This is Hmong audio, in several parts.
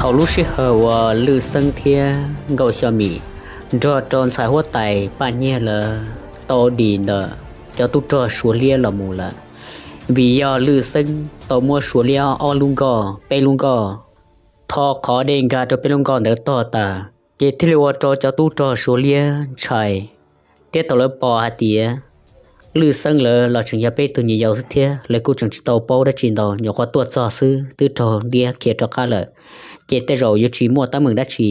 Thaum lub sij hawm uas Lwj Xeeb thiab Nkauj Xyo Mim nrog rau ntxhais huab tais Paj Nyiag lawv tau dim ntawm cov tub rog Suav liab los mus lawm, vim yog Lwj Xeeb tau muab Suav liab ob lub nkoj, peb lub nkoj, tho qhov dej nkag rau peb lub nkoj ntawd tog tas, ces thiaj li ua rau cov tub rog Suav liab ntshai. Thiab thaum lawv pom hais tias Lwj Xeeb lawv los tseem yog peb tug nyuam yaus xwb thiab lawv kuj tseem tsis tau paub dab tsi ntau, nyuam qhuav tuaj txog xwb twb raug ntiab khiav rov qab lawm, ces tej zaum yuav tsis muaj teeb meem dab tsi,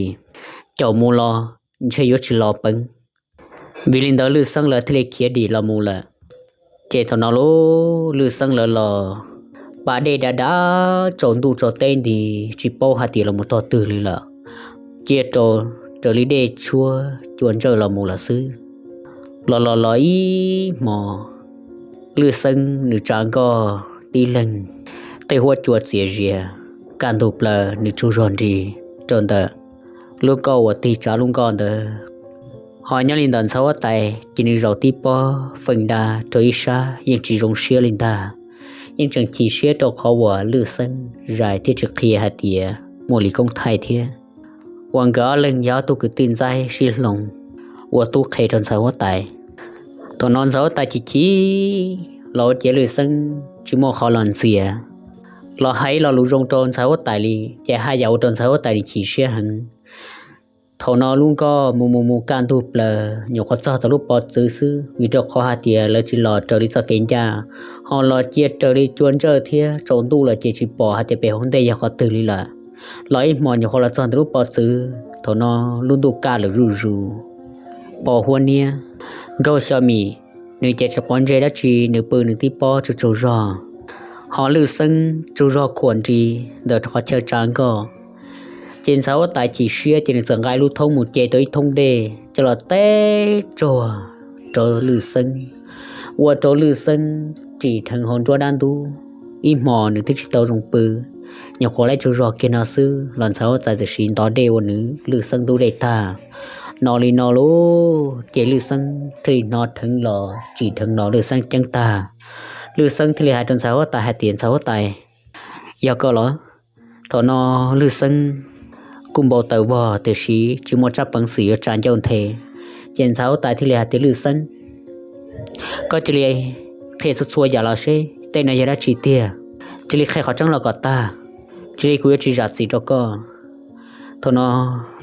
caum mus los ntshe yuav tsis los peev. Vim li ntawd Lwj Xeeb lawv thiaj li khiav dim los mus lawm. Ces thaum no lub Lwj Xeeb lawv los, pas dej dav dav tsaus ntuj tsaus teb nti, tsis paub hais tias los mus tog twg li lawm, cia rau raws li dej tshuab cua ntsawj los mus lawm xwb. Los los los ib hmo, Lwj Xeeb nws tsav nkoj tib leeg, qij huab cua txias zias, kaj ntug plaws nws tsaug zog nrig rau ntawm lub kauj uas tig tsav lub nkoj ntawd. Ho nyob li ntawm ntxhais huab tais ces nws zaum tib pob feej da rau ib sab yeej tsis zoo siab li ntag, yeej tseem chim siab rau qhov uas Lwj Xeeb zais thiab tsis qhia hais tias muaj Lis Koob Thaij thiab uas nkawd ob leeg yog ob tug kwv tij ntxaib sib hloov ua tub qhe rau ntxhais huab tais. Thaum no ntxhais huab tais chim chim los ua ciav Lwj Xeeb tsis muaj qhov los ntxias, los hais ib lo lus zoo rau ntxhais huab tais li, ces haj yam ua rau ntxhais huab tais nws chim siab heev. Thaum no lub nkoj mus mus mus kaj ntug plaws nyuam qhuav txog tau lub pov txwv xwb, vim rau qhov hais tias lawv tsis los raws li txoj kev ncaj, ho los cia raws li cua ntsawj thiab tsaus ntuj lawm ces tsis pom hais tias pem hauv ntej yog qhov twg li lawm. Los ib hmos nyuam qhuav los txog ntawm lub pov txwv, thaum no lub ntuj kaj lawm zuj zus, pos huab niab. Nkauj Xyo Mim, nws ces tsis quav ntsej dab tsi, nws pw nws tib pob tsaug tsaug zog, ho Lwj Xeeb tsaug zog khuam nris ntawm qhov chaw tsav nkoj. Ces ntxhais huab tais chim siab ces nws txawm nqa lub thoob mus ce tau ib thoob dej coj los teb tsuag rau Lwj Xeeb, ua rau Lwj Xeeb tsim dheev hauv nruab dab ntub. Ib hmos nws twb tsis tau zoo pw, nyuam qhuav laib tsaug zog kiag no xwb los ntxhais huab tais txawm siv ntov dej ua nws Lwj Xeeb ntub dej tag. No li no lauj, ces Lwj Xeeb thiaj li hnov dheev los tsim dheev los Lwj Xeeb ceeb tag. Lwj Xeeb thiaj li hais rau ntxhais huab tais hais tias, Ntxhais huab tais, yog koj los? Thaum no Lwj Xeeb kuj npau taws vog tiam sis tsis muaj tsab peev xwm yuav tsa ncauj nthe. Ces ntxhais huab tais thiaj li hais tias, Lwj Xeeb, koj cia li qhia txhua txhua yam los seb tej no yog dab tsi tiag. Cia li qhia qhov tseeb los kom tag, cia li kuv yuav tsis zam txim rau koj. Thaum no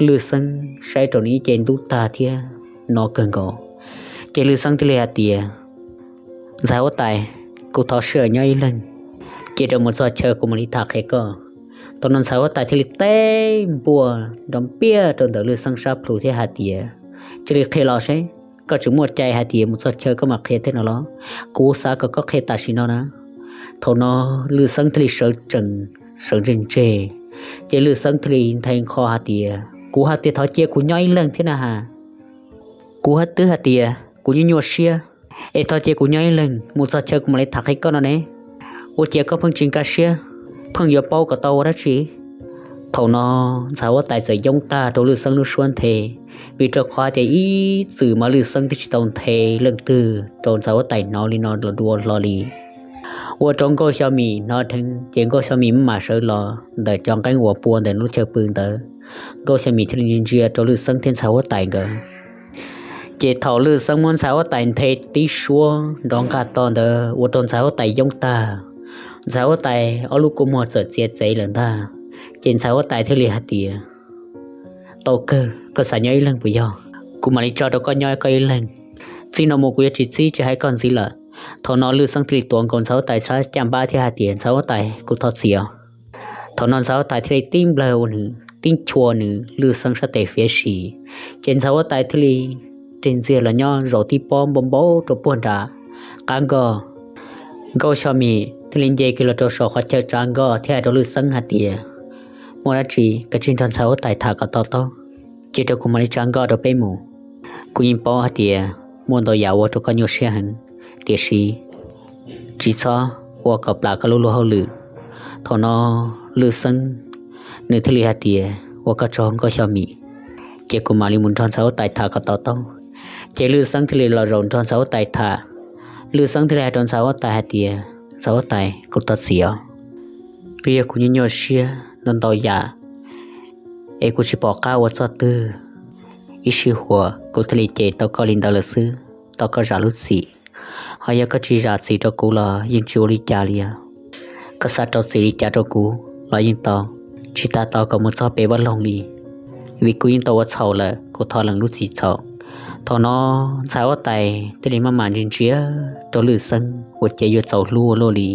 Lwj Xeeb saib rau nws ib ce ntub tag thiab no kawg nkaus, ces Lwj Xeeb thiaj li hais tias, Ntxhais huab tais, kuv thov sij hawm nyob ib leeg, cia rau mus txog chaw kuv mam li tham qhia koj. Thaum no ntxhais huab tais thiaj li teb npuaj nrov npiaj rau ntawm Lwj Xeeb sab plhu thiab hais tias, Cia li qhia los seb, koj tseem muaj cai hais tias mus txog chaw koj mam qhia thiab no los? Kuv xav kom koj qhia tam sim no na. Thaum no Lwj Xeeb thiaj li sawv tsees, sawv ntseg ntseg, ces Lwj Xeeb thiaj li nthe nqho hais tias, Kuv hais tias thov cia kuv nyob ib leeg thiab na has. Kuv twb hais tias kuv nyuaj nyuaj siab, es thov cia kuv nyob ib leeg mus txog chaw kuv mam li tham qhia koj no ne. Ua cas koj pheej tsis nkag siab, pheej yuav paub kom tau ua dab tsi? Thaum no ntxhais huab tais txawm yoob tag rau Lwj Xeeb lub suab nthe, vim rau qhov hais tias ib txwm mas Lwj Xeeb twb tsis tau nthe leej twg rau ntxhais huab tais hnov li no los dua hlo li. Ua rau Nkauj Xyo Mim hnov dheev ces Nkauj Xyo Mim mam sawv los ntawm cov nqeeb uas pua ntawm lub chaw pw ntawd. Nkauj Xyo Mim thiaj li ntsia rau Lwj Xeeb thiab ntxhais huab tais nkawd. Ces thaum Lwj Xeeb muab ntxhais huab tais nthe tib suab nrov nqaj to ntawd ua rau ntxhais huab tais yoob tag, ntxhais huab tais ob lub kua muag txawm txiav txev lawm ntag. Ces ntxhais huab tais thiaj li hais tias, Tau kawg, koj xav nyob ib leeg puas yog? Kuv mam li tso rau koj nyob koj ib leeg. Txij no mus kuv yuav tsis txib tsis hais koj ntxiv lawm. Thaum no Lwj Xeeb thiaj li tuav nkaus ntxhais huab tais sab caj npab thiab hais tias, Ntxhais huab tais, kuv thov txim os. Thaum no ntxhais huab tais thiaj li tib nplawg ua nws, tib nchua nws Lwj Xeeb sab tes fiav sim, ces ntxhais huab tais thiaj li tig ntxiag los nyob zaum tib pob npau npau rau puag nram qab nkoj. Nkauj Xyo Mim thiaj li nce kiag los rau saum qhov chaw tsav nkoj thiab hais rau Lwj Xeeb hais tias, Muaj dab tsi koj cia li nrog ntxhais huab tais tham kom to taub, cia rau kuv mam li tsav nkoj rau peb mus. Kuv yeej paub hais tias muaj ntau yam ua rau koj nyuaj siab heev, tiam sis tsis txhob ua kom plam koj lub luag hauj lwm. Thaum no Lwj Xeeb nws thiaj li hais tias, Ua koj tsaug Nkauj Xyo Mim, ces kuv mam li mus nrog ntxhais huab tais tham kom to taub. Ces Lwj Xeeb thiaj li los zaum nrog ntxhais huab tais tham. Lwj Xeeb thiaj li hais rau ntxhais huab tais hais tias, Ntxhais huab tais, kuv thov txim os. Twb yog kuv nyuaj nyuaj siab ntau ntau yam, es kuv tsis pom qab ua txoj twg. Ib sij huam kuv thiaj li cem tau koj li ntawd lawm xwb, tau koj zam lub txim. Ho yog koj tsis zam txim rau kuv los yeej tsis ua li cas li os. Koj xav rau txim li cas rau kuv los yeej tau, tsis tas tau kom mus txog pem vaj loog li, vim kuv yeej tau ua txhaum lawm, kuv thov lees lub txim txhaum. Thaum no ntxhais huab tais thiaj li maj mam ntsia ntsia rau Lwj Xeeb uas ces yuav txaus hlub ua luaj li.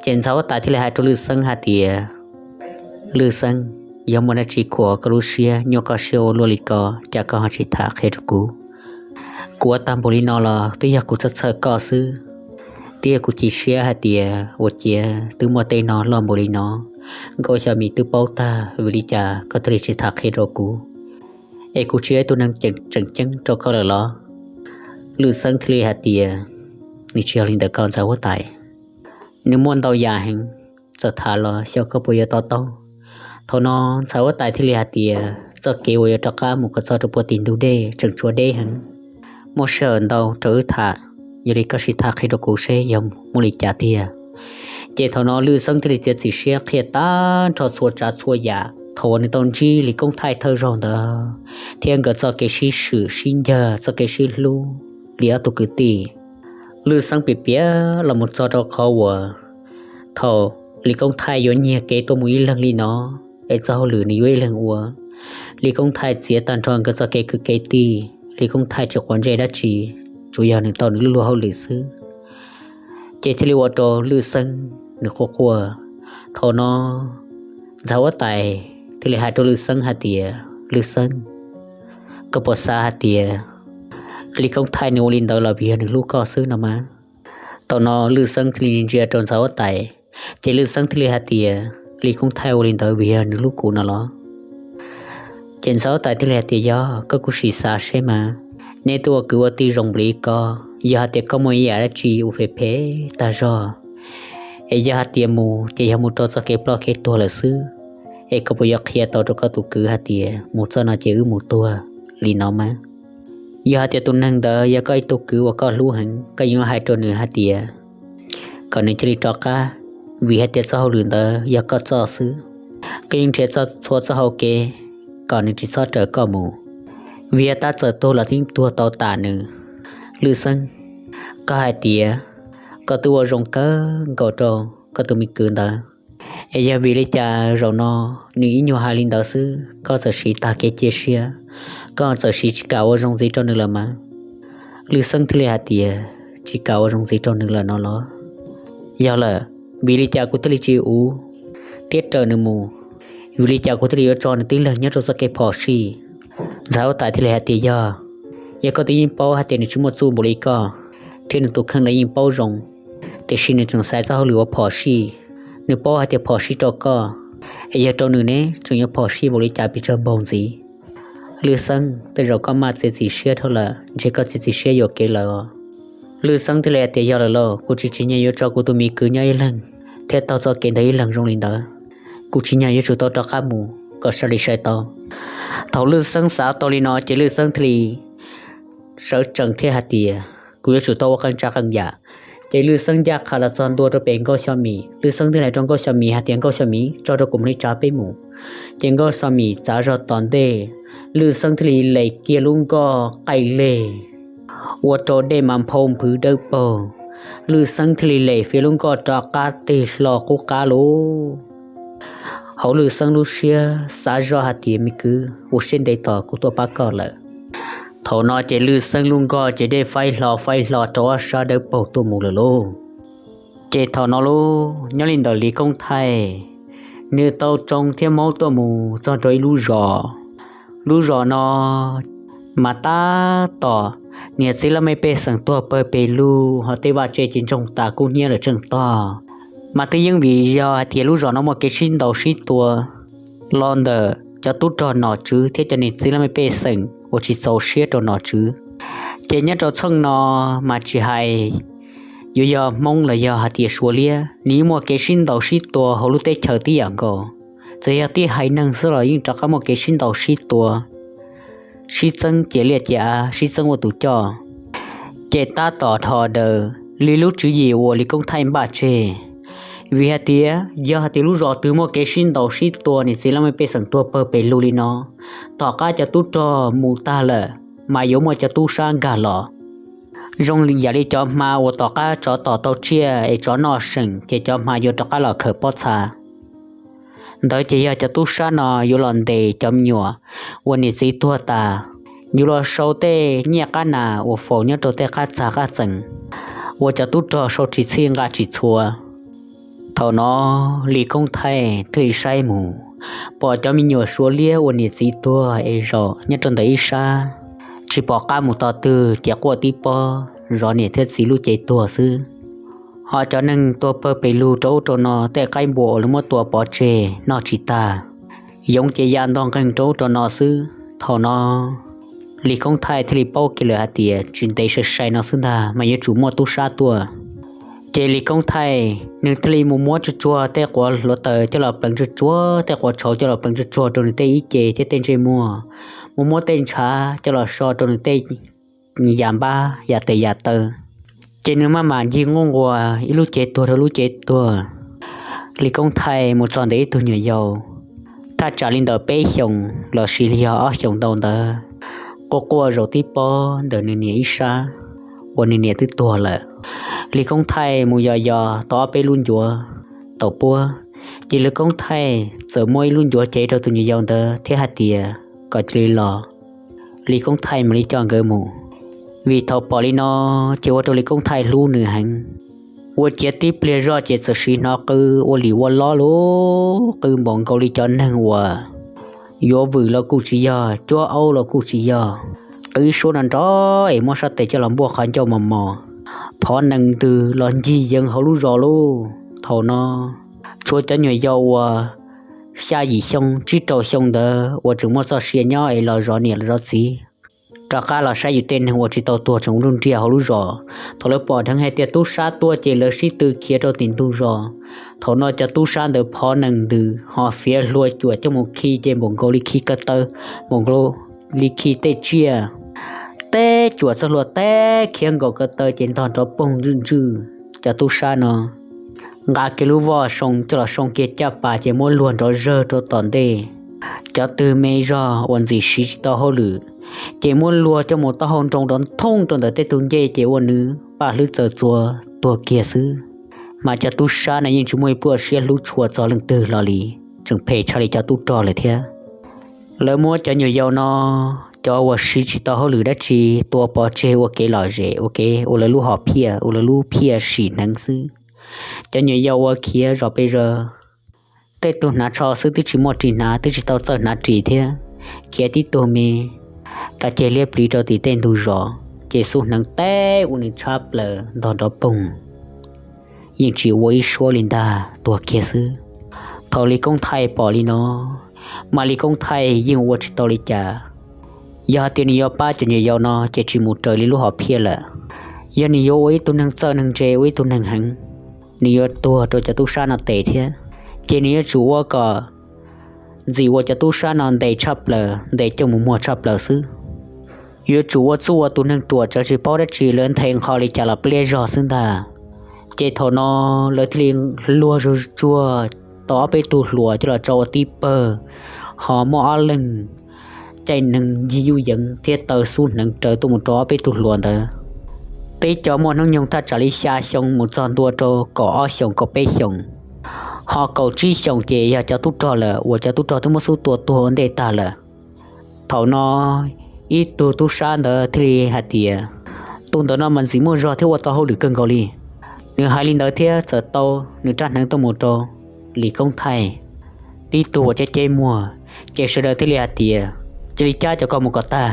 Ces ntxhais huab tais thiaj li hais rau Lwj Xeeb hais tias, Lwj Xeeb, yog muaj dab tsi khuam koj lub siab nyuaj koj siab ua luaj li ko, cas koj ho tsis tham qhia rau kuv? Kuv ua tag npaum li no los twb yog kuv txhawj txhawj koj xwb. Twb yog kuv cia siab hais tias ua ciav twb muaj tej no loj npaum li no, Nkauj Xyo Mis twb paub tag, vim li cas koj thiaj li tsis tham qhia rau kuv? Es kuv tsis yog ib tug neeg tseem ceeb rau koj lawm los? Lwj Xeeb thiaj li hais tias, Nws tsis yog li ntawd koj ntxhais huab tais. Nws muaj ntau yam heev, txawm tham los xyov koj puas yuav to taub. Thaum no ntxhais huab tais thiaj li hais tias, Txoj kev uas yuav rov qab mus kom txog rau puag tim ntug dej tseem tshuav deb heev, muaj sij hawm ntau rau wb tham, yog li koj sim tham qhia rau kuv seb yog muaj li cas tiag. Ces thaum no Lwj Xeeb thiaj li txiav txim siab qhia tag nrho txhua tsav txhua yam thaum uas nws tau ntsib Lis Koob Thaij thawj zaug ntawd, thiab nkawd txoj kev sib swm sib ncawg, txoj kev sib hlub li ob tug kwv tij. Lwj Xeeb piav piav los mus txog rau qhov uas thaum Lis Koob Thaij yuav nyiag kev tuaj mus ib leeg li no, es txoj hauj lwm nws yuav ib leeg ua. Lis Koob Thaij txiav tag nrho nkawd txoj kev kwv kev tij, Lis Koob Thaij tsis quav ntsej dab tsi, tsuas yog nws tau nws lub luag hauj lwm xwb. Ces thiaj li ua rau Lwj Xeeb nws quaj quaj. Thaum no ntxhais huab tais thiaj li hais rau Lwj Xeeb hais tias, Lwj Xeeb, koj puas xav hais tias Lis Koob Thaij nws ua li ntawd los vim yog nws hlub koj xwb no mas? Thaum no Lwj Xeeb thiaj li ntsia rau ntxhais huab tais, ces Lwj Xeeb thiaj li hais tias, Lis Koob Thaij ua li ntawd vim yog nws hlub kuv no los? Ces ntxhais huab tais thiaj li hais tias, Yog koj kuj sim xav seb mas, neb twb ua kwv ua tij zoo npaum li ko, yog hais tias koj muaj ib yam dab tsi uas phem phem tag zog, es yog hais tias mus ces yog mus rau txoj kev ploj kev tuag lawm xwb, es koj puas yuav qhia tau rau koj tus kwv hais tias mus txoj no ces wb mus tuag li no mas? Yog hais tias tus neeg ntawd yog koj ib tug kwv uas koj hlub heev, koj yuav hais rau nws hais tias kom nws cia li rov qab, vim hais tias txoj hauj lwm ntawd yog koj txoj xwb. Koj yeej nrhiav txhua txoj hau kev kom nws tsis txhob raws koj mus, vim yog tab txawm tuag los twb tuag tau tam nws. Lwj Xeeb, koj hais tias koj twb ua zoo kawg nkaus rau koj tus me kwv ntawd, es yog vim li cas zaum no nws ib nyuag hais li ntawd xwb koj txawm siv tag kev cia siab, koj txawm siv tsis kam ua zoo ntxiv rau nws lawm mas? Lwj Xeeb thiaj li hais tias, Tsis kam ua zoo ntxiv rau nws lawm no los? Yog lawm, vim li cas kuv thiaj li tsis uv thiab raws nws mus? Vim li cas kuv thiaj li yuav tso nws tib leeg nyob rau txoj kev phom sij? Ntxhais huab tais thiaj li hais tias, Yog, yog koj twb yeej paub hais tias nws tsis muaj txuj npaum li koj, thiab nws tus kheej los yeej paub zoo, tiam sis nws tseem xaiv txoj hauj lwm uas phom sij. Nws paub hais tias phom sij rau koj, es yog rau nws ne tseem yuav phom sij npaum li cas pes tsawg npaug ntxiv? Lwj Xeeb, tej zaum koj maj txiav txim siab dhau lawm, ntshe koj txiav txim siab yuam kev lawm os. Lwj Xeeb thiaj li hais tias, Yog lawm lauj, kuv tsis tsim nyog yuav tso kuv tus me kwv nyob ib leeg thiab taug txoj kev ntawd ib leeg zoo li ntawd. Kuv tsim nyog yuav tsum tau rov qab mus kom sai li sai tau. Thaum Lwj Xeeb xav tau li no ces Lwj Xeeb thiaj li sawv tsees thiab hais tias, Kuv yuav tsum tau ua qee tsav qee yam. Ces Lwj Xeeb ncaj qha los txog ntua rau pem Nkauj Xyo Mis. Lwj Xeeb thiaj li hais rau Nkauj Xyo Mis hais tias, Nkauj Xyo Mis, tso rau kuv mus li tsav peb mus. Ces Nkauj Xyo Mis txav zog tom ntej, Lwj Xeeb thiaj li lem kiag lub nkoj qaij leg ua rau dej mas nphau nphwv dawb paug. Lwj Xeeb thiaj li lem fiav lub nkoj rov qab tig hlo qub qab lauj. Hauv Lwj Xeeb lub siab xav zoj hais tias, Me kwv, ua siab ntev tos kuv tuaj pab koj lawm. Thaum no ces Lwj Xeeb lub nkoj ces dej faib hlo faib hlo rau ob sab dawb paug tuaj mus lawm lauj. Ces thaum no lauj, nyob li ntawm Lis Koob Thaij, nws tau tsoo thiab maub tuaj mus txog rau ib lub zos. Lub zos no mas tab tom niam txiv laj mej pej xeem tuag pawg pes lug, ho tej vaj tse ces ntsoog tas kub hnyiab lawm tseej tog. Mas twb yeej vim yog hais tias lub zos no muaj kev sib ntaus sib tua los ntawm cov tub rog nom tswv thiab cov niam txiv laj mej pej xeem uas tsis txaus siab rau nom tswv. Ces nyob rau txheej no mas tsis hais yuav yog Hmoob los yog hais tias Suav liab, nws yeej muaj kev sib ntaus sib tua hauv lub teb chaws tib yam nkaus. Txawm yog tib haiv neeg xwb los yeej rov qab muaj kev sib ntaus sib tua, sib txeeb cia liaj cia av, sib txeeb ua tus coj. Ces tab tom dhos daws li lub tswv yim uas Lis Koob Thaij npaj tseg, Vim hais tias yog hais tias lub zos twg muaj kev sib ntaus sib tua, niam txiv laj mej pej xeem tuag pawg pes lug li no, tom qab cov tub rog mus tag lawm, mas yuav muaj cov tub sab nkag los. Zoo yam li cov hma uas tom qab tsov tom tau tsiaj es tsov noj seem, ces cov hma yuav rov qab los khawm pob txha. Ntawd ces yog cov tub sab no yuav los ntes cov me nyuam uas niam txiv tuag tas, yuav los sau tej nyiaj qab nas uas faus nyob rau tej qab txag qab txees uas cov tub rog sau tsis txhij nqa tsis txhua. Thaum no Lis Koob Thaij thiaj li saib mus, pom cov me nyuam Suav liab uas niam txiv tuag es zaum nyob rau ntawm ib sab, tsis pom qab mus tog twg, ces quaj tib pob zov niam thiab txiv lub cev tuag xwb. Ho cov neeg tuag pawg pes lug rau ub rau no, tej qaib npua uas lawv muab tua pov tseg noj tsis tag, yoov ces ya ntog nqeeg rau ub rau no xwb. Thaum no Lis Koob Thaij thiaj li paub kiag lawm hais tias tsis ntev sai sai no xwb ntag mas yuav tsum muaj tub sab tuaj. Ces Lis Koob Thaij nws thiaj li mus muab tsuag tsuag tej quav hluav taws coj los pleev tsuag tsuag, tej quav tshauv coj los pleev tsuag tsuag rau nws tej ib ce thiab tej ntsej muag, mus muab tej ntshav coj los so rau nws tej ya npab ya tes ya taw. Ces nws maj mam ncig nquj nquas ib lub cev tuag rau lub cev tuag. Lis Koob Thaij mus txog ntawm ib tug nyuam yaus thaj tsam li ntawm peb xyoos los sis li yog ob xyoos ntau ntawd, quaj quaj zaum tib pob ntawm nws niam ib sab uas nws niam twb tuag lawm. Lis Koob Thaij mus yos yos tau ob peb lub ncuav tau puab, ces Lis Koob Thaij txawm muab ib lub ncuav cev rau tus nyuam yaus ntawd thiab hais tias kom cia li los, Lis Koob Thaij mam li coj nkawd mus. Vim thaum pom li no ces ua rau Lis Koob Thaij hlub nws heev. Ua ciav tib pliag zoj ces txawm siv hnov qw ua lim ua lob lub qw npaum nkaus li cov neeg uas yuav vwm los kuj tsis yog, cuab aub los kuj tsis yog, qw ib suab nrov nrov es muab sab tes coj los npuaj qhov ncauj mos mos, phov nees ntws los ncig yees hauv lub zos lauj. Thaum no tshuav cov nyuam yaus uas xya yim xyoo tsib rau xyoo ntawd uas tseem muaj txoj sia nyob es los zov niam los zov txiv, rov qab los saib yus tej neeg uas tsis tau tuag tseem ua luj nriag hauv lub zos. Thaum lawv pom dheev hais tias tub sab tuaj ces lawv sib tw khiav rau tim ntug zos. Thaum no cov tub sab ntawd phov nees ntws ho fiav hlua cuam coj mus khi ces npaum nkaus li khi ko taw, npaum nkaus li khi tej tsiaj. Teb cuam txoj hlua teb khiav nkaus ko taw ces ntog nrov poog ntswj ntswj. Cov tub sab no nqa kiag lub voj soo coj los soo kiag caj pas ces muab luag nrov zawg rau tom ntej. Cov twg me zog uas ntxim siv tsis tau hauj lwm, ces muab luag coj mus taub hau nroo nrov nthoob rau ntawm tej tug ncej ces ua nws paj hlwb txaws txuas tuag kiag xwb. Mas cov tub sab no yeej tsis muaj ib pluaj siab hlub tshua txog leej twg los li, tseem phem tshaj li cov tub rog lawm thiab. Lawv muab cov nyuam yaus no, cov uas siv tsis tau hauj lwm dab tsi, tua pov tseg ua kev lom zem, ua kev ua lawv lub hom phiaj, ua lawv lub phiaj sim hneev xwb. Cov nyuam yaus uas khiav zom pes zaws, tej tug hnav tsho xwb twb tsis muaj ris hnav, twb tsis tau txawj hnav ris thiab, khiav tib tug me kav ceg liab pliv rau tim tej ntug zos, ces xub hneev teb ua nws tshab plaws ntog nrov poog, yeej tsis ua ib suab li ntag, tuag kiag xwb. Thaum Lis Koob Thaij pom li no, mas Lis Koob Thaij yeej ua tsis tau li cas. Yog hais tias nws yuav pab cov nyuam yaus no ces tsis mus raws li lub hom phiaj lawm. Yog nws yuav ua ib tug neeg txawj neeg ntse, ua ib tug neeg heev, nws yuav tuag rau cov tub sab no tes thiab. Ces nws yuav tsum ua kom ntxim uas cov tub sab no ntes tshaj plaws, ntes coj mus muag tshaj plaws xwb. Yuav tsum ua txuj ua tus neeg ruam tsawv tsis paub dab tsi, lawv nthe nqho li cas los pliab zog xwb ntag. Ces thaum no lawv thiaj li luag zuj tsuag tau ob peb tug hluas coj los tso ua tib pawg, ho muaj ob leeg caij neeg ncig yuj yeev thiab taw xub hneev raws tuaj mus rau ob peb tug hluas ntawd. Tib co muaj hnub nyoog thaj tsam li xya xyoo mus txog ntua rau kaum ob xyoos kaum peb xyoos, ho kaum tsib xyoos ces yog cov tub rog lawm uas cov tub rog twb muab xub tua tuag ua ntej tag lawm. Thaum no ib tug tub sab ntawd thiaj li hais tias, tus ntawm no mas ntxim muaj zog thiab ua tau hauj lwm kawg nkaus li. Nws hais li ntawd thiab txawm tau nws rab hneev tuaj mus rau Lis Koob Thaij, tib tug uas ceb ceb muag, ces sawv daws thiaj li hais tias, cia li cab cov ko mus kom tag.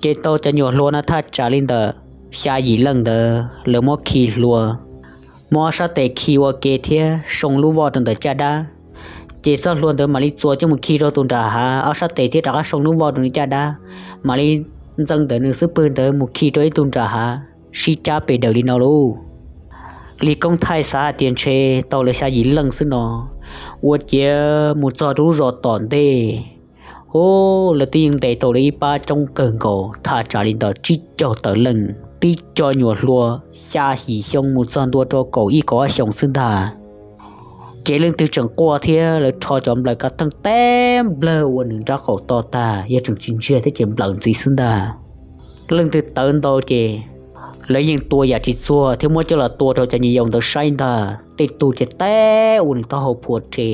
Ces tau cov nyuam hluas no thaj tsam li ntawm xya yim leej ntawd lawv muab khi hlua, muab ob sab tes khi ua ke thiab soo lub voj rau ntawm caj dab. Ces txoj hlua ntawd mam li txuas coj mus khi rau tus nram hav, ob sab tes thiab rov qab soo lub voj rau nws caj dab, mam li ntxeev ntawm nws xub pwg ntawd mus khi rau ib tug nram hav, sib cab pes daws li no lauj. Lis Koob Thaij xav hais tias ntshe tau lawv xya yim leej xwb no, ua ciav mus txog rau lub zos tom ntej, ub, lawv twb yeej ntes tau lawv ib pab coob kawg nkaus thaj tsam li ntawm tsib caug tawm leej, tib co nyuam hluas xya yim xyoo mus txog ntua rau kaum ib kaum ob xyoos xwb ntag. Ces leej twg tseem quaj thiab lawv rho cov nplawm kav theej teb nplawg ua nws nrab qaum to tag, yog tseem tsis ntsiag thiab ces nplawm ntxiv xwb ntag. Leej twg tawv ntau ces lawv yeej tua yam tsis txuag thiab muab coj los tua rau cov nyuam yaus ntawd saib ntag. Tej tug ces teb ua nws taub hau phua re,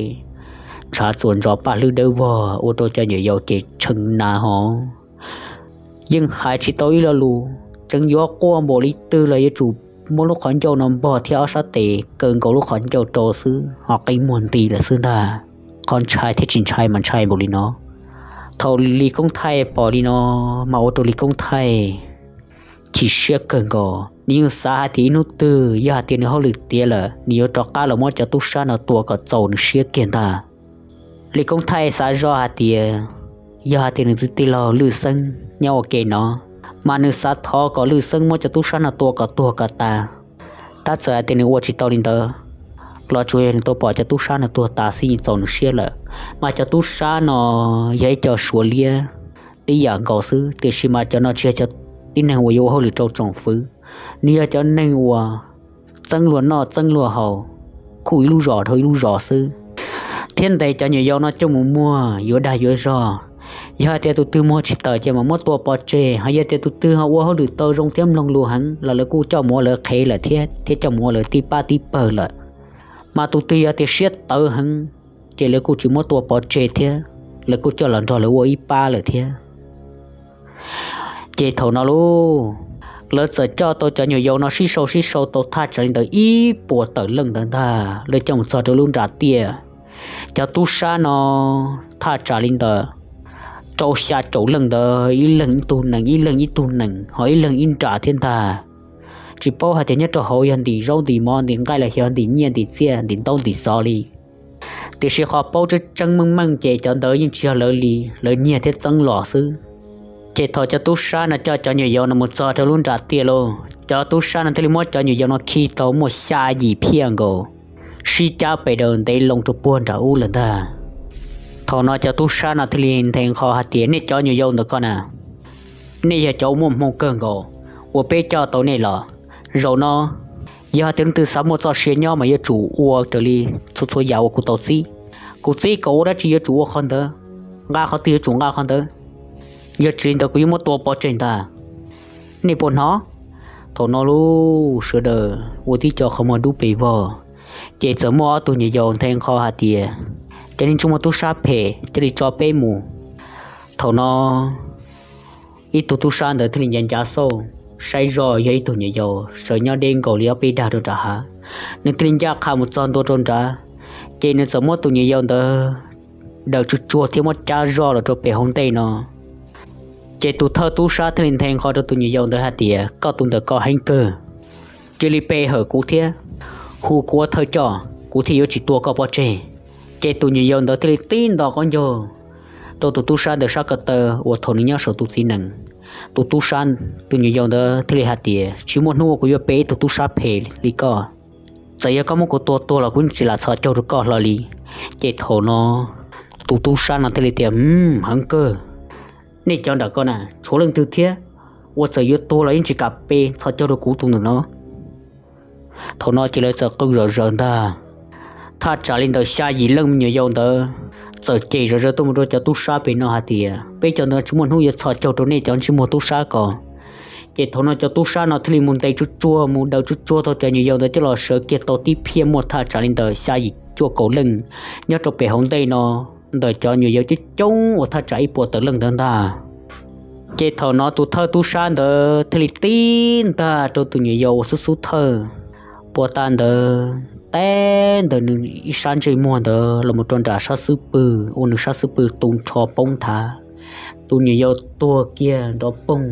ntshav txuas ntsos paj hlwb dawb vog ua rau cov nyuam yaus ces tshee na hov. Yeej hais tsis tau ib lo lus, tseev yuav quaj npaum li twg los yuav tsum muab lub qhov ncauj no npog thiab ob sab tes kaw nkaus lub qhov ncauj rau xwb ho qi muag nti lawm xwb ntag. Qhov ntshai thiab tsis ntshai mas ntshai npaum li no. Thaum Lis Koob Thaij pom li no mas ua rau Lis Koob Thaij chim siab kawg nkaus. Nws yeej xav hais tias ib hnub twg yog hais tias nws hauj lwm tiav lawm, nws yuav rov qab los muab cov tub sab no tua kom txaus nws siab kiag ntag. Lis Koob Thaij xav zoj hais tias yog hais tias nws tus tij laug Lwj Xeeb nyob ua ke no, mas nws xav thov kom Lwj Xeeb muab cov tub sab no tua kom tuag kom tas. Tab txawm hais tias nws ua tsis tau li ntawd los tsuas yog nws tau pom cov tub sab no tuag tas xwb yeej txaus nws siab lawm. Mas cov tub sab no yog ib co Suav liab tib yam nkaus xwb, tiam sis mas cov no tsis yog cov tib neeg uas yuav ua hauj lwm rau tsoom fwv. Nws yog cov neeg uas txeeb luag noj txeeb luag haus, khuj ib lub zos dhau ib lub zos xwb, thiab ntes cov nyuam yaus no coj mus muag yuav dag yuav zog. Yog hais tias tus twg muag tsis tawm ces mam muab tua pov tseg, ho yog tias tus twg ho ua hauj lwm tau zoo thiab mloog lus heev los lawv kuj coj mus ua lawv qhev lawm thiab, thiab coj mus ua lawv tij pab tib pawg lawm. Mas tus twg yog tias siab tawv heev ces lawv kuj tsis muab tua pov tseg thiab, lawv kuj coj los nrog lawv ua ib pab lawm thiab. Ces thaum no lauj, lawv txawm coj tau cov nyuam yaus no sib sau sib sau tau thaj tsam li ntawd ib puas tawm leej ntawd ntag, lawv coj mus txog rau lub nram tiaj. Cov tub sab no thaj tsam li ntawd rau xya caum leej ntawd, ib leeg ib tug nees, ib leeg ib tug nees, ho ib leeg ib nram thiab ntag. Tsis paub hais tias nyob rau hauv yog ntim zaub ntim mov ntim nqaij los xyov ntim nyiaj ntim txiaj ntim ntaub ntim xov li. Tiam sis qhov paub tseeb tseeb meej meej ces cov ntawd yeej tsis yog lawv li, lawv nyiag thiab txeeb los xwb. Ces thaum cov tub sab no coj cov nyuam yaus no mus txog rau lub nram tiaj lauj, cov tub sab no thiaj li muab cov nyuam yaus no khi tau muaj xya yim phiaj nkaus, sib cab pes daws ntev loo rau puag nram ub lawm ntag. Thaum no cov tub sab no thiaj li nthe nqho hais tias, nej cov nyuam yaus ntawm ko na, nej yog cov uas muaj hmoo kawg nkaus uas peb coj tau nej los. Zaum no yog hais tias leej twg xav muaj txoj sia nyob mas yuav tsum ua raws li txhua txhua yam uas kuv tau txib. Kuv txib kom ua dab tsi yuav tsum ua qhov ntawd, nqa qhov twg yuav tsum nqa qhov ntawd. Yog tsis li ntawd kuv yuav muab tua pov tseg ntag. Nej puas hnov? Thaum no lauj, sawv daws ua tib co qhov muag dub pes vog, ces txawm muaj ob tug nyuam yaus nthe nqho hais tias, cov niag ntsej muag tub sab phem, cia li tso peb mus. Thaum no ib tug tub sab ntawd thiaj li ncav ncav xauj saib zoj yog ib tug nyuam yaus sawv nyob deb nkaus li ob peb dag rau nram hav. Nws thiaj li ncaj qha mus txog ntua rau nrad, ces nws txawm muab tus nyuam yaus ntawd daws tsuag tsuag thiab muab cab zoj los rau pem hauv ntej no. Ces tus thawj tub sab thiaj li nthe nqho rau tus nyuam yaus ntawd hais tias, koj tus ntawm ko heev kawg, cia li pe hawm kuv thiab hu kuv ua thawj coj, kuv thiaj yuav tsis tua koj pov tseg. Ces tus nyuam yaus ntawd thiaj li tib nto qaub ncaug rau tus tub sab ntawd sab ko taw uas thaum nws nyob saum tus txiv nees. Tus tub sab, tus nyuam yaus ntawd thiaj li hais tias, tsis muaj hnub uas kuv yuav pe ib tug tub sab phem li koj. Txawm yog koj muab kuv tua tuag los kuv tsis lam txhos caug rau koj hlo li. Ces thaum no tus tub sab no thiaj li tias, heev kawg, nej cov nram ko na tshuav leej twg thiab uas txawm yuav tuag los yeej tsis kam pe txhos caug rau kuv tus ntawm no? Thaum no ces lawv txawm qw zom zaws ntag. Thaj tsam li ntawm xya yim leej me nyuam yaus ntawd txawm cem zom zaws tuaj mus rau cov tub sab pem no hais tias, peb cov ntawd tsis muaj hnub yuav txhos caug rau nej cov ntsej muag tub sab ko. Ces thaum no cov tub sab no thiaj li mus ntes tsuag tsuag mus daws tsuag tsuag tau cov nyuam yaus ntawd coj los sawv kiag tau tib phiaj muaj thaj tsam li ntawm xya yim cuaj kaum leej nyob rau pem hauv ntej no, ntawm cov nyuam yaus coob coob uas thaj tsam ib puas tawm leej ntawd ntag. Ces thaum no tus thawj tub sab ntawd thiaj li tib ntag rau tus nyuam yaus uas xub xub thawj puas tas ntawd teb ntawm nws ib sab ntsej muag ntawd los mus rau nram sab xub pwg ua nws sab xub pwg tu nrho poob nthav. Tus nyuam yaus tuag kiag nrov poog,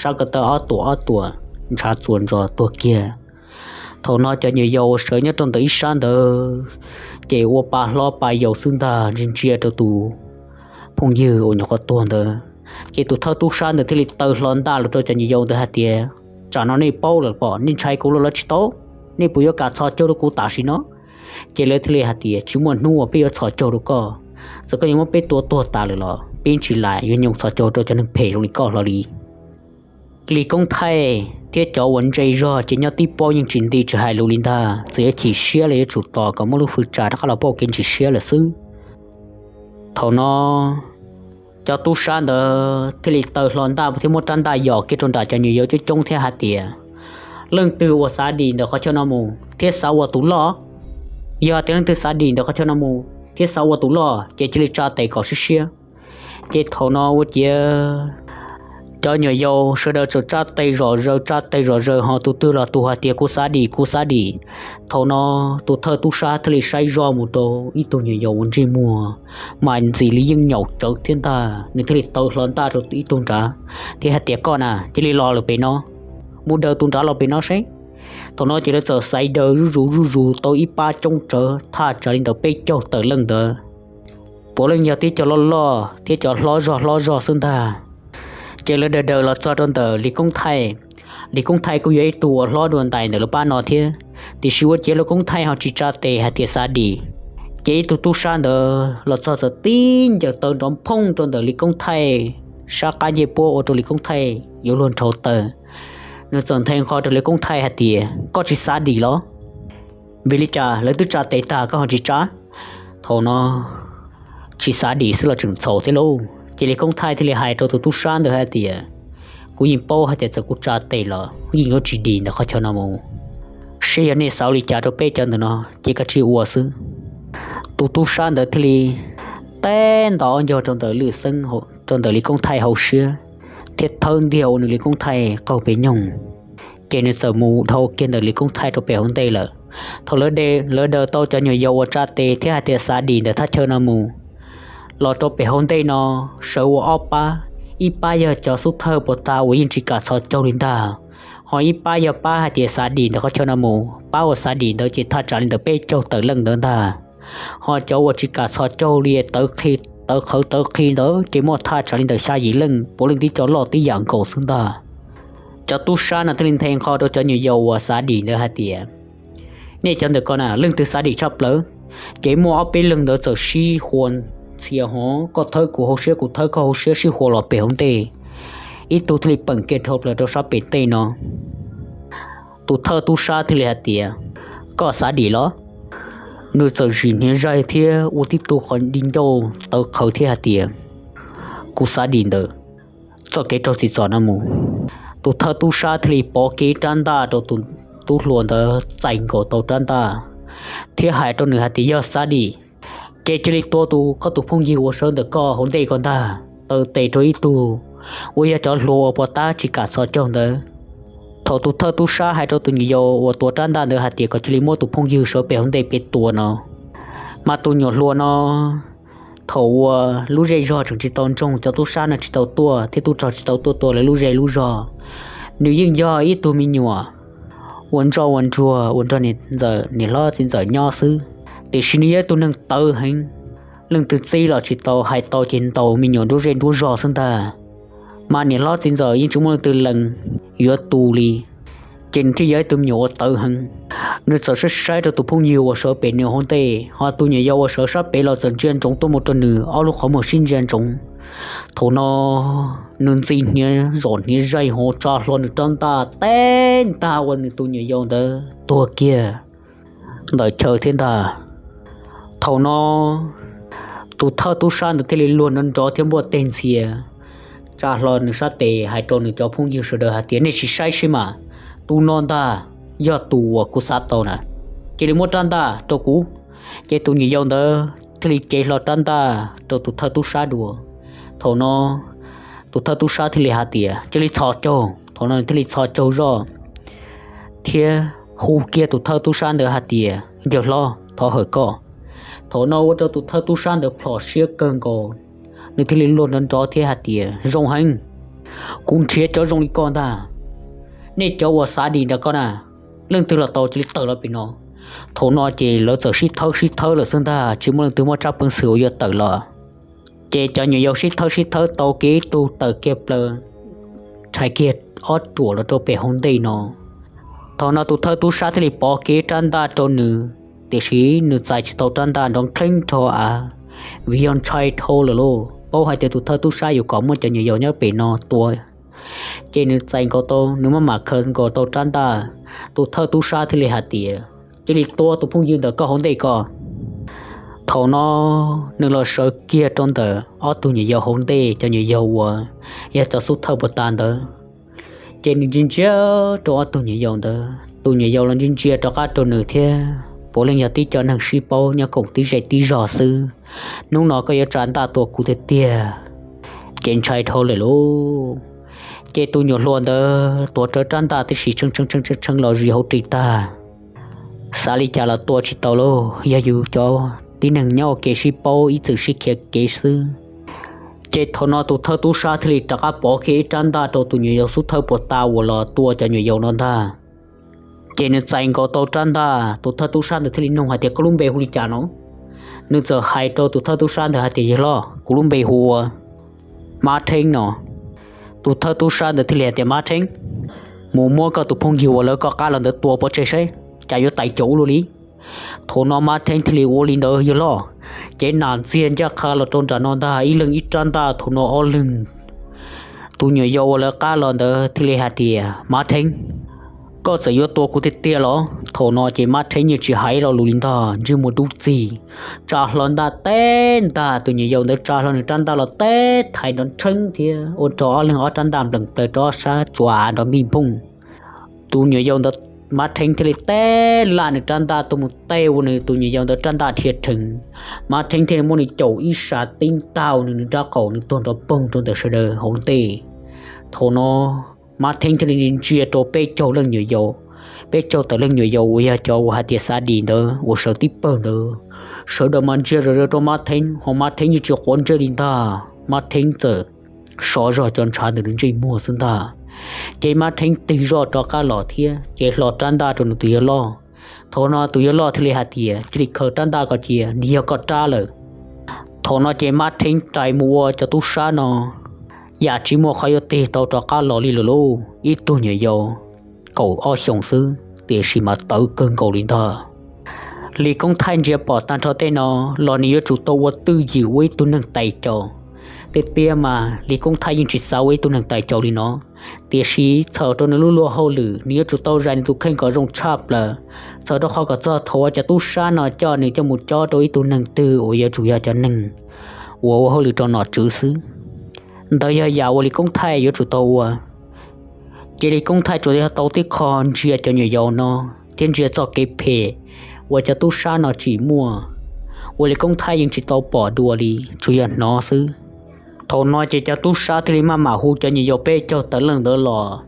sab ko taw ob tuam ob tuam ntshav txuas ntsos tuag kiag. Thaum no cov nyuam yaus uas sawv nyob rau ntawm ib sab ntawd ces ua pa hlob pa yau xwb ntag, ntsia ntsia rau tus phooj ywg uas nyuam qhuav tuag ntawd. Ces tus thawj tub sab ntawd thiaj li taw hlo ntaj los rau cov nyuam yaus ntawd hais tias, tsam no nej paub lawm pom, nej ntshai kuv los lawv tsis tau, nej puas yuav kam txhos caug rau kuv tam sim no? Ces lawv thiaj li hais tias, tsis muaj hnub uas peb yuav txhos caug rau koj. Txawm koj yuav muab peb tua tuag tas lawm los peb tsis lam yuav nyoo txhos caug rau cov neeg phem zoo li koj hlo li. Lis Koob Thaij thiab cov uas ntse zog ces nyob tib pob yeej tsis nti tsis hais lus li ntag, txawm yuav chim siab los yuav tsum tos kom muaj lub hwj tsa rov qab los pauj kev ntsis siab lawm xwb. Thaum no cov tub sab ntawd thiaj li taw hlo ntaj thiab muab rab ntaj yos kiag rau nram cov nyuam yaus coob coob thiab hais tias, leej twg uas xav dim ntawm qhov chaw no mus thiab xav ua tus loj, yog tias leej twg xav dim ntawm qhov chaw no mus thiab xav ua tus loj ces cia li tsa tes kom siab siab. Ces thaum no ua ciav cov nyuam yaus sawv daws txawm tsa tes zom zaws tsa tes zom zaws ho tus twg los tus hais tias kuv xav dim kuv xav dim. Thaum no tus thawj tub sab thiaj li saib zoj mus rau ib tug nyuam yaus uas ntsej muag mas ntxim li yeej nyaum tsawv thiab ntag, nws thiaj li taw hlo ntaj rau ib tug nrad thiab hais tias koj na cia li los lawm pem no, mus daws tus nrad los pem no seb. Thaum no ces lawv txawm xaiv daws zuj zus zuj zus tau ib pab coob tsawv thaj tsam li ntawm peb caug tawm leej ntawd, puav leej yog tib cov loj loj thiab cov hlob zog hlob zog xwb ntag. Ces lawv daws daws los txog rau ntawm Lis Koob Thaij. Lis Koob Thaij kuj yog ib tug uas hlob dua ntais ntawm lawv pab no thiab, tiam sis ua ciav Lis Koob Thaij ho tsis tsa tes hais tias xav dim. Ces ib tug tub sab ntawd los txog txawm tib ncaws taw nrov nphooj rau ntawm Lis Koob Thaij sab qab ncej puab ua rau Lis Koob Thaij yuav luag nrhau taw. Nws txawm nthe nqho rau Lis Koob Thaij hais tias koj tsis xav dim los? Vim li cas lawv twb tsa tes tag koj ho tsis tsa? Thaum no tsis xav dim xwb los tseem txhaum thiab lauj. Ces Lis Koob Thaij thiaj li hais rau tus tub sab ntawd hais tias, kuv yeej paub hais tias txawm kuv tsa tes los yeej yuav tsis dim ntawm qhov chaw no mus. Seb yog nej xav li cas rau peb cov ntawm no ces koj cia li ua xwb. Tus tub sab ntawd thiaj li teb nto ob ncog rau ntawm Lwm Xeeb, rau ntawm Lis Koob Thaij hauv siab, thiab thawb ntiag ua nws Lis Koob Thaij qaug pes nyoog. Ces nws txawm mus dhau kiag ntawm Lis Koob Thaij rau pem hauv ntej lawm. Thaum lawv daws tau cov nyuam yaus uas tsa tes thiab hais tias xav dim ntawm thaj chaw no mus los rau pem hauv ntej no, sawv ua ob pab, ib pab yog cov xub thawj puas tas uas yeej tsis kam txhos caug li ntag, ho ib pab yog pab hais tias xav dim ntawm qhov chaw no mus. Pab uas xav dim ntawd ces thaj tsam li ntawm peb caug tawm leej ntawd ntag, ho cov uas tsis kam txhos caug li tawv qhi, tawv qhawv tawv qhi ntawd ces muaj thaj tsam li ntawm xya yim leej, puav leej tib co loj tib yam nkaus xwb ntag. Cov tub sab no thiaj li nthe nqho rau cov nyuam yaus uas xav dim ntawd hais tias, nej cov ntawm ko na leej twg xav dim tshaj plaws? Ces muaj ob peb leeg ntawd txawm sib hua ntxhia hov, koj thawb kuv hauv siab kuv thawb koj hauv siab sib hua los pem hauv ntej. Ib tug thiaj li peem kiag dhau plaws rau sab pem ntej no. Tus thawj tub sab thiaj li hais tias, koj xav dim los? Nws txawm zim hniav zaig thiab ua tib tug qhov di ncauj tawv qhawv thiab hais tias, kuv xav dim ntawm txoj kev raug tsim txom no mus. Tus thawj tub sab thiaj li pov kiag rab ntaj rau tus tub hluas ntawd txais nkaus tau rab ntaj thiab hais rau nws hais tias, yog xav dim ces cia li tua tus koj tus phooj ywg uas sawv ntawm koj hauv ntej ko ntag. Taw tes rau ib tug uas yog cov hluas uas puas tab tsis kam txhos caug ntawd. Thaum tus thawj tub sab hais rau tus nyuam yaus uas tuav rab ntaj ntawd hais tias kom cia li muab tus phooj ywg sawv pem hauv ntej pem tua no, mas tus nyuam hluas no thaum uas lub zej zog tseem tsis tau ntsoog, cov tub sab no tsis tau tuaj thiab tub rog tsis tau tuaj tua lawv lub zej lub zog, nws yeej yog ib tug me nyuam uas ntsoj uas ntsuag uas nrog niam ntxawm niam hlob txiv ntxawm nyob xwb, tiam sis nws yog ib tug neeg tawv heev. Leej twg txib los tsis tau, hais tau ces ntaus me nyuam nruab zej nruab zog xwb ntag. Mas niam hlob txiv ntxawm yeej tsis muaj leej twg lees yuav tu li, ces nws thiaj yog ib tug me nyuam uas tawv heev. Nws txawm saib saib rau tus phooj ywg uas sawv pem nws hauv ntej, ho tus nyuam yaus uas sawv sab pem los txawm ntsia ntsoov tuaj mus rau nws, ob lub qhov muag sib ntsia ntsoov. Thaum no nws ntxi hniav zom hniav zaig hauv tsa hlo nws rab ntaj teb ntag ua nws tus nyuam yaus ntawd tuag kiag ntawm chaw thiab ntag. Thaum no tus thawj tub sab ntawd thiaj li luag nrov nrov thiab npuaj teg ntxhias, tsa hlo nws sab tes hais rau nws cov phooj ywg sawv daws hais tias, nej sim saib seb mas, tus no ntag yog tus uas kuv xav tau na, cia li muab rab ntaj rau kuv. Ces tus nyuam yaus ntawd thiaj li cev hlo rab ntaj rau tus thawj tub sab dua. Thaum no tus thawj tub sab thiaj li hais tias, cia li txhos caug. Thaum no nws thiaj li txhos caug zoj thiab hu kiag tus thawj tub sab ntawd hais tias, yawg hlob, thov hawm koj. Thaum no ua rau tus thawj tub sab ntawd plhom siab kawg nkaus, nws thiaj li luag nrov nrov thiab hais tias, zoo heev, kuv nrhiav cov zoo li koj ntag. Nej cov uas xav dim nrog koj na, leej twg los tau cia li tawm los pem no. Thaum no ces lawv txawm sib thawb sib thawb lawm xwb ntag, tsis muaj leej twg muaj tsab peev xwm uas yuav tawm los. Ces cov nyuam yaus sib thawb sib thawb tau kev ib tug tawm kiag plaws, rhais kiag ob ruam los rau pem hauv ntej no. Thaum no tus thawj tub sab thiaj li pov kev rab ntaj rau nws, tiam sis nws txais tsis tau rab ntaj, nrov nrheeb rho av, vim yog ntshai dhau lawm lauj, paub hais tias tus thawj tub sab yuav kom muab cov nyuam yaus nyob pem no tua Ces nws txais nkaus tau, nws maj mam khaws nkaus tau rab ntaj. Tus thawj tub sab thiaj li hais tias, cia li tua tus phooj ywg ntawm koj hauv ntej ko. Thaum no nws los sawv kiag rau ntawm ob tug nyuam yaus hauv ntej, cov nyuam yaus uas yog cov xub thawj puag ta ntawd. Ces nws ntsia ntsia rau ob tug nyuam yaus ntawd, tus nyuam yaus los ntsia ntsia rov qab rau nws thiab, puav leej yog tib co neeg sib paub nyob koom tib zej tib zog xwb. Hnub no koj yuav tsa ntaj tua kuv tiag tiag, ces ntshai dhau lawm lauj. Ces tus nyuam hluas ntawd tuav rawv rab ntaj tib si tshee tshee tshee tshee los zis hauv ris tag. Xav li cas los tua tsis tau lauj, yog yus cov tib neeg nyob ua ke sib paub ib txwm sib khiav kev xwb. Ces thaum no tus thawj tub sab thiaj li rov qab pov kiag ib rab ntaj rau tus nyuam yaus xub thawj puag ta uas los tua cov nyuam yaus no ntag. Ces nws txais nkaus tau rab ntaj, tus thawj tub sab ntawd thiaj li nug hais tias, koj lub npe hu li cas no? Nws txawm hais rau tus thawj tub sab ntawd hais tias, yawg loj, kuv lub npe hu ua Mab Theeb no. Tus thawj tub sab ntawd thiaj li hais tias, Mab Theeb, mus muab koj tus phooj ywg uas lawv koj qab los ntawd tua pov tseg saib cas yuav tais caum ua luaj li. Thaum no Mab Theeb thiaj li ua li ntawd yawg loj. Ces nam ntxiag ncaj qha los rau nram no ntag, ib leeg ib rab ntaj. Thaum no ob leeg tus nyuam yaus uas lawv qab los ntawd thiaj li hais tias, Mab Theeb, koj txawm yuav tua kuv tiag tiag los? Thaum no ces Mab Theeb yeej tsis hais lo lus li ntag, ntsej muag dub txig, tsa hlo ntaj teb ntag. Tus nyuam yaus ntawd tsa hlo nws rab ntaj los teb thaiv nrov nrheeb thiab ua rau ob leeg ob rab ntaj nplees plaws rau ob sab tsuas av nrov npij npooj. Tus nyuam yaus ntawd, Mab Theeb thiaj li teb laj nws rab ntaj tuaj mus tej ua nws tus nyuam yaus ntawd rab ntaj dhia rhees. Mab Theeb thiaj li muab nws caum ib sab tib ntaj ua nws nrab qaum, nws tuag nrov poog rau ntawm sawv daws hauv ntej. Thaum no Mab Theeb thiaj li ntsia rau peb caug leej nyuam yaus, peb caug tawm leej nyuam yaus uas yog cov uas hais tias xav dim ntawd uas sawv tib pawg ntawd. Sawv daws mas ntsia zom zaws rau Mab Theeb, ho Mab Theeb yeej tsis quav ntsej li ntag. Mab Theeb txawm sov zog cov ntshav ntawm nws ntsej muag xwb ntag. Ces Mab Theeb tig zoj rov qab los thiab ces hlo rab ntaj rau nws tus yawg loj. Thaum no tus yawg loj thiaj li hais tias, cia li khaws rab ntaj ko cia, nws yog koj rab lawm. Thaum no ces Mab Theeb rais mus ua cov tub sab no yam tsis muaj qhov yuav tig tau rov qab los li lawm lauj. Ib tug nyuam yaus kaum ob xyoos xwb tiam sis mas tawv kawg nkaus li ntag. Lis Koob Thaij ntsia pom tag nrho tej no los nws yuav tsum tau ua twj ywm ua ib tug neeg tais caus. Tiag tiag mas Lis Koob Thaij yeej tsis xav ua ib tug neeg tais caus li no, tiam sis txhawm rau nws lub luag hauj lwm nws yuav tsum tau zais nws tus kheej kom zoo tshaj plaws. Txhawm rau qhov kom txog thaum uas cov tub sab no coj nws coj mus cob rau ib tug neeg twg uas yuav tsum yog cov neeg uas ua hauj lwm rau nom tswv xwb. Ntawd yog yam uas Lis Koob Thaij yuav tsum tau ua. Ces Lis Koob Thaij tsuas yog tau tib qho ntsia cov nyuam yaus no thiab ntsia txoj kev phem uas cov tub sab no tsim muaj, uas Lis Koob Thaij yeej tsis tau pom dua li, tsuas yog hnov xwb. Thaum no ces cov tub sab thiaj li maj mam hu cov nyuam yaus peb caug tawm leej ntawd los,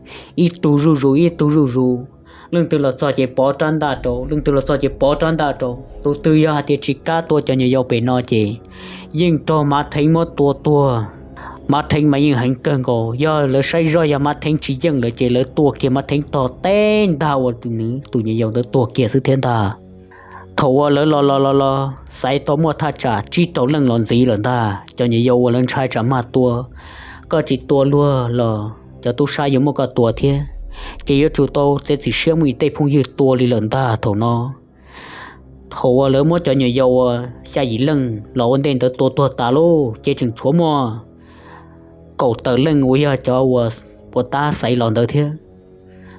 ib tug zuj zus ib tug zuj zus. Leej twg los txog ces pov rab ntaj rau, leej twg los txog ces pov rab ntaj rau. Tus twg yog hais tias tsis kam tua cov nyuam yaus pem no ces yeej raug Mab Theeb muab tua tuag. Mab Theeb mas yeej heev kawg nkaus, yog lawv saib zoj yog Mab Theeb tsis yeej lawm ces lawv tua kiag Mab Theeb tog teb ntag uas nws tus nyuam yaus ntawd tuag kiag xwb thiab ntag. Thaum uas lawv los los los los xaiv tau muaj thaj tsam tsib rau leej los ntxiv lawm ntag, cov nyuam yaus uas lawv ntshai tsam mag tua, koj tsis tua luag los cov tub sab yuav muab koj tua thiab, ces yuav tsum tau txiav txim siab muab yus tej phooj ywg tua li lawm ntag thaum no. Thaum uas lawv muab cov nyuam yaus uas xya yim leej los ua ntej ntawd tua tuag tas lauj, ces tseem tshuav muaj kaum tawm leej uas yog cov uas puas tab xaiv los ntawd thiab.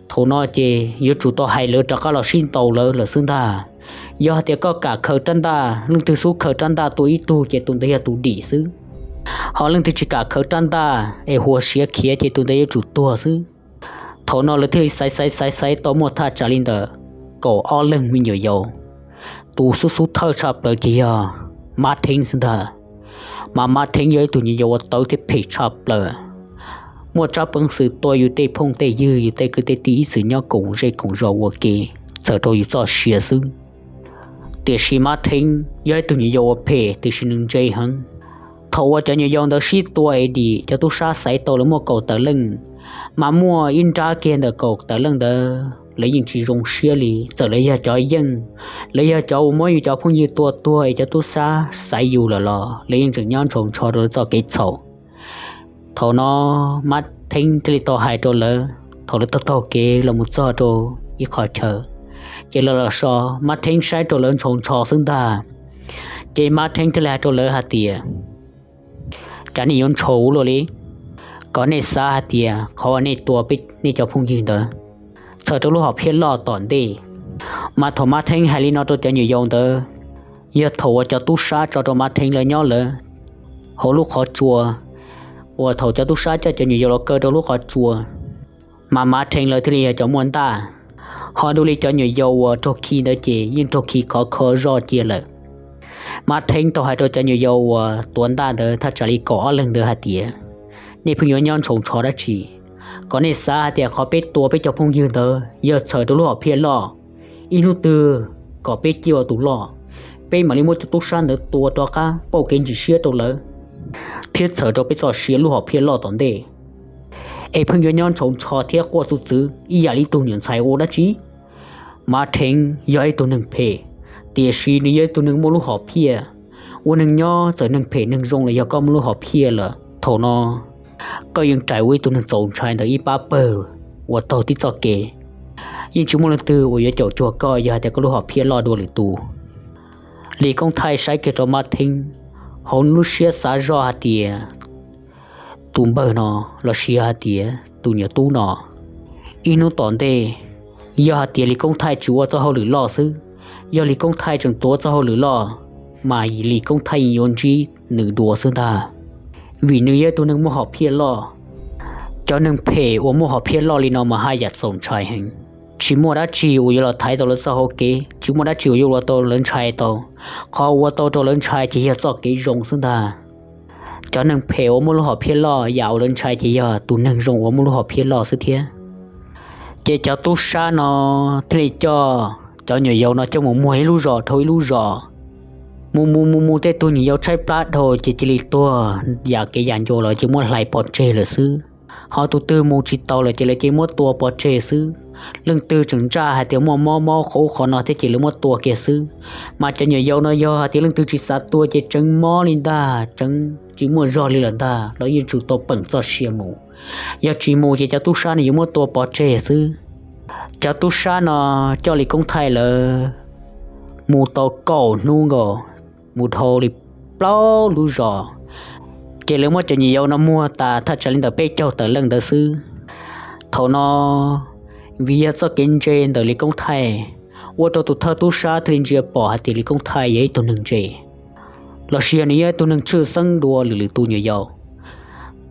Thaum no ces yuav tsum tau hais lawv rov qab los sib ntaus lawv lawm xwb ntag. Yog hais tias koj kam khaws rab ntaj, leej twg xub khaws rab ntaj tua ib tug ces tus ntawd yog tus dim xwb. Ho leej twg tsis kam khaws rab ntaj es huas siav khiav ces tus ntawd yuav tsum tuag xwb. Thaum no lawv thiaj li xaiv xaiv xaiv xaiv tau muaj thaj tsam li ntawm kaum ob leeg me nyuam yaus. Tus xub xub thawj tshaj plaws ces yog Mab Theeb xwb ntag. Mas Mab Theeb yog ib tug nyuam yaus uas tawv thiab phem tshaj plaws, muaj tsab peev xwm tua yus tej phooj tej ywg, yus tej kwv tej tij ib txwm nyob koom zej koom zos ua ke txawm rau yus txoj sia xwb. Tiam sis Mab Theeb yog ib tug nyuam yaus uas phem tiam sis nws ntse heev. Thaum uas cov nyuam yaus ntawd sib tua es dim, cov tub sab xaiv tau lawv muaj kaum tawm leej, mas muaj ib nrab kiag ntawm kaum tawm leej ntawd lawv yeej tsis zoo siab li. Txawm lawv yog cov yeej, lawv yog cov uas muab yus cov phooj ywg tua tuag es cov tub sab xaiv yus lawm los lawv yeej tseem nyob ntshaus ntsho rau lawv txoj kev txhaum. Thaum no Mab Theeb thiaj li tau hais rau lawv, thaum lawv taug taug kev los mus txog rau ib qho chaw, ces lawv los so, Mab Theeb saib rau lawv ntshaus ntsho xwb ntag. Ces Mab Theeb thiaj li hais rau lawv hais tias, cas nej yuav ntshaus ua luaj li? Kom nej xav hais tias qhov uas nej tua nej cov phooj ywg ntawd txhawm rau lub hom phiaj loj tom ntej. Mas thaum Mab Theeb hais li no rau cov nyuam yaus ntawd, yog thaum uas cov tub sab tso rau Mab Theeb lawv nyob lawv hauv lub qhov tsua, uas thaum cov tub sab coj cov nyuam yaus los kaw rau lub qhov tsua, mas Mab Theeb lawv thiaj li yog cov muaj ntaj. Ho dua li cov nyuam yaus uas raug khi ntawd ces yeej raug khi khov kho zoj cia lawm. Mab Theeb tau hais rau cov nyuam yaus uas tuav ntaj ntawd thaj tsam li kaum ob leeg ntawd hais tias, nej pheej yuav nyob ntshauv ntsho dab tsi? Kom nej xav hais tias qhov peb tua peb cov phooj ywg ntawd yog txhawm rau lub hom phiaj loj. Ib hnub twg kom peb ciaj ua tus loj, peb mam li muab cov tub sab ntawd tua rov qab pauj kev ntsis siab rau lawv, thiab txhawm rau peb txoj sia lub hom phiaj loj tom ntej. Es pheej yuav nyob ntshauv ntsho thiab quaj txuj txwv ib yam li tug niam ntxhais ua dab tsi? Mab Theeb yog ib tug neeg phem, tiam sis nws yog ib tug neeg muaj lub hom phiaj. Ua neeg nyob txawm neeg phem neeg zoo los yog koj muaj lub hom phiaj lawm, thaum no koj yeej rais ua ib tug neeg txaus ntshai ntawm ib pab pawg uas taug tib txoj kev. Yeej tsis muaj leej twg uas yuav caum cuag koj yog hais tias koj lub hom phiaj loj dua lwm tus. Lis Koob Thaij saib kiag rau Mab Theeb, hauv lub siab xav zoj hais tias tus npawg no, los sis yog hais tias tus niam tub no, ib hnub tom ntej, yog hais tias Lis Koob Thaij tsis ua txoj hauj lwm loj xwb, yog Lis Koob Thaij tseem tuav txoj hauj lwm loj, mas Lis Koob Thaij yeej yuav ntsib nws dua xwb ntag. Vim nws yog ib tug neeg muaj hom phiaj loj. Cov neeg phem uas muaj hom phiaj loj li no mas haj yam txaus ntshai heev. Tsis muaj dab tsi uas yuav los thaiv tau lawv txoj hau kev, tsis muaj dab tsi uas yuav ua tau lawv ntshai tau. Qhov ua tau rau lawv ntshai ces yog txoj kev zoo xwb ntag. Cov neeg phem uas muaj lub hom phiaj loj, yam uas lawv ntshai ces yog tus neeg zoo uas muaj lub hom phiaj loj xwb thiab. Ces cov tub sab no thiaj li coj cov nyuam yaus no coj mus muag ib lub zos dhau ib lub zos, mus mus mus mus tej tug nyuam yaus tshaib plab dhau ces cia li tuag yam kev yam ncua los ces muab hlais pov tseg lawm xwb. Ho tus twg mus tsis taus lawm ces lawv cia li muab tua pov tseg xwb. Leej twg tseem ntsaj hais tias muaj mob mob qhov ub qhov no thiab ces lawv muab tua kiag xwb. Mas cov nyuam yaus no yog hais tias leej twg tsis xav tua ces tseev mob li ntag, tseev tsis muaj zog li lawm ntag, los yeej tsum tau peem txoj sia mus. Yog tsis mus ces cov tub sab no yuav muab tua pov tseg xwb. Cov tub sab no coj Lis Koob Thaij lawv mus tau kaum hnub nkaus, mus dhau li plaub lub zos, ces lawv muab cov nyuam yaus no muag tas thaj tsam li ntawm peb caug tawm leej ntawd xwb. Thaum no, vim yog txoj kev ntse ntawm Lis Koob Thaij, ua rau tus thawj tub sab thiaj li ntsia pom hais tias Lis Koob Thaij yog ib tug neeg ntse. Los sis yog nws yog ib tug neeg tshwj xeeb dua lwm lwm tus nyuam yaus.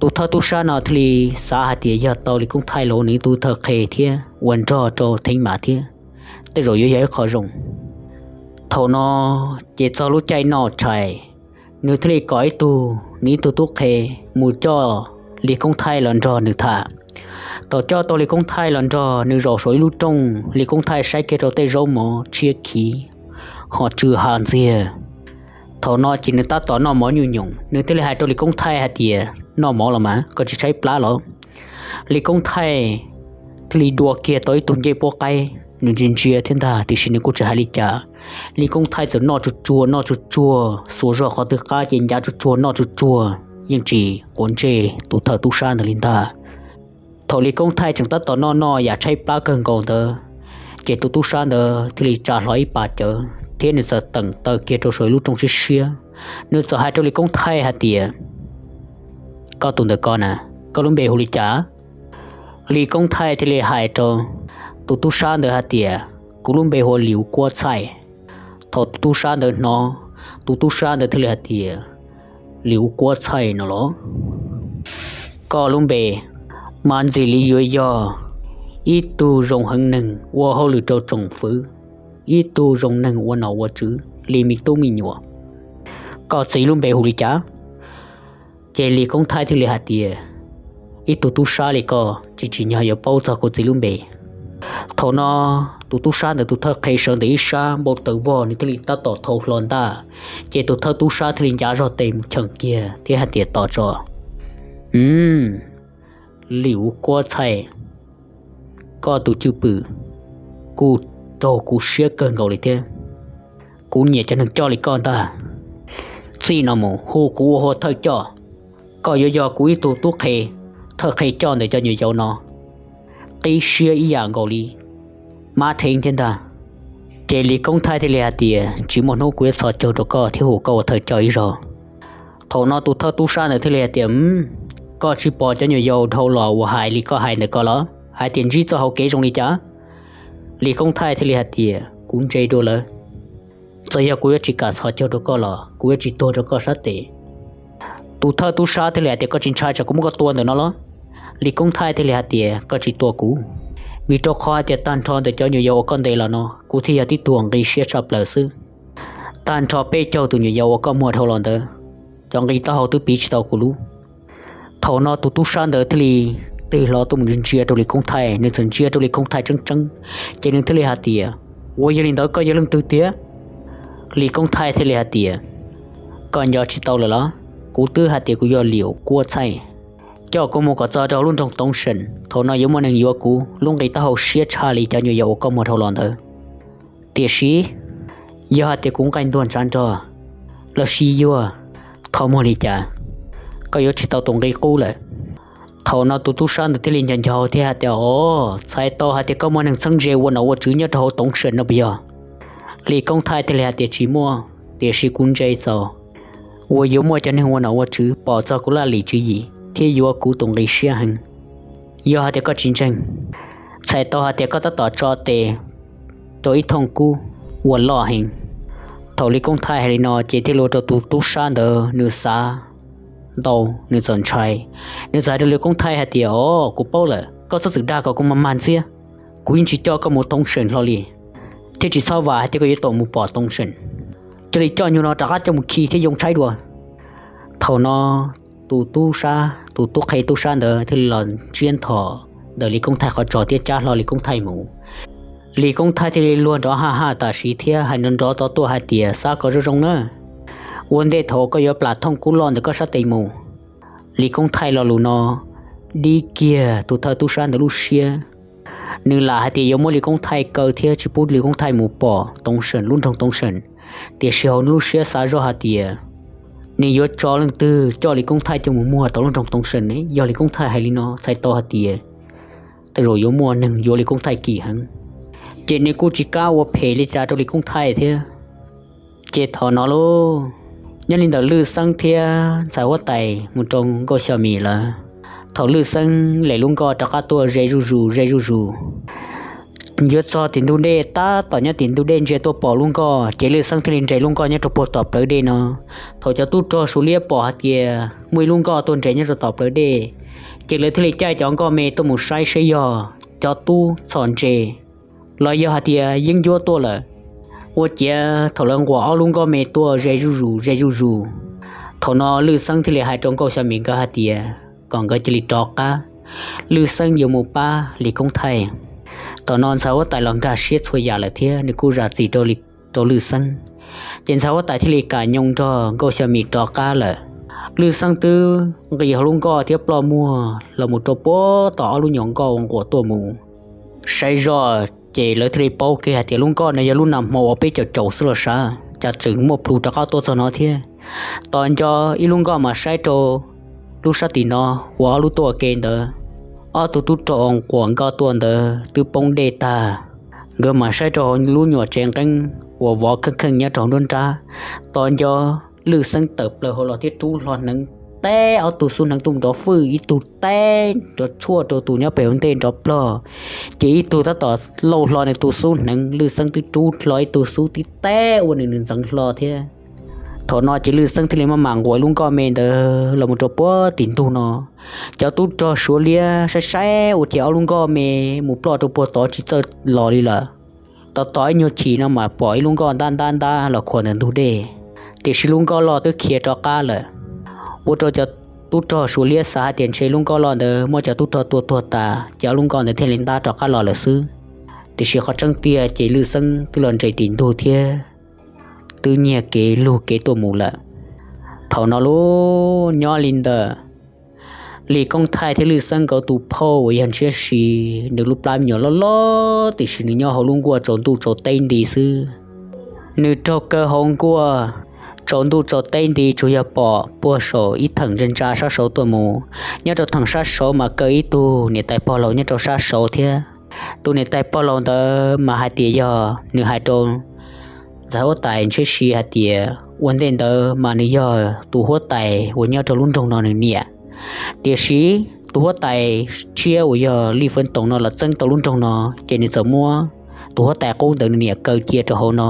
Tus thawj tub sab no thiaj li xav hais tias yog tau Lis Koob Thaij los ua nws ib tug thawj qhe thiab ua nrog rau Theeb Mas thiab, tej zaum yuav yog ib qho zoo. Thaum no ces txog lub caij noj tshais, nws thiaj li kom ib tug, nws ib tug tub qhe mus coj Lis Koob Thaij los nrog nws tham. Thaum coj tau Lis Koob Thaij los nrog nws zaum saum ib lub rooj, Lis Koob Thaij saib kiag rau tej zaub mov tshiab khiv ho tsw ha ntxiag. Thaum no ces nws tab tom noj mov nyuj nyoos, nws thiaj li hais rau Lis Koob Thaij hais tias, noj mov los mas koj tsis tshaib plab los? Lis Koob Thaij thiaj li dua kiag tau ib tug ncej puab qaib, nws ntsia ntsia thiab ntag tiam sis nws kuj tsis hais li cas. Lis Koob Thaij txawm noj tsuag tsuag noj tsuag tsuag, xuas zog qhov twg qab ces ncav tsuag tsuag noj tsuag tsuag, yeej tsis quav ntsej tus thawj tub sab ntawd li ntag. Thaum Lis Koob Thaij tseem tab tom noj noj yam tshaib plab kawg nkaus ntawd, ces tus tub sab ntawd thiaj li tsa hlo ib pas cawv thiab nws txawm teem taw kiag rau saum ib lub rooj siab siab. Nws txawm hais rau Lis Koob Thaij hais tias, koj tus ntawm ko na, koj lub npe hu li cas? Lis Koob Thaij thiaj li hais rau tus tub sab ntawd hais tias, kuv lub npe hu ua Lis Kuab Txhaij. Thaum tus tub sab ntawd hnov, tus tub sab ntawd thiaj li hais tias, Lis Kuab Txhaij no los? Koj lub npe mas ntxim li yuav yog ib tug zoo heev neeg ua hauj lwm rau tsoom fwv, ib tug zoo neeg ua nom ua tswv li me tub me nyuam. Koj txiv lub npe hu li cas? Ces Lis Koob Thaij thiaj li hais tias, ib tug tub sab li koj tsis tsim nyog yuav paub txog kuv txiv lub npe. Thaum no, tus tub sab ntawd tus thawj qhe sawv ntawm ib sab npau taws vog, nws thiaj li tab tom thau hlo ntaj, ces tus thawj tub sab thiaj li ncav zog tes mus cheem kiag thiab hais tias, tos tso. Lis Kuab Txhaij, koj tus cwj pwm kuj raug kuv siab kawg nkaus li thiab. Kuv nyiam cov neeg coj li koj ntag. Txij no mus hu kuv ua hu ua thawj coj, koj yuav yog kuv ib tug tub qhe, thawj qhe coj ntawm cov nyuam yaus no, qib siab ib yam nkaus li Mab Theeb thiab ntag. Ces Lis Koob Thaij thiaj li hais tias, tsis muaj hnub kuv yuav txhos caug rau koj thiab hu koj ua thawj coj ib zaug. Thaum no tus thawj tub sab ntawd thiaj li hais tias, Koj tsis pom cov nyuam yaus dhau los uas hais li koj hais ntawm ko los hais tias ntsib txoj hauv kev zoo li cas? Lis Koob Thaij thiaj li hais tias, kuv ntse dua lawm. Txawm yog kuv yuav tsis kam txhos caug rau koj los kuv yuav tsis tuag rau koj sab tes. Tus thawj tub sab thiaj li hais tias, koj tsis ntshai tsam kuv muab koj tua ntawm no los? Lis Koob Thaij thiaj li hais tias, koj tsis tua kuv, vim rau qhov hais tias tag nrho ntawm cov nyuam yaus uas koj ntes los no kuv thiaj yog tib tug nqi siab tshaj plaws xwb. Tag nrho peb caug tus nyuam yaus uas koj muag dhau los ntawd, cov nqi taub hau twb piv tsis tau kuv lub. Thaum no tus tub sab ntawd thiaj li tig hlo tuaj mus ntsia rau Lis Koob Thaij, nws txawm ntsia rau Lis Koob Thaij tseeb tseeb, ces nws thiaj li hais tias, ua yog li ntawd koj yog leej twg tiag? Lis Koob Thaij thiaj li hais tias, koj nco tsis tau lawm los? Kuv twb hais tias kuv yog Liam Kuab Thaij, coj kuv mus kom txog rau hauv lub nroog Toov Seem, thaum no yuav muaj neeg yuav kuv lub nqi taub hau siab tshaj li cov nyuam yaus uas koj muag dhau los ntawd. Tiam sis yog hais tias kuv nqaij ntuag ntshav nrog lossis yuag, thov muag li cas, koj yuav tsis tau tus nqi qub lawm. Thaum no tus tub sab ntawd thiaj li nco nco thiab hais tias, o, txhais tau hais tias koj muaj neeg txheeb ze ua nom ua tswv nyob rau hauv Toov Seem no puas yog? Lis Koob Thaij thiaj li hais tias, tsis muaj, tiam sis kuv ntse txaus uas yuav muaj cov neeg ua nom ua tswv pom txog kuv laj lim tswv yim thiab yuav kuv tus nqi siab heev. Yog hais tias koj tsis ntseeg, txhais tau hais tias koj tab tom tso tes rau ib thooj kub uas loj heev. Thaum Lis Koob Thaij hais li no ces thiaj li ua rau tus tub sab ntawd nws xav ntau, nws txawm ntshai. Nws txawm hais rau Lis Koob Thaij hais tias, o, kuv paub lawm, koj txhob txwm dag kom kuv mag mag ntxiab. Kuv yeej tsis coj koj mus Toov Seem hlo li, thiab tsis txhob vam hais tias koj yuav tau mus pom Toov Seem. Cia li coj nyuag no rov qab coj mus khi thiab yoo tshaib dua. Thaum no tus tub sab, tus tub qhe tub sab ntawd thiaj li los ntsiab nthos ntawm Lis Koob Thaij qhov tsos thiab cab hlo Lis Koob Thaij mus. Lis Koob Thaij thiaj li luag nrov haj haj tam sim thiab hais nrov nrov txov tuaj hais tias, xav kom zoo zoo na, ua ntej thaum koj yuav plam thooj kub loj ntawm koj sab tes mus. Lis Koob Thaij lo lus no dib kiag tus thawj tub sab ntawd lub siab. Nws lam hais tias yuav muab Lis Koob Thaij kaw thiab tsis pub Lis Koob Thaij mus pom Toov Seem, lub nroog Toov Seem, tiam sis hauv nws lub siab xav zoj hais tias nws yuav tso leej twg coj Lis Koob Thaij coj mus muag tau lub nroog Toov Seem ne? Yog Lis Koob Thaij hais li no txhais tau hais tias tej zaum yuav muaj neeg yuav Lis Koob Thaij kim heev, ces nws kuj tsis kam ua phem li cas rau Lis Koob Thaij thiab. Ces thaum no lauj, nyob li ntawm Lwj Xeeb thiab ntxhais huab tais mus rau Nkauj Xyo Mim lawm. Thaum Lwj Xeeb lem lub nkoj rov qab tuaj ze zuj zus ze zuj zus, yuav txog tim ntug dej, tab tom nyob tim ntug dej ntsia tuaj pom lub nkoj, ces Lwj Xeeb thiaj li nres lub nkoj nyob rau puag tom plawv dej no. Thaum cov tub rog Suav liab pom hais tias muaj ib lub nkoj tuaj nres nyob rau tom plawv dej, ces lawv thiaj li caij cov nkoj me tuaj mus saib saib yog cov tub txhom ntses los yog hais tias yeeb ncuab tuaj lawm. Ua ciav thaum lawv nquam ob lub nkoj me tuaj ze zuj zus ze zuj zus, thaum no Lwj Xeeb thiaj li hais rau Nkauj Xyo Mim nkawd hais tias kom nkawd cia li rov qab, Lwj Xeeb yuav mus pab Lis Koob Thaij. Thaum no ntxhais huab tais los nkag siab txhua yam lawm thiab nws kuj zam txim rau Lwj Xeeb. Ces ntxhais huab tais thiaj li kam nyoo nrog Nkauj Xyo Mim rov qab lawm. Lwj Xeeb twb nqis hauv lub nkoj thiab ploj muag los mus rau puag tom ob lub nyuam nkoj uas nquam tuaj mus. Saib zoj ces lawv thiaj li paub kiag hais tias lub nkoj no yog lub nag hmo uas peb caum caum xwb los sav, cas tseem muaj plhu rov qab tuaj txog no thiab. Tos nco ib lub nkoj mas saib rau lub sab tim no uas ob lub tuaj ua ke ntawd, ob tug tub rog uas nquam nkoj tuaj ntawd twb poob dej tag. Nkawd mas saib rau hauv lub nyuam tsev nqeeb uas vov kheej kheej nyob rau hauv nruab nrab. Tos nco Lwj Xeeb tawm plaws hauv los thiab rub hlo hneev teb ob tug xub hneev tuaj nrov fwj, ib tug teb nrov tshuaj rau tus nyob pem hauv ntej nrov plog, ces ib tug tab tom lauj hlo nws tus xub hneev, Lwj Xeeb twb rub hlo ib tug xub tib teb ua nws nws ntxeev hlo thiab. Thaum no ces Lwj Xeeb thiaj li maj mam nquam lub nkoj me ntawd los mus rau puag tim ntug no. Cov tub rog Suav liab saib saib ua ciav ob lub nkoj me mus ploj rau puag tod tsis txawj los li lawm. Tos tos ib nyuag chim no mas pom ib lub nkoj ntab ntab ntab los khuam ntawm ntug dej, tiam sis lub nkoj loj twb khiav rov qab lawm. Ua rau cov tub rog Suav liab xav hais tias ntshe lub nkoj loj ntawd muab cov tub rog tua tuag tas ces ob lub nkoj ntawd thiaj li ntab rov qab los lawm xwb. Tiam sis qhov tseeb tiag ces Lwj Xeeb twb los nres tim ntug thiab twb nyiag kev lug kev tuaj mus lawm. Thaum no lub nyob li ntawm Lis Koob Thaij thiab Lwj Xeeb nkawd tus phauj uas yog Ntshiab Si, nws lub plab me nyuam loj loj tiam sis nws nyob hauv lub nkuaj tsaus ntuj tsaus teb nti xwb. Nws raug kaw hauv nkuaj tsaus ntuj tsaus teb nti tsuas yog pom puag saum ib theem ntsa ntsa sab saud tuaj mus. Nyob rau theem sab saud mas kaw ib tug niam tais pog laus nyob rau sab saud thiab. Tus niam tais pog laus ntawd mas hais tias yog nws hais rau ntxhais huab tais Ntshiab Si hais tias ua ntej ntawd mas nws yog tus huab tais uas nyob rau lub nroog no nws niam. Tiam sis tus huab tais tshiab uas yog Lij Fwv Toom no los txeeb tau lub nroog no, ces nws txawm muab tus huab tais qub ntawd nws niam kaw cia rau hauv no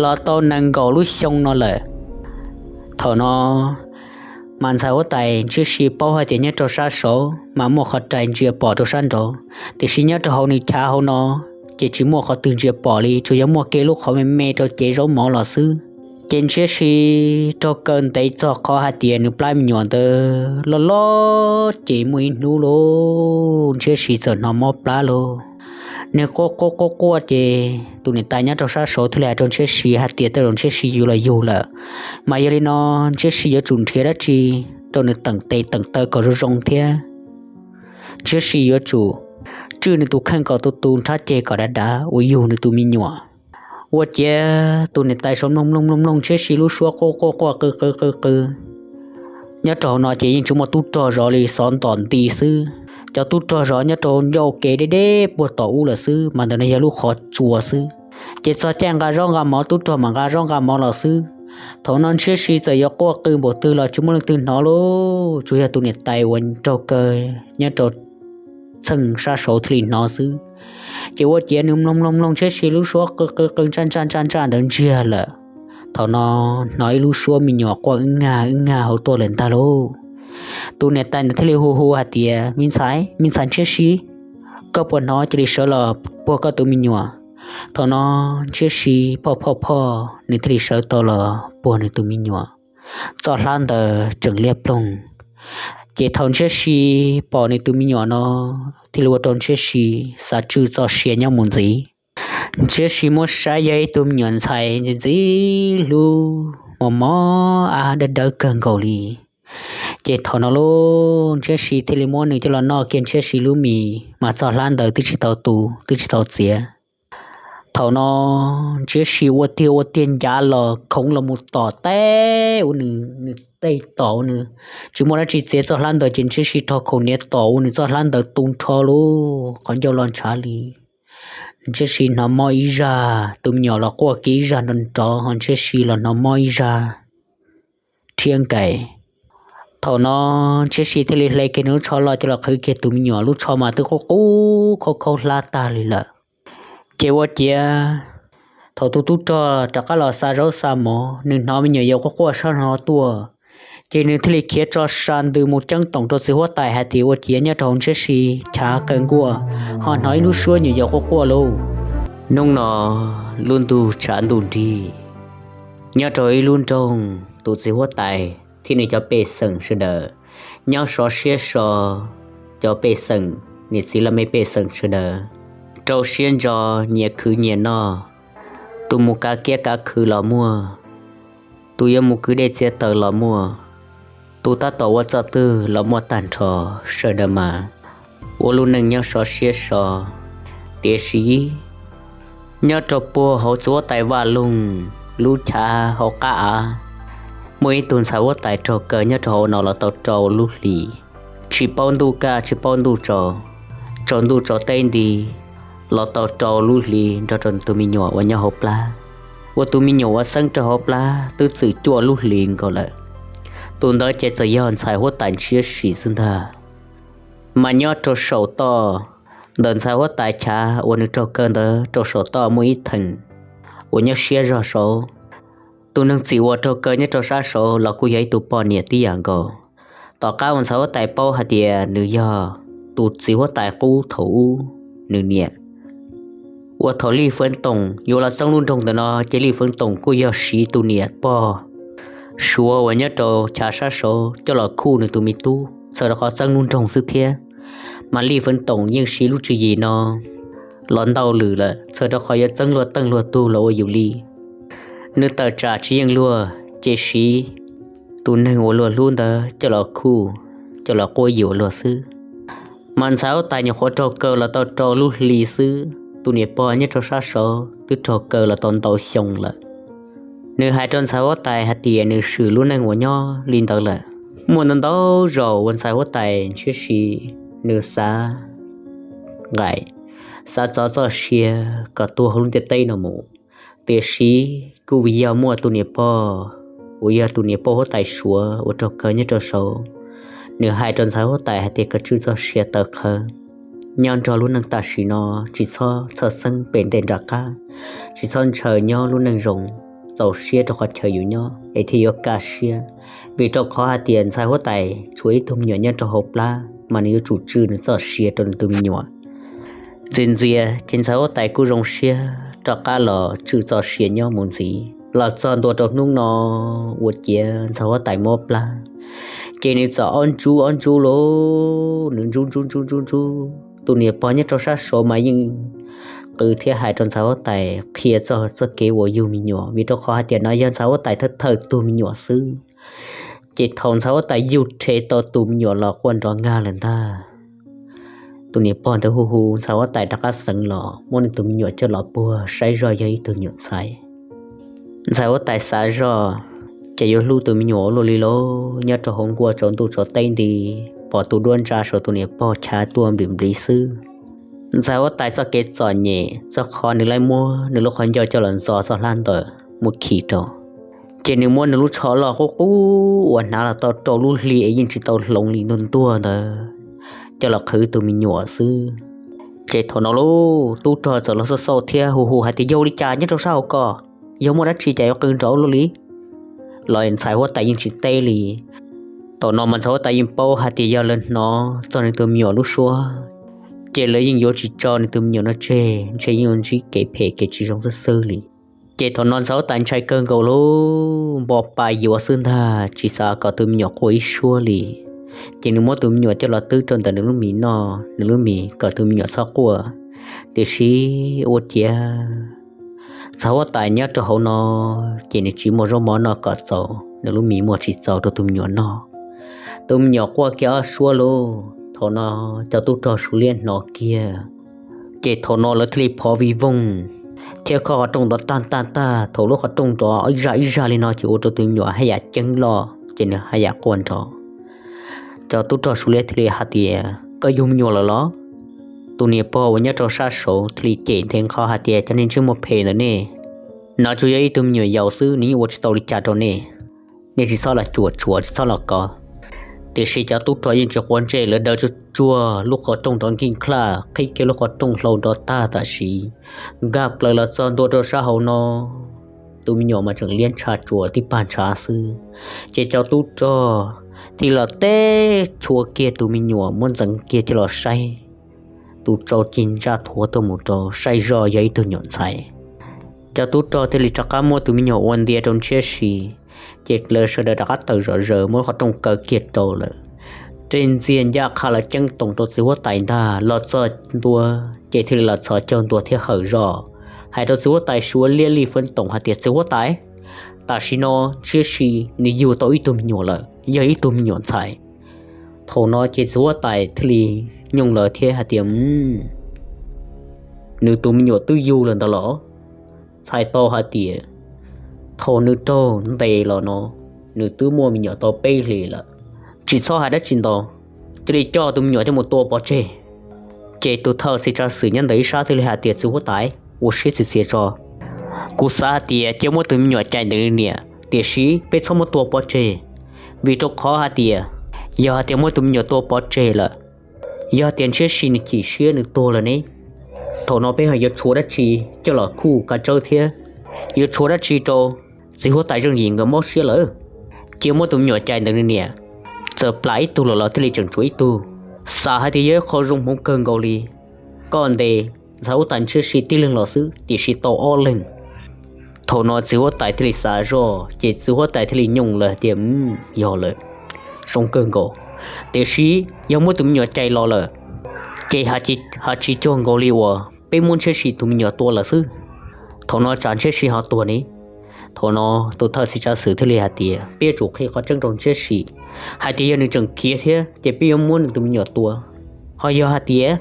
los tau nees nkaum lub xyoo no lawm. Thaum no mas ntxhais huab tais Ntshiab Si paub hais tias nyob rau sab saud mas muaj qhov rais ntsia pom rau sab nraud, tiam sis nyob rau hauv nws chav hauv no ces tsis muaj qhov twg ntsia pom li, tsuas yog muaj kiag lub qhov me me rau cev zaub mov los xwb. Ces Ntshiab Si raug kaw ntev txog qhov hais tias nws plab me nyuam ntawd loj loj, ces muaj ib hnub lauj, Ntshiab Si txawm hnov mob plab lauj. Nws quaj quaj quaj quaj ces tus niam tais nyob rau sab saud thiaj li hais rau Ntshiab Si hais tias tej zaum Ntshiab Si yuav los yug lawm, mas yog li no Ntshiab Si yuav tsum nrhiav dab tsi rau nws teem tes teem taw kom zoo zoo thiab. Ntshiab Si yuav tsum tswj nws tus kheej kom tu tu, nrhab ceg kom dav dav uas yug nws tus me nyuam. Ua ciav tus niam tais saud mloog mloog mloog mloog Ntshiab Si lub suab quaj quaj quaj qw qw qw qw. Nyob rau hauv no ces yeej tsis muaj tub rog zov li, xov ntom nti xwb. Cov tub rog zov nyob rau ncauj kev deb deb puag tom ub lawm xwb, mas ntawm no yog lub qhov tsua xwb. Ces txog caij nqa zaub nqa mov tub rog mas nqa zaub nqa mov los xwb. Thaum no Ntshiab Si txawm yuav quaj qw npaum twg los tsis muaj leej twg hnov lauj, tsuas yog tus niam tais uas raug kaw nyob rau txheej sab saud thiaj li hnov xwb. Ces ua ciav nws mloog mloog mloog Ntshiab Si lub suab qw qw qw ntsaj ntsaj ntsaj ntsaj ntawd ntsiag lawm. Thaum no hnov ib lub suab me nyuam quaj wb nyag wb nyag hauv tuaj lawm ntag lauj. Tus niam tais ntawd thiaj li hu hu hais tias, Me ntxhais, me ntxhais Ntshiab Si, koj puas hnov, cia li sawv los puag koj tus me nyuam. Thaum no Ntshiab Si phoj phoj phoj, nws thiaj li sawv tau los puag nws tus me nyuam. Txoj hlab ntawd tseem liab ploog. Ces thaum Ntshiab Si pom nws tus me nyuam no, thiaj li ua rau Ntshiab Si xav tswj txoj sia nyob mus ntxiv. Ntshiab Si muab saib yog ib tug me nyuam ntxhais ntxim ntxim hlub mos mos ab dawb dawb kawg nkaus li. Ces thaum no lauj, Ntshiab Si thiaj li muab nws coj los noj kiag Ntshiab Si lub mis, mas txoj hlab ntawd twb tsis tau tu, twb tsis tau txiav. Thaum no Ntshiab Si ua tiag ua tiag ncav los khoov los mus tom teb ua nws, nws tej tom ua nws tsis muaj dab tsi txiav txoj hlab ntawd, ces Ntshiab Si rho khaum niav tom ua nws txoj hlab ntawd tu nrho lauj, qhov ncauj loj ntshav li. Ntshiab Si hnov mob ib zag, tus me nyuam los quaj kiag ib zag nrov nrov, ho Ntshiab Si los hnov mob ib zag rhiab nkaim. Thaum no Ntshiab Si thiaj li hle kiag nws lub tsho los coj los qhwv kiag tus me nyuam, lub tsho mas twb qub qub khaub khaub hlab tag li lawm. Ces ua ciav thaum tus tub rog rov qab los xa zaub xa mov, nws hnov me nyuam yaus quaj quaj sab hauv no tuaj, ces nws thiaj li khiav tso sa ntws mus ceeb toom rau txiv huab tais hais tias ua ciav nyob rau hauv Ntshiab Si chav kaw nkuaj ho hnov ib lub suab nyuam yaus quaj quaj lauj. Hnub no lub ntuj tshav ntuj nrig, nyob rau ib lub nroog, tus txiv huab tais thiab nws cov pej xeem sawv daws nyob sov siab so. Cov pej xeem, niam txiv laj mej pej xeem sawv daws rau siab ntso, nyias khwv nyias noj. Tus mus kav kiab kav khw los muaj, tus yuav mus kwv dej txiav taws los muaj, tus tab tom ua txoj twg los muaj tag nrho. Sawv daws mas ua lub neej nyob sov siab so. Tiam sis nyob rau puag hauv txiv huab tais Vaj Loog lub chav hauv qab av, muaj ib tug ntxhais huab tais raug kaw nyob rau hauv no los tau rau lub hlis, tsis paub ntuj kaj tsis paub ntuj tsaus, tsaus ntuj tsaus teb nti, los tau rau lub hlis nrog rau tus me nyuam uas nyob hauv plab, uas tus me nyuam uas xeeb rau hauv plab twb txwm cuaj lub hlis nkaus lawm. Tus ntawd ces txawm yog ntxhais huab tais Ntshiab Si xwb ntag. Mas nyob rau saum toj ntawm ntxhais huab tais chav uas nws raug kaw ntawd rau saum toj muaj ib theem uas nyob siab zog saud. Tus neeg txim uas raug kaw nyob rau sab saud los kuj yog ib tug poj niam tib yam nkaus. Tom qab uas ntxhais huab tais paub hais tias nws yog tus txiv huab tais qub thaum ub nws niam, uas thaum Lij Fwv Toom yuav los txeeb lub nroog ntawm no ces Lij Fwv Toom kuj yog siv tus niam pog Suav uas nyob rau chav sab saud coj los khuj nws tus me tub txhawm rau qhov txeeb lub nroog xwb thiab. Mas Lij Fwv Toom yeej siv lub tswv yim no los ntau lwm lawm, txhawm rau qhov yuav txeeb luag teej luag tug los ua yus li. Nws tawm tsam tsis yeej luag ces siv tus neeg uas luag hlub ntawd coj los khuj, coj los quab yuam luag xwb. Mas ntxhais huab tais nyuam qhuav raug kaw los tau rau lub hli xwb, tus niam pog nyob rau sab saud twb raug kaw los tau ntau xyoo lawm. Nws hais rau ntxhais huab tais hais tias nws swm lub neej uas nyob li ntawd lawm. Muaj ntau ntau zaus uas ntxhais huab tais Ntshiab Si nws xav nqaim, xav txov txoj sia kom tuag hauv lub ntiaj teb no mus, tiam sis kuj vim yog muaj tus niam pog uas yog tus niam pog huab tais Suav uas raug kaw nyob rau saud, Nws hais rau ntxhais huab tais hais tias kom tswj txoj sia tawv qhawv, nyob nrog lub neej tam sim no, tsis txhob txhawj xeeb pem ntej nram qab, tsis txhob ntshaw nyob lub neej zoo, txaus siab rau qhov chaw yus nyob es thiaj yuav kaj siab. Vim rau qhov hais tias ntxhais huab tais tshuav ib tug me nyuam nyob rau hauv plab mas nws yuav tsum tswj nws txoj sia rau nws tus me nyuam. Ntxias ntxias ces ntxhais huab tais kuj zoo siab rov qab los tswj txoj sia nyob mus ntxiv. Los txog ntua rau hnub no, ua ciav ntxhais huab tais mob plab, ces nws txawm ob ntsub ob ntsub lauj, nws ntsub ntsub ntsub ntsub ntsub. Tus niam pog nyob rau sab saud mas yeej qw thiab hais rau ntxhais huab tais qhia txog txoj kev uas yug me nyuam, vim rau qhov hais tias no yog ntxhais huab tais thawj thawj tug me nyuam xwb. Ces thaum ntxhais huab tais yug rhe tau tus me nyuam los quaj nrov nkag lawm ntag. Tus niam pog ntawd hu hu ntxhais huab tais rov qab xeev los muab nws tus me nyuam coj los puag saib zoj yog ib tug me nyuam ntxhais. Ntxhais huab tais xav zoj ces yuav hlub tus me nyuam ua luaj li lauj, nyob rau hauv nkuaj tsaus ntuj tsaus teb nti, pom tus duab ntsa saum tus niam pog chav tuaj nplim npliv xwb. Ntxhais huab tais txoj kev txom nyem txog qhov nws laib muab nws lub qhov ncauj coj los ntxo txoj hlab ntawm muab khi rau, ces nws muab nws lub tsho loj qub qub uas hnav los tau rau lub hli es yeej tsis tau hloov li ntuag ntuag ntawd coj los qhwv tus me nyuam xwb. Ces thaum no lauj, tub rog txawm los xauj xauj thiab hu hu hais tias yog li cas nyob rau sab hauv ko, yog muaj dab tsi cas yuav qw nrov ua luaj li. Los ntxhais huab tais yeej tsis teb li. Thaum no mas ntxhais huab tais yeej paub hais tias yog lawv hnov txog nws tus me nyuam lub suab, ces lawv yeej yuav tsis tso nws tus me nyuam no tseg, ntshe yeej yuav ntsib kev phem kev tsis zoo xwb xwb li. Ces thaum no ntxhais huab tais ntshai kawg nkaus lauj, npo pa yuav xwb ntag, tsis xav kom tus me nyuam quaj ib suab li. Ces nws muab tus me nyuam coj los twb rau ntawm nws lub mis noj, nws lub mis kom tus me nyuam txhob quaj. Tiam sis ua ciav ntxhais huab tais nyob rau hauv no, ces nws tsis muaj zaub mov noj kom txaus, nws lub mis muaj tsis txaus rau tus me nyuam noj. Tus me nyuam quaj kiag ob suab lauj, thaum no cov tub rog Suav liab hnov kiag. Ces thaum no lawv thiaj li phov vij voog thiab khob qhov rooj nrov tag tag tag, thaum lub qhov rooj nrov ib zaj ib zaj li no ces ua rau tus me nyuam haj yam ceeb loj, ces nws haj yam quaj nrov. Cov tub rog Suav liab thiaj li hais tias koj yug me nyuam lawm los? Tus niam pog uas nyob rau sab saud thiaj li cem nthe nqho hais tias cov niag ntsej muag phem ntawm nej, no tsuas yog ib tug me nyuam yaus xwb, nws yeej ua tsis tau li cas rau nej. Nej tsis txhob los cuam tshuam, tsis txhob los kov. Tiam sis cov tub rog yeej tsis quav ntsej, lawv daws tsuag tsuag lub qhov rooj nrov nkig nklaj, qhib kiag lub qhov rooj hlau nrov tag tam sim, nkag plaws los txog ntua rau sab hauv no. Tus me nyuam mas tseem liab ntsha tsuas tib pag ntshav xwb. Ces cov tub rog thiaj los teb txhua kiag tus me nyuam, muab ntxeev kiag coj los saib. Tus tsau ci ntsaj thuav tuaj mus rau saib zoj yog ib tug me nyuam ntxhais. Cov tub rog thiaj li rov qab muab tus me nyuam ua ntiav rau ntshiab si, ces lawv sawv daws rov qab tawm zom zaws muab lub qhov rooj kaw kiag rau lawm. Ris ntxiag ncaj qha los ceeb toom rau txiv huab tais ntag, los txog ntua ces thiaj li los txhos caug ntua thiab hawm zog hais rau txiv huab tais Suav liab lij feeb toom hais tias txiv huab tais, tam sim no ntshiab si nws yug tau ib tug me nyuam lawm, yog ib tug me nyuam ntxhais. Thaum no ces txiv huab tais thiaj li nyooj lawv thiab hais tias nws tus me nyuam twb yug lawm ntawd los? Txhais tau hais tias thaum nws raug ntes los no, nws twb muaj me nyuam tau peb hlis lawm. Tsis txhob hais dab tsi ntau, cia li coj tus me nyuam coj mus tua pov tseg. Ces tus thawj txiv tsav xwm nyob ntawm ib sab thiaj li hais tias txiv huab tais, ua siab txias txias tso, kuv xav hais tias cia muab tus me nyuam cais ntawm nws niam, tiam sis peb txhob muab tua pov tseg, vim rau qhov hais tias yog hais tias muab tus me nyuam tua pov tseg lawm, yog tias ntshiab si nws chim siab nws tuag lawm ne, thaum no peb ho yuav tshuav dab tsi coj los khuj kav tsawb thiab, yuav tshuav dab tsi rau txiv huab tais Zeej Yim nkawd mob siab lawm. Cia muab tus me nyuam cais ntawm nws niam, txawm plam ib tug los los thiaj li tseem tshuav ib tug. Xav hais tias yog ib qho zoo hmoov kawg nkaus li, koj ntes ntxhais huab tais ntshiab si tib leeg los xwb tiam sis tau ob leeg. Thaum no txiv huab tais thiaj li xav zoj ces txiv huab tais thiaj li nyooj lawv tias yog lawm, zoo kawg nkaus, tiam sis yog muab tus me nyuam cais los lawm ces ho tsis cuag nkaus li uas peb muab ntshiab si tus me nyuam tua lawm xwb. Thaum no tsam ntshiab si ho tuag ne. Thaum no tus thawj txiv tsav xwm thiaj li hais tias peb yuav tsum qhia qhov tseeb rau ntshiab si hais tias yog nws tseem khiav thiab ces peb yuav muab nws tus me nyuam tua. Ho yog hais tias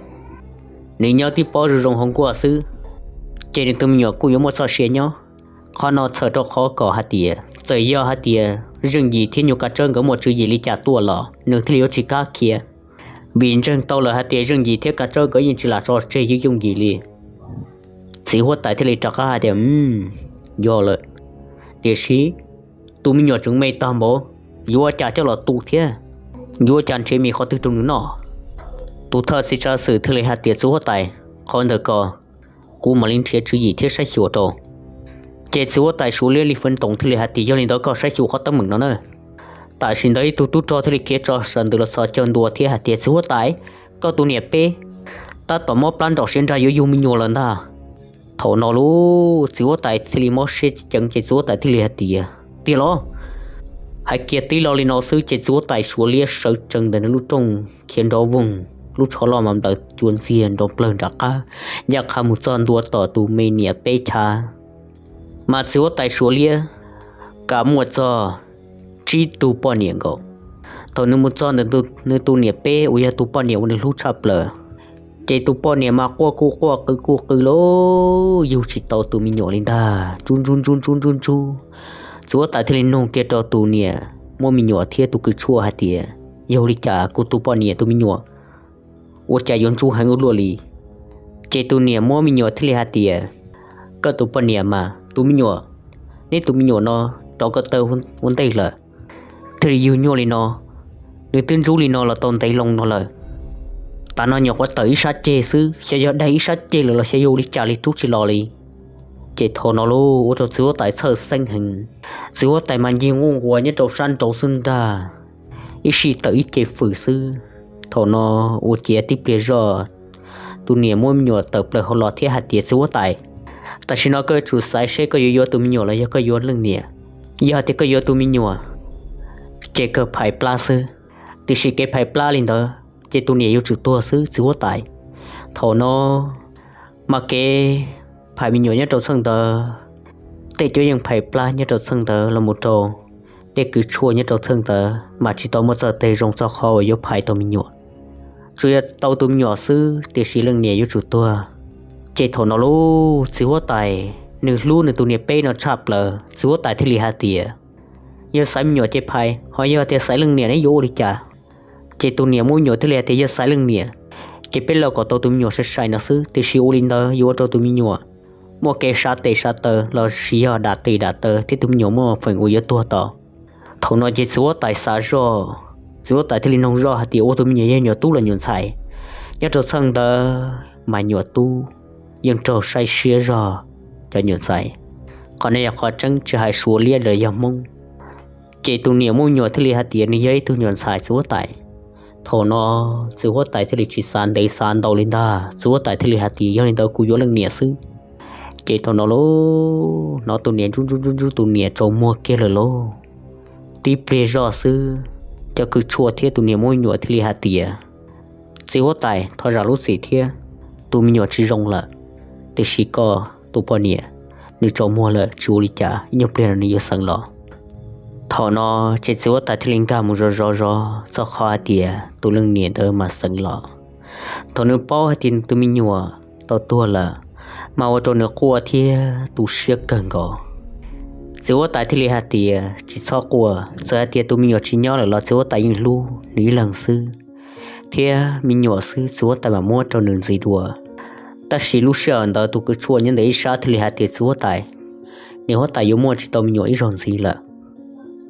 nws nyob tib pob zoo zoo hauv nkuaj xwb, ces nws tus me nyuam kuj yuav muaj txoj sia nyob. Qhov no txhawm rau qhov kom hais tias txawm yog hais tias Zeej Yim thiab nyuag Kav Tsawb nkawd muaj tswv yim li cas tuaj los nws thiaj li yuav tsis kam khiav, vim ntseeg tau lawm hais tias Zeej Yim thiab Kav Tsawb nkawd yeej tsis lam tso tseg Yooj Yim li. Txiv huab tais thiaj li rov qab hais tias yog lawm, tiam sis tus me nyuam tseem me tag npaum, yuav ua cas coj los tu thiab? yuav ua cas nrhiav mis qhov twg rau nws noj? Tus thawj txiv tsav xwm thiaj li hais tias, Txiv huab tais, qhov ntawd ko kuv mam li nrhiav tswv yim thiab saib xyuas rau. Ces txiv huab tais Suav liab Li Feev Toom thiaj li hais tias, Yog li ntawd koj saib xyuas qhov teeb meem no na. Tam sim ntawd ib tug tub rog thiaj li khiav tso sawv ntws los txog caug ntua thiab hais tias, Txiv huab tais, koj tus niam peb tab tom mob plab nrom siab nrag yuav yug me nyuam lawm ntag. Thaum no lub txiv huab tais thiaj li mob siab ceev ces txiv huab tais thiaj li hais tias, Tiag los? Hais kiag tib lo li no xwb ces txiv huab tais Suav liab sawv tsees ntawm nws lub rooj khiav nrov voog, lub tsho loj mas nplawm cua ntxiag nrov plawg nram qab, ncaj qha mus txog ntua tom tus me niam peb chav. Mas txiv huab tais Suav liab kam muaj txog tsib tug poj niam nkaus. Thaum nws mus txog ntawm nws tus niam peb uas yog tus poj niam uas nws hlub tshaj plaws, ces tus poj niam mas quaj kuj quaj qw kuj qw lauj, yug tsis tau tus me nyuam li ntag, ntsub ntsub ntsub ntsub ntsub ntsub. Txiv huab tais thiaj li nug kiag rau tus niam muab me nyuam thiab tus kws tshuaj hais tias, Yog li cas kuv tus poj niam tus me nyuam ua cas yuav ntsub heev ua luaj li? Ces tus niam muab me nyuam thiaj li hais tias, Koj tus poj niam mas tus me nyuam, neb tus me nyuam no rov ko taw ua ntej lawm, thiaj li yug nyuaj li no. Nws twb ntsub li no los tau ntev loo no lawm. Tav no nyuam qhuav tawm ib sab ceg xwb, xyov yog daig ib sab ceg lawm los xyov yog ua li cas li rub tsis los li. Ces thaum no lauj ua rau txiv huab tais txhawj xeeb heev. Txiv huab tais mas ncig nquj nquas nyob rau sab nraud xwb ntag, ib sij tawm ib ce fwm xwb. Thaum no ua ciav tib pliag zoj, tus niam muab me nyuam tawm plaws hauv los thiab hais tias, Txiv huab tais, tam sim no koj yuav tsum xaiv seb koj yuav yuav tus me nyuam los yog koj yuav leej niam. Yog hais tias koj yuav tus me nyuam, ces kawg phais plab xwb. Tiam sis kev phais plab li ntawd ces tus niam yuav tsum tuag xwb txiv huab tais. Thaum no mas kev phais me nyuam nyob rau txheej ntawd, tej cuab yeej phais plab nyob rau txheej ntawd los mus rau tej kws tshuaj nyob rau txheej ntawd mas tsis tau muaj txoj teg zoo txog qhov uas yuav phais tau me nyuam. Tsuas yog tau tus me nyuam xwb, tiam sis leej niam yuav tsum tuag. Ces thaum no lauj txiv huab tais nws hlub nws tus niam peb no tshaj plaws, txiv huab tais thiaj li hais tias, Yog xaiv me nyuam ces phais, ho yog tias xaiv leej niam ne yuav ua li cas? Ces tus niam muab me nyuam thiaj li hais tias, Yog xaiv leej niam ces peb los kom tau tus me nyuam sai sai no xwb, tiam sis ua li ntawd yuav ua rau tus me nyuam muaj kev sav tes sav taw los sis yog dam tes dam taw thiab tus me nyuam muaj feem uas yuav tuag tau. Thaum no ces txiv huab tais xav zoj, txiv huab tais thiaj li noog zoj hais tias, Ua tus me nyuam yog nyuam tub los nyuam ntxhais? Nyob rau txheej ntawd mas nyuam tub yeej raug saib siab zog cov nyuam ntxhais. Qhov no yog qhov tseeb tsis hais Suav liab los yog Hmoob. Ces tus niam muab me nyuam thiaj li hais tias nws yog ib tug nyuam ntxhais txiv huab tais. Thaum no txiv huab tais thiaj li tsis xav ntev xav ntau li ntag, txiv huab tais thiaj li hais tias, Yog li ntawd kuv yuav leej niam xwb. Ces thaum no lauj hnov tus niam ntsub ntsub ntsub ntsub tus niam tsaus muag kiag lawm lauj. Tib pliag zoj xwb, cov kws tshuaj thiab tus niam muab me nyuam thiaj li hais tias, Txiv huab tais, thov zam lub txim thiab, tus me nyuam tsis zoo lawm, tiam sis koj tus poj niam nws tsaus muag lawm, tsis ua li cas, ib nyuag pliag no nws yuav xeev los. Thaum no ces txiv huab tais thiaj li nkag mus zov zov zov txog qhov hais tias tus leej niam ntawd mas xeev los. Thaum nws paub hais tias nws tus me nyuam tau tuag lawm, mas ua rau nws quaj thiab tu siab kawg nkaus. Txiv huab tais thiaj li hais tias, Tsis txhob quaj, txawm hais tias tus me nyuam tsis nyob lawm los txiv huab tais yeej hlub nws ib leeg xwb, thiab me nyuam xwb txiv huab tais mam muab rau nws ntxiv dua. Tab sis lub sij hawm ntawd tus kws tshuaj nyob ntawm ib sab thiaj li hais tias, Txiv huab tais, niam huab tais yuav muaj tsis tau me nyuam ib zaug ntxiv lawm,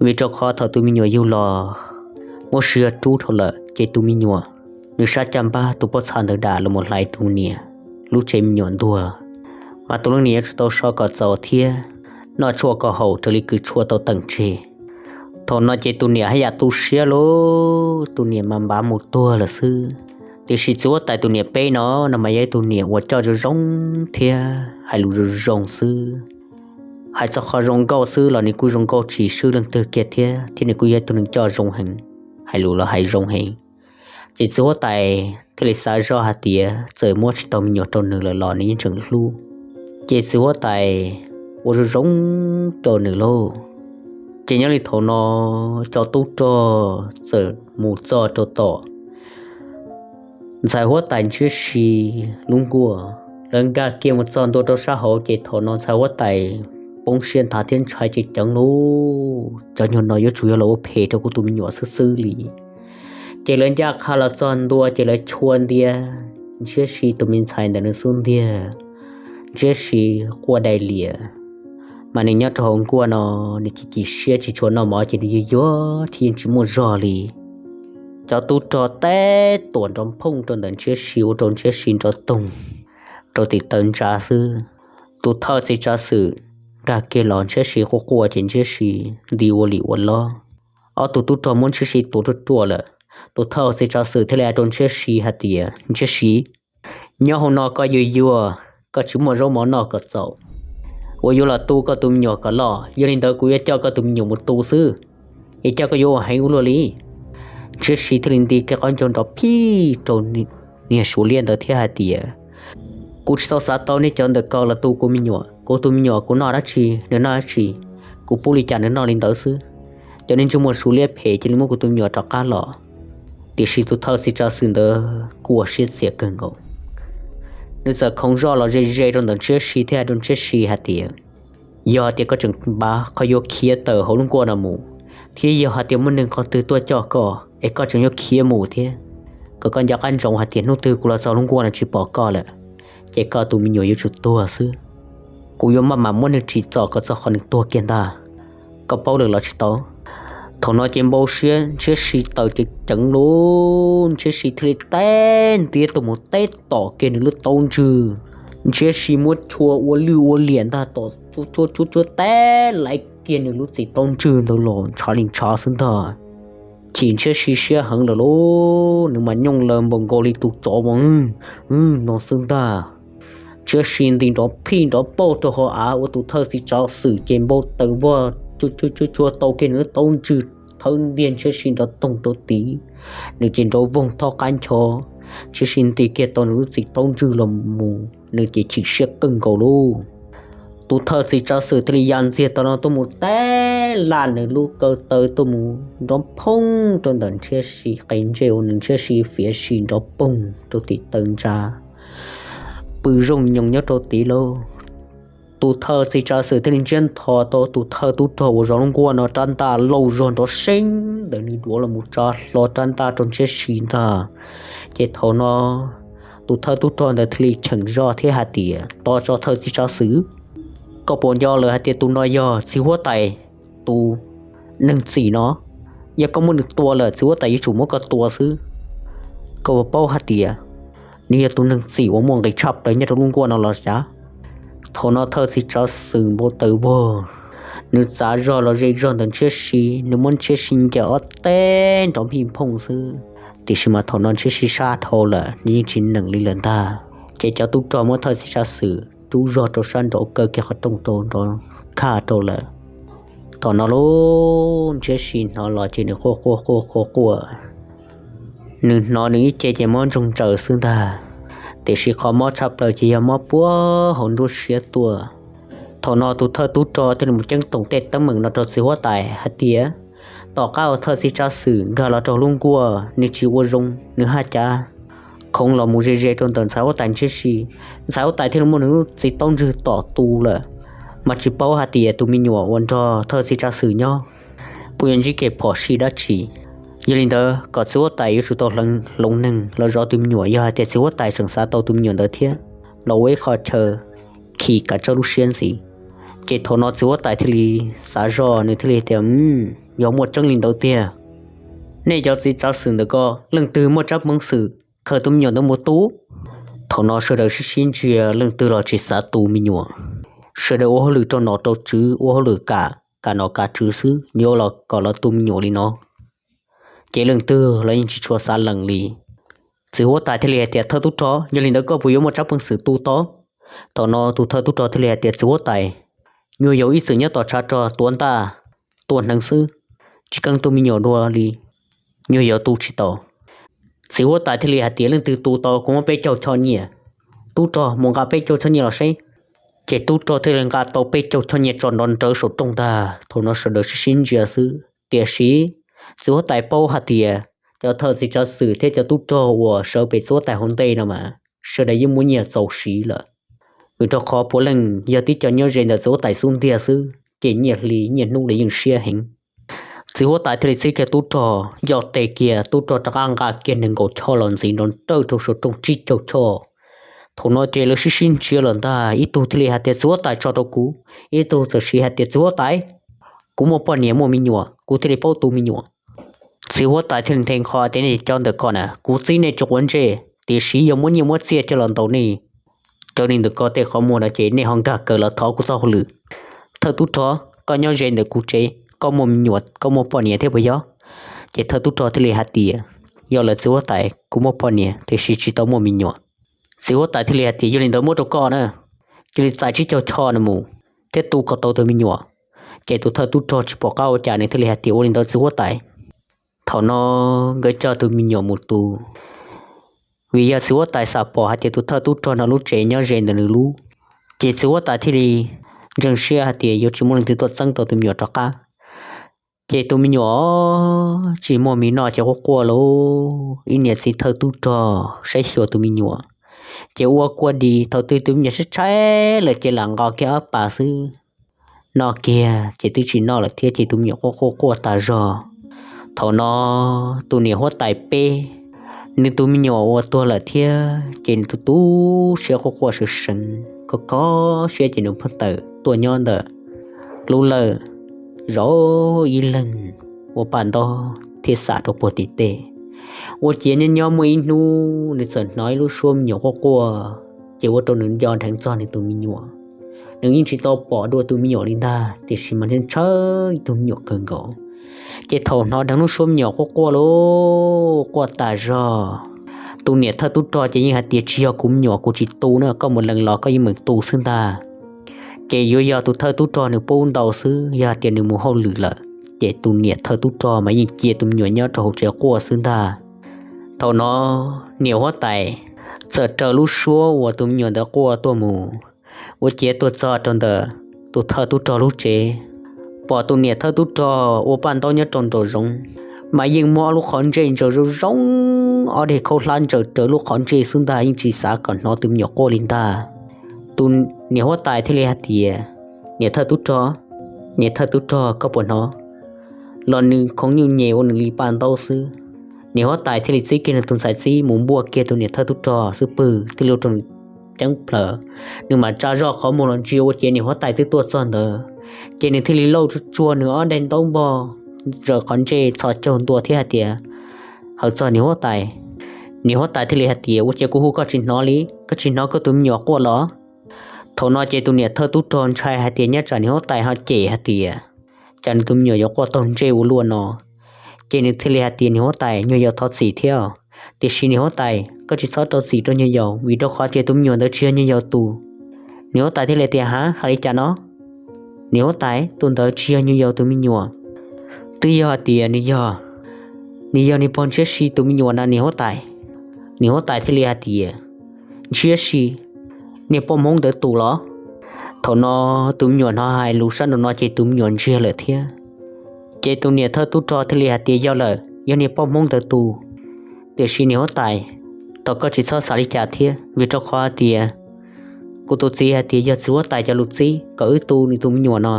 vim rau qhov thaum tus me nyuam yug los muab siv rub dhau lawm ces tus me nyuam nws sab caj npab tus pob txha ntawd dam los mus hlais tus niam lub tsev me nyuam ntuag. Mas tus leej niam yuav tsum tau so kom txaus thiab noj tshuaj kom haum raws li kws tshuaj tau teem tseg. Thaum no ces tus niam haj yam tu siab lauj, tus niam mas npav mus tuag lawm xwb. Tiam sis txiv huab tais tus niam peb no, no mas yog ib tug niam uas coj zoo zoo thiab hais lus zoo zoo xwb. Hais txog qhov zoo nkauj xwb los nws kuj zoo nkauj tsis swb leej twg kiag thiab, thiab nws kuj yog ib tug neeg coj zoo heev, hais lus los hais zoo heev. Ces txiv huab tais thiaj li xav zoj hais tias txawm muab tsis tau me nyuam rau nws lawm los nws yeej tseem hlub. Ces txiv huab tais ua zoo zoo rau nws lauj. Ces nyob li thaum no cov tub rog txawm mus txog rau tom ntxhais huab tais Ntshiab Si lub nkuaj. Lawv nkag kiag mus txog ntua rau sab hauv ces thaum no ntxhais huab tais poob siab nthav thiab ntshai ceev ceev lauj, cov nyuag no yuav tsum yog los ua phem rau kuv tus me nyuam xwb xwb li. Ces lawv ncaj qha los txog ntua ces lawv chua ntiab Ntshiab Si tus me ntxhais ntawm nws xub ntiag. Ntshiab Si quaj dai liam, mas nws nyob rau hauv nkuaj no, nws chim chim siab tsis tshua noj mov ces nws yuag yuag thiab yeej tsis muaj zog li. Cov tub rog teb tuam nrov phooj rau ntawm Ntshiab Si ua rau Ntshiab Si nrov toog rau tim taw ntsa xwb. Tus thawj txiv tsav xwm nkag kiag los Ntshiab Si quaj quaj ces Ntshiab Si nti ua lim ua lob. Ob tug tub rog muab Ntshiab Si tuav ruaj ruaj lawm. Tus thawj txiv tsav xwm thiaj li hais rau Ntshiab Si hais tias, Ntshiab Si, nyob hauv no koj yuag yuag, koj tsis muaj zaub mov noj kom txaus, uas yuav los tu koj tus me nyuam kom loj. Yog li ntawd kuv yuav coj koj tus me nyuam mus tu xwb, es coj koj yuav ua heev ua luaj li. Ntshiab Si thiaj li nti kiag qhov ncauj nrov phij rau niag Suav liab ntawd thiab hais tias, Kuv tsis tau xav tau nej cov ntawm ko los tu kuv me nyuam. Kuv tus me nyuam kuv noj dab tsi, nws noj dab tsi, kuv pub li cas nws noj li ntawd xwb. Cov niag ntsej muag Suav liab phem cia li muab kuv tus me nyuam rov qab los. Tiam sis tus thawj txiv tsav xwm ntawd kuj ua siab txias kawg nkaus. Nws txawm khoov zoj los ze ze rau ntawm Ntshiab Si thiab hais rau Ntshiab Si hais tias, Yog hais tias koj tseem npav qhov yuav khiav tawm hauv lub nkuaj no mus, thiab yog hais tias muaj neeg qhov twg tuaj coj koj es koj tseem yuav khiav mus thiab, kom koj nco qab ntsoov hais tias hnub twg kuv los txog lub nkuaj no tsis pom koj lawm, ces koj tus me nyuam yuav tsum tuag xwb. Kuv yuav maj mam muab nws tsim txom kom txog qhov nws tuag kiag ntag. Koj paub lawm los tsis tau? Thaum no ces npau siab Ntshiab Si tawm ceev ceev lawm, Ntshiab Si thiaj li teb ntiab tuaj mus teb tom kiag nws lub taub ntswg. Ntshiab Si muab chua ua lwj ua liam ntag, tom tsuab tsuab tsuab teb laiv kiag nws lub txiv taub ntswg ntawd los ntshav li ntshav xwb ntag. Chim Ntshiab Si siab heev lawm lauj, nws mas nyooj laws npaum nkaus li tus tsov mas no xwb ntag. Ntshiab Si nti nrov phij nrov pauj rau hauv av ua tus thawj txiv tsav xwm ces npau taws vog, chua chua tau kiag nws lub taub ntswg thawb ntiag Ntshiab Si nrov toog rau tid. Nws ces nrov voog thob qab ncho. Ntshiab Si nti kiag tau nws lub txiv taub ntswg los mus, nws ces chim siab kawg nkaus lauj. Tus thawj txiv tsav xwm thiaj li ya ntxiag tau no tuaj mus teb laj nws lub kaw taw tuaj mus nrov phooj rau ntawm Ntshiab Si qe ntsej ua nws Ntshiab Si fiav si nrov poog rau tim taw ntsa, pw zooj nyoos nyob rau tid lauj. Tus thawj txiv tsav xwm thiaj li ntsiab ntho tau tus thawj tub rog uas zov lub nkuaj no rab ntaj lauj zog nrov seeb ntawm nws duav los mus tsa hlo rab ntaj rau Ntshiab Si ntag. Ces thaum no tus thawj tub rog ntawd thiaj li cheem zog thiab hais tias, Tos tso thawj txiv tsav xwm, koj puas nco lawm hais tias tus no yog txiv huab tais tus neeg txim no? Yog koj muab nws tua lawm txiv huab tais yuav tsum muab koj tua xwb. Koj puas paub hais tias nws yog tus neeg txim uas muaj nqis tshaj plaws nyob rau lub nkuaj no los sav? Thaum no thawj txiv tsav xwm npau taws vog, nws txav zog los ze zog ntawm Ntshiab Si, nws muab Ntshiab Si ncaws ob teg nrov phij phooj xwb. Tiam sis mas thaum no Ntshiab Si sab dhau lawm, nws yeej tsis neem li lawm ntag. Ces cov tub rog muab thawj txiv tsav xwm rub zog rau sab nraud kaw kiag qhov rooj rau nrov khaj rau lawm. Thaum no lub Ntshiab Si hnov los ces nws quaj quaj quaj quaj quaj. Nws hnov nws ib ce ces mob ntsoog ntsaws xwb ntag, tiam sis qhov mob tshaj plaws ces yog mob puag hauv nruab siab tuaj. Thaum no tus thawj tub rog thiaj li mus ceeb toom tej teeb meem no rau txiv huab tais hais tias, tom qab uas thawj txiv tsav xwm nkag los rau lub nkuaj nws tsis ua zoo, nws haj cav khoov los mus ze ze rau ntawm ntxhais huab tais Ntshiab Si. Ntxhais huab tais thiaj li muab nws lub txiv taub ntswg tom tu lawm, mas tsis paub hais tias tus me nyuam uas nrog thawj txiv tsav xwm nyob puas yuav ntsib kev phom sij dab tsi. Yog li ntawd kom txiv huab tais yuav tsum tau hloov neeg los zov tus me nyuam, yog hais tias txiv huab tais tseem xav tau tus me nyuam ntawd thiab los ua ib qho chaw khi kav tsawj lub siab ntxiv. Ces thaum no txiv huab tais thiaj li xav zog, nws thiaj li tias, Yog muaj tseeb li ntawd tiag, nej cov txiv tsav xwm ntawm ko leej twg muaj tsab peev xwm khaws tus me nyuam ntawd mus tu? Thaum no sawv daws sib sib ntsia, leej twg los tsis xav tu me nyuam. Sawv daws ua hauj lwm rau nom rau tswv, ua hauj lwm kam, kam nom kam tswv xwb, yuav los kom los tu me nyuam li no. Ces leej twg los yeej tsis tshua xav lees li. Txiv huab tais thiaj li hais tias, Thawj tub rog, yog li ntawd koj puas yuav muaj tsab peev xwm tu tau? Thaum no tus thawj tub rog thiaj li hais tias, Txiv huab tais, nyuag yaus ib txwm nyob tom tshav rog tuav ntaj tua hneev xwb, tsis keeb tu me nyuam dua li, nyuag yaus tu tsis tau. Txiv huab tais thiaj li hais tias, Leej twg tu tau kuv muab peb caug choj nyiaj. Tub rog, mus nqa peb caug choj nyiaj los seb. Ces tub rog thiaj li nqa tau peb caug choj nyiaj tso nrov nrawv saum rooj ntag. Thaum no sawv daws sib sib ntsia xwb, tiam sis txiv huab tais paub hais tias cov thawj txiv tsav xwm thiab cov tub rog uas sawv pem txiv huab tais hauv ntej no mas sawv daws yeej muaj nyiaj txaus siv lawm, vim rau qhov puav leej yog tib co nyob ze ntawm txiv huab tais xub ntiag xwb ces nyiaj hli nyiaj hnub los yeej siab heev. Txiv huab tais thiaj li txib kiag tub rog, yoj tes kiag, tub rog rov qab nqa kiag nees nkaum choj los ntxiv nrov nrawj rau saum rooj tsib caug choj. Thaum no ces lawv sib sib ntsia lawm ntag, ib tug thiaj li hais tias, Txiv huab tais, tso rau kuv. Ib tug txawm siv hais tias, Txiv huab tais, kuv muaj poj niam muaj me nyuam, kuv thiaj li paub tu me nyuam. Txiv huab tais thiaj li nthe nqho tias, nej cov ntawm ko na, kuv txib nej tsis quav ntsej, tiam sis yog muab nyiaj muab txiaj coj los ntaus nej, cov li ntawm ko tej qhov muag no ces nej ho nkag kawg los thov kuv txoj hauj lwm. Thawj tub rog, koj nyob ze ntawm kuv tsev, koj muaj me nyuam, koj muaj poj niam thiab puas yog? Ces thawj tub rog thiaj li hais tias, yog lawm txiv huab tais, kuv muaj poj niam tiam sis tsis tau muaj me nyuam. Txiv huab tais thiaj li hais tias, yog li ntawd muab rau koj na, cia li txais tsib caug choj no mus thiab tu kom tau tus me nyuam. Ces tus thawj tub rog tsis pom qab ua cas, nws thiaj li hais tias, ua li ntawd txiv huab tais. Thaum no nkawd coj tus me nyuam mus tu, vim yog txiv huab tais xav pom hais tias tus thawj tub rog no lub tsev nyob ze ntawm nws lub, ces txiv huab tais thiaj li ntseeg siab hais tias yuav tsis muaj leej twg tuaj txeeb tau tus me nyuam rov qab. Ces tus me nyuam tsis muaj mis noj ces quaj quaj lauj, ib niam txiv thawj tub rog saib xyuas tus me nyuam, ces ua kua dis, thaum twg tus me nyuam tshaib tshaib lawm ces lam nqos kiag ob pas xwb, noj kiag ces twb tsis noj lawm thiab, ces tus me nyuam quaj quaj quaj tas zog. Thaum no tus niam huab tais peb, nws tus me nyuam uas tuag lawm thiab, ces nws tu tu siab quaj quaj seev seev, kho kho siab, ces nws pheej tawm tuaj nyob ntawm lub lawj zov ib leeg, ua paj ntaub thiab xam rau puag tim tej. Ua ciav nyob nyob muaj ib hnub nws txawm hnov ib lub suab me nyuam quaj quaj, ces ua rau nws nco dheev txog nws tus me nyuam. Nws yeej tsis tau pom dua tus me nyuam li ntag, tiam sis mas ntshaw ntshaw ib tug me nyuam kawg nkaus. Ces thaum hnov dheev lub suab me nyuam quaj quaj lauj, quaj tas zog, tus niam thawj tub rog ces yeej hais tias, tsis yog kuv me nyuam, kuv tsis tu na, koj mus lees los koj yeej meem tu xwb ntag. Ces yuav yog tus thawj tub rog nws pub ntau xwb, yog hais tias nws mus hauj lwm lawm, ces tus niam thawj tub rog mas yeej cia tus me nyuam nyob rau hauv tsev quaj xwb ntag. Thaum no niam huab tais txawm raws lub suab uas tus me nyuam ntawd quaj tuaj mus, ua ciav tuaj txog rau ntawm tus thawj tub rog lub tsev, pom tus niam thawj tub rog ua paj ntaub nyob rau nraum zoov, mas yeej muab ob lub qhov ntsej ntsaws zoo zoo, ob daim khaub hlab ntsaws raws lub qhov ntsej xwb ntag, yeej tsis xav kom hnov tus me nyuam quaj li ntag. Tus niam huab tais thiaj li hais tias, niam thawj tub rog, niam thawj tub rog, koj puas hnov? Los nws khoov nyuj nyem ua nws li paj ntaub xwb. Niam huab tais thiaj li txib kiag nws tus ntxhais txib mus npuaj kiag tus niam thawj tub rog xub pwg thiaj li ua rau nws ceeb plawv. Nws mam tsa zog qhov muag los ntsia ua ciav niam huab tais twb tuaj txog ntawd, ces nws thiaj li lauj tsuag tsuag nws ob daim ntaub npog ntsaws qhov ntsej txhos caug ntua thiab hais tias, hawv txog niam huab tais. Niam huab tais thiaj li hais tias, ua ciav kuv hu koj tsis hnov li, koj tsis hnov koj tus me nyuam quaj los? Thaum no ces tus niam thawj tub rog ntshai hais tias nyob tsam niam huab tais ho cem hais tias, cas nws tus me nyuam yuav quaj taug ntsej ua luaj no. Ces nws thiaj li hais tias, niam huab tais, nyuag yaus thov txim thiab, tiam sis niam huab tais koj tsis txhob rau txim rau nyuag yaus, vim rau qhov tias tus me nyuam ntawd tsis yog nyuag yaus tus. Niam huab tais thiaj li tias, ha, hais li cas no? Niam huab tais, tus ntawd tsis yog nyuag yaus tus me nyuam. Twb yog hais tias nws yog, nws yog niag pog ntshiab si tus me nyuam na niam huab tais. Niam huab tais thiaj li hais tias, ntshiab si? Niag poj hmoob ntawd tus los? Thaum no tus me nyuam hnov hais lus sab nraum no ces tus me nyuam ntsiag lawm thiab. Ces tus niam thawj tub rog thiaj li hais tias, yog lawm, yog niag poj hmoob ntawd tus. Tiam sis niam huab tais, thov koj tsis txhob xav li cas thiab, vim rau qhov hais tias kuv tus txiv hais tias yog txiv huab tais cov lus txib kom wb tu nws tus me nyuam no.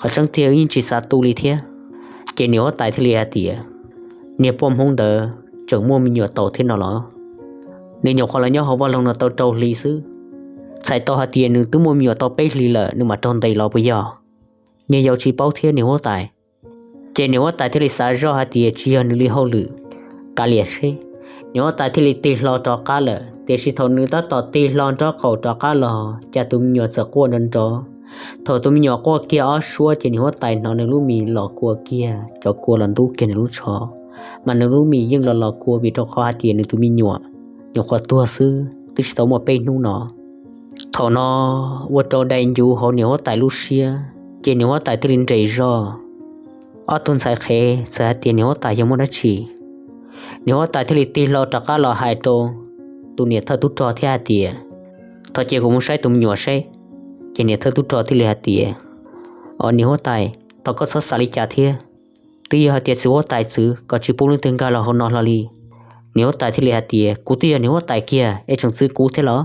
Qhov tseeb tiag wb yeej tsis xav tu li thiab. Ces niam huab tais thiaj li hais tias, niag poj hmoob ntawd tseem muaj me nyuam tau thiab no los? Nws nyuam qhuav los nyob hauv vaj loog no tau rau hli xwb, txhais tau hais tias nws twb muaj me nyuam tau peb hlis lawm nws mam raug ntes los puas yog? Nyuag yaus tsis paub thiab niam huab tais. Ces niam huab tais thiaj li xav zoj hais tias tsis yog nws li hauj lwm, kav liam seb. Niam huab tais thiaj li tig hlo rov qab lawm, tiam sis thaum nws tab tom tig hlo nraub qaum rov qab los cas tus me nyuam txawm quaj nrov nrov. Thaum tus me nyuam quaj kiag ob suab ces niam huab tais hnov nws lub mis los kua kiag, cov kua los ntub kiag nws lub tsho, mas nws lub mis yeej los los kua vim rau qhov hais tias nws tus me nyuam nyuam qhuav tuag xwb twb tsis tau muaj peb hnub no. Thaum no ua rau dai ncuv hauv niam huab tais lub siab, ces niam huab tais thiaj li nres zog. Ob tug ntxhais qhev txawm hais tias niam huab tais yog muaj dab tsi. Niam huab tais thiaj li tig hlo rov qab los hais rau tus niam thawj tub rog thiab hais tias, thov cia kuv mus saib tus me nyuam seb. Ces niam thawj tub rog thiaj li hais tias, os niam huab tais, thov koj txhob xav li cas thiab. Twb yog hais tias txiv huab tais txwv kom tsis pub leej twg nkag los hauv no hlo li. Niam huab tais thiaj li hais tias, kuv twb yog niam huab tais kiag es tseem txwv kuv thiab los?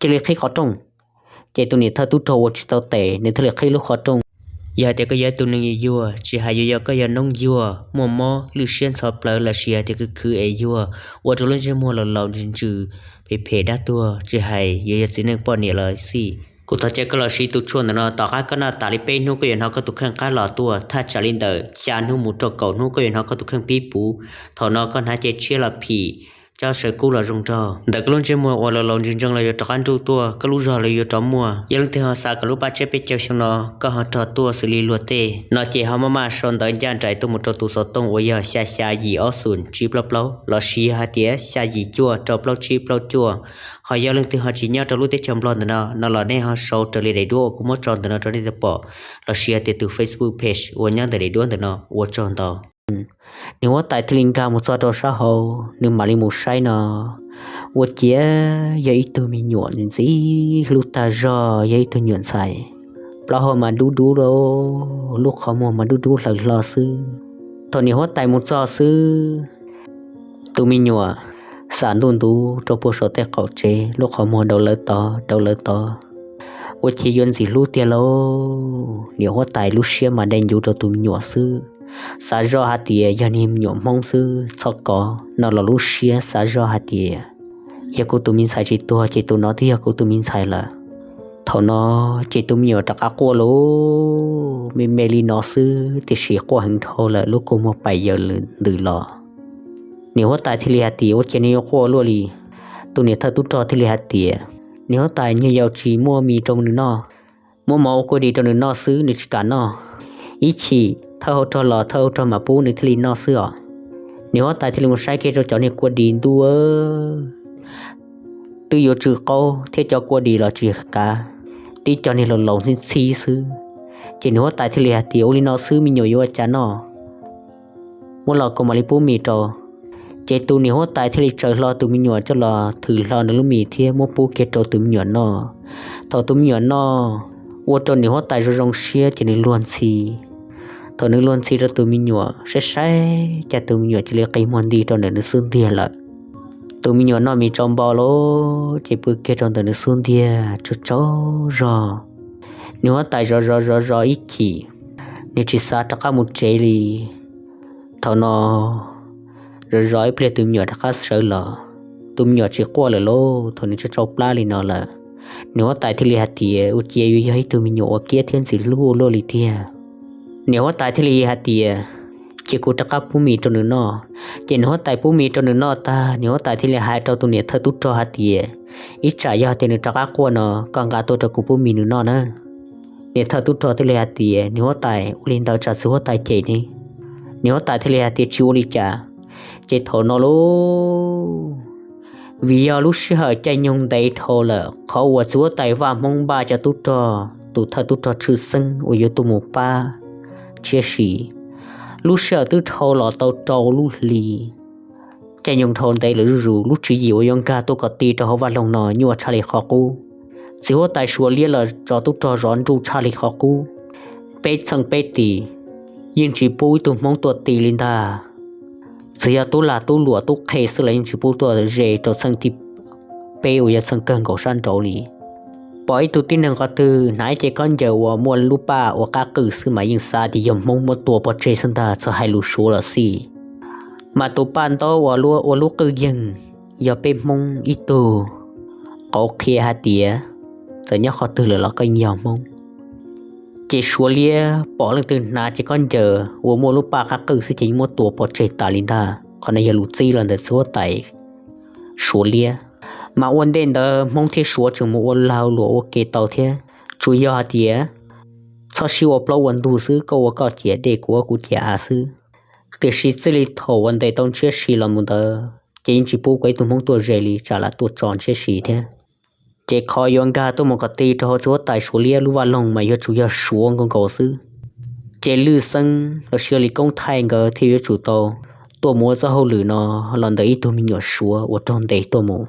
Cia li qhib qhov rooj. Ces tus niam thawj tub rog ua tsis tau tes, nws thiaj li qhib lub qhov rooj. Yog hais tias koj yog tus neeg yuag yuag, tsis hais yuav yog koj yog noob yuag muaj mob lwj siab ntxhov plawv lossis hais tias khwv khwv es yuag, ua rau lub ntsej muag laus laus ntsws ntsws, phem phem dab tuag, tsis hais yuav yog txiv neej poj niam los xij, Kuv thov caw koj los siv tus tshuaj ntawm no, tom qab koj noj tas li peb hnub koj yuav hnov koj tus kheej qab los tuaj, thaj tsam li ntawm xya hnub mus rau kaum hnub koj yuav hnov koj tus kheej pib puv. Thaum no koj hnav cev tshiab los phim coj sawv kub los zoo nraug. Ntawm koj lub ntsej muag uas laus laus ntsees ntsees los yuav rov qab nruj tuaj, koj lub zog los yuav rov muaj. Yog leej twg ho xav kom lub paj tshiab peb caug xyoo no koj ho rog tuaj xws li luag tej no ces ho maj maj sau ntawv ncaj nraim tuaj mus rau tus xov tooj uas yog xya xya yim ob xoom tsib plaub plaub lossis yog hais tias xya yim cuaj rau plaub tsib plaub cuaj. Ho yog leej twg ho tsis nyob rau lub teb chaws Nplog ntawm no no los nej ho sau raws li daim duab uas kuv muab tso ntawm no rau nej tau pom, lossis hais tias tus Facebook page uas nyob ntawm daim duab ntawm no. Ua tsaug ntau. Niam huab tais thiaj li nkag mus txog rau sab hauv, nws mam li mus saib no, ua ciav yog ib tug me nyuam ntxim hlub tag zog, yog ib tug nyuam ntxhais. Plaub hau mas dub dub, lub qhov muag mas dub dub hlaws hlo xwb. Thaum niam huab tais mus txog xwb, tus me nyuam xam ntuj ntuv rau puag saum tej qaum tsev, lub qhov muag dawb lawv tod dawb lawv tod, ua ciav yuav ntxim hlub tiag lauj. Niam huab tais lub siab mas dai ncuv rau tus me nyuam xwb, xav zoj hais tias yog niag me nyuam Hmoob xwb txhob kov no los lub siab xav zoj hais tias yog kuv tus me ntxhais tsis tuag ces tus no twb yog kuv tus me ntxhais lawm. Thaum no ces tus me nyuam rov qab quaj lauj, me me li no xwb tiam sis quaj heev dhau lawm, lub kua muag pais yaws ntws los. Niam huab tais thiaj li hais tias ua ciav nws yuav quaj luaj li. Tus niam thawj tub rog thiaj li hais tias niam huab tais, nyuag yaus tsis muaj mis rau nws noj, muab mov ua kua dis rau nws noj xwb nws tsis kam noj. Ib chim thawj hau rog los thawj hau rog mam pub nws thiaj li noj xwb os. Niam huab tais thiaj li mus saib kiag rau cov niag kua dis ntuj twb yuav tsw qaub thiab cov kua dis los tsis kav, tib co niag laus laus ntxhib ntxhib xwb. Ces niam huab tais thiaj li hais tias ua li no xwb me nyuam yuav ua cas noj, muab los kuv mam li pub mis rau. Ces tus niam huab tais thiaj li tsaws hlo tus me nyuam coj los thwm hlo nws lub mis thiab muab pub kiag rau tus me nyuam noj. Thaum tus me nyuam noj, ua rau niam huab tais zoo zoo siab ces nws luag ntxhi. Thaum nws luag ntxhi rau tus me nyuam saib saib cas tus me nyuam cia li qi muag nti rau ntawm nws xub ntiag lawm. Tus me nyuam noj mis tsau npo lawm ces pw kiag rau ntawm nws xub ntiag tsaug tsaug zog. Niam huab tais zov zov zov zov ib chim, nws tsis xav rov qab mus tsev li. Thaum no zov zov ib pliag tus me nyuam rov qab sawv los, tus me nyuam tsis quaj lawm lauj. Thaum nws tsaug tsaug plab li no lawm, niam huab tais thiaj li hais tias ua ciav yuav yog ib tug me nyuam uas kiab thiab ntxim hlub ua luaj li tiag. Niam huab tais thiaj li hais tias cia kuv rov qab pub mis rau nws noj. Ces niam huab tais pub mis rau nws noj tag, niam huab tais thiaj li hais rau tus niam thawj tub rog hais tias ib tsam yog tias nws rov qab quaj no koj nqa tuaj rau kuv pub mis nws noj na. Niam thawj tub rog thiaj li hais tias niam huab tais, ua li ntawd tsam txiv huab tais cem ne. Niam huab tais thiaj li hais tias tsis ua li cas. Ces thaum no lauj, vim yog lub sij hawm caij nyoog ntev dhau lawm, qhov uas txiv huab tais vaj Hmoob npaj cov tub rog, tus thawj tub rog tshwj xeeb uas yuav tuaj mus pab tshiab si, lub sij hawm twb dhau los tau rau lub hli. Caij nyoog dhau ntev lawm zuj zus, lub tswv yim uas yuav nkag tuaj kom ti rau hauv vaj loog no nyuaj tshaj li qhov qub. Txiv huab tais Suav liab los tso tub rog zov nruj tshaj li qhov qub. Peb txheej peb tis yeej tsis pub ib tug Hmoob tuaj ti li ntag. Txawm yog tub lag tub luam tub qhe xwb los yeej tsis pub tuaj ze rau txheej thib peb uas yog txheej kawg nkaus sab nraud li. Pom ib tug tib neeg qhov twg hnav ib ce khaub ncaws uas muaj lub paj ua qab qwj xwb mas yeej xav tias yog Hmoob muab tua pov tseg xwb ntag, txhob hais lus Suav los xij. Mas tus paj ntaub uas ua lub qwj yeeg yog peb Hmoob ib tug, qauv qhia hais tias txawm nyob qhov twg lawm los koj yeej yog Hmoob. Ces Suav liab pom leej twg hnav ces khaub ncaws uas muaj lub paj qab qwj xwb ces yeej muab tua pov tseg tas li ntag. Qhov no yog lus txib los ntawm txiv huab tais Suav liab. Mas ua ntej ntawd Hmoob thiab Suav tseem mus ua lag luam ua ke tau thiab. Tsuas yog hais tias txhob sib ua plaub ua ntug xwb, koj ua koj ciam dej kuv ua kuv ciam av xwb. Tiam sis txij li thaum uas ntes tau ntshiab si los mus ntawd ces yeej tsis pub kom ib tug Hmoob tuaj ze li, tsam lam tuaj tso ntshiab si thiab. Ces qhov yuav nkag tuaj mus kom ti rau hauv txiv huab tais Suav liab lub vaj loog mas yuav tsum yog Suav nkaus nkaus xwb. Ces Lwj Xeeb los sis Lis Koob Thaij nkawd thiaj yuav tsum tau tuaj mus ua txoj hauj lwm no los ntawm ib tug me nyuam Suav uas raug ntes tuaj mus.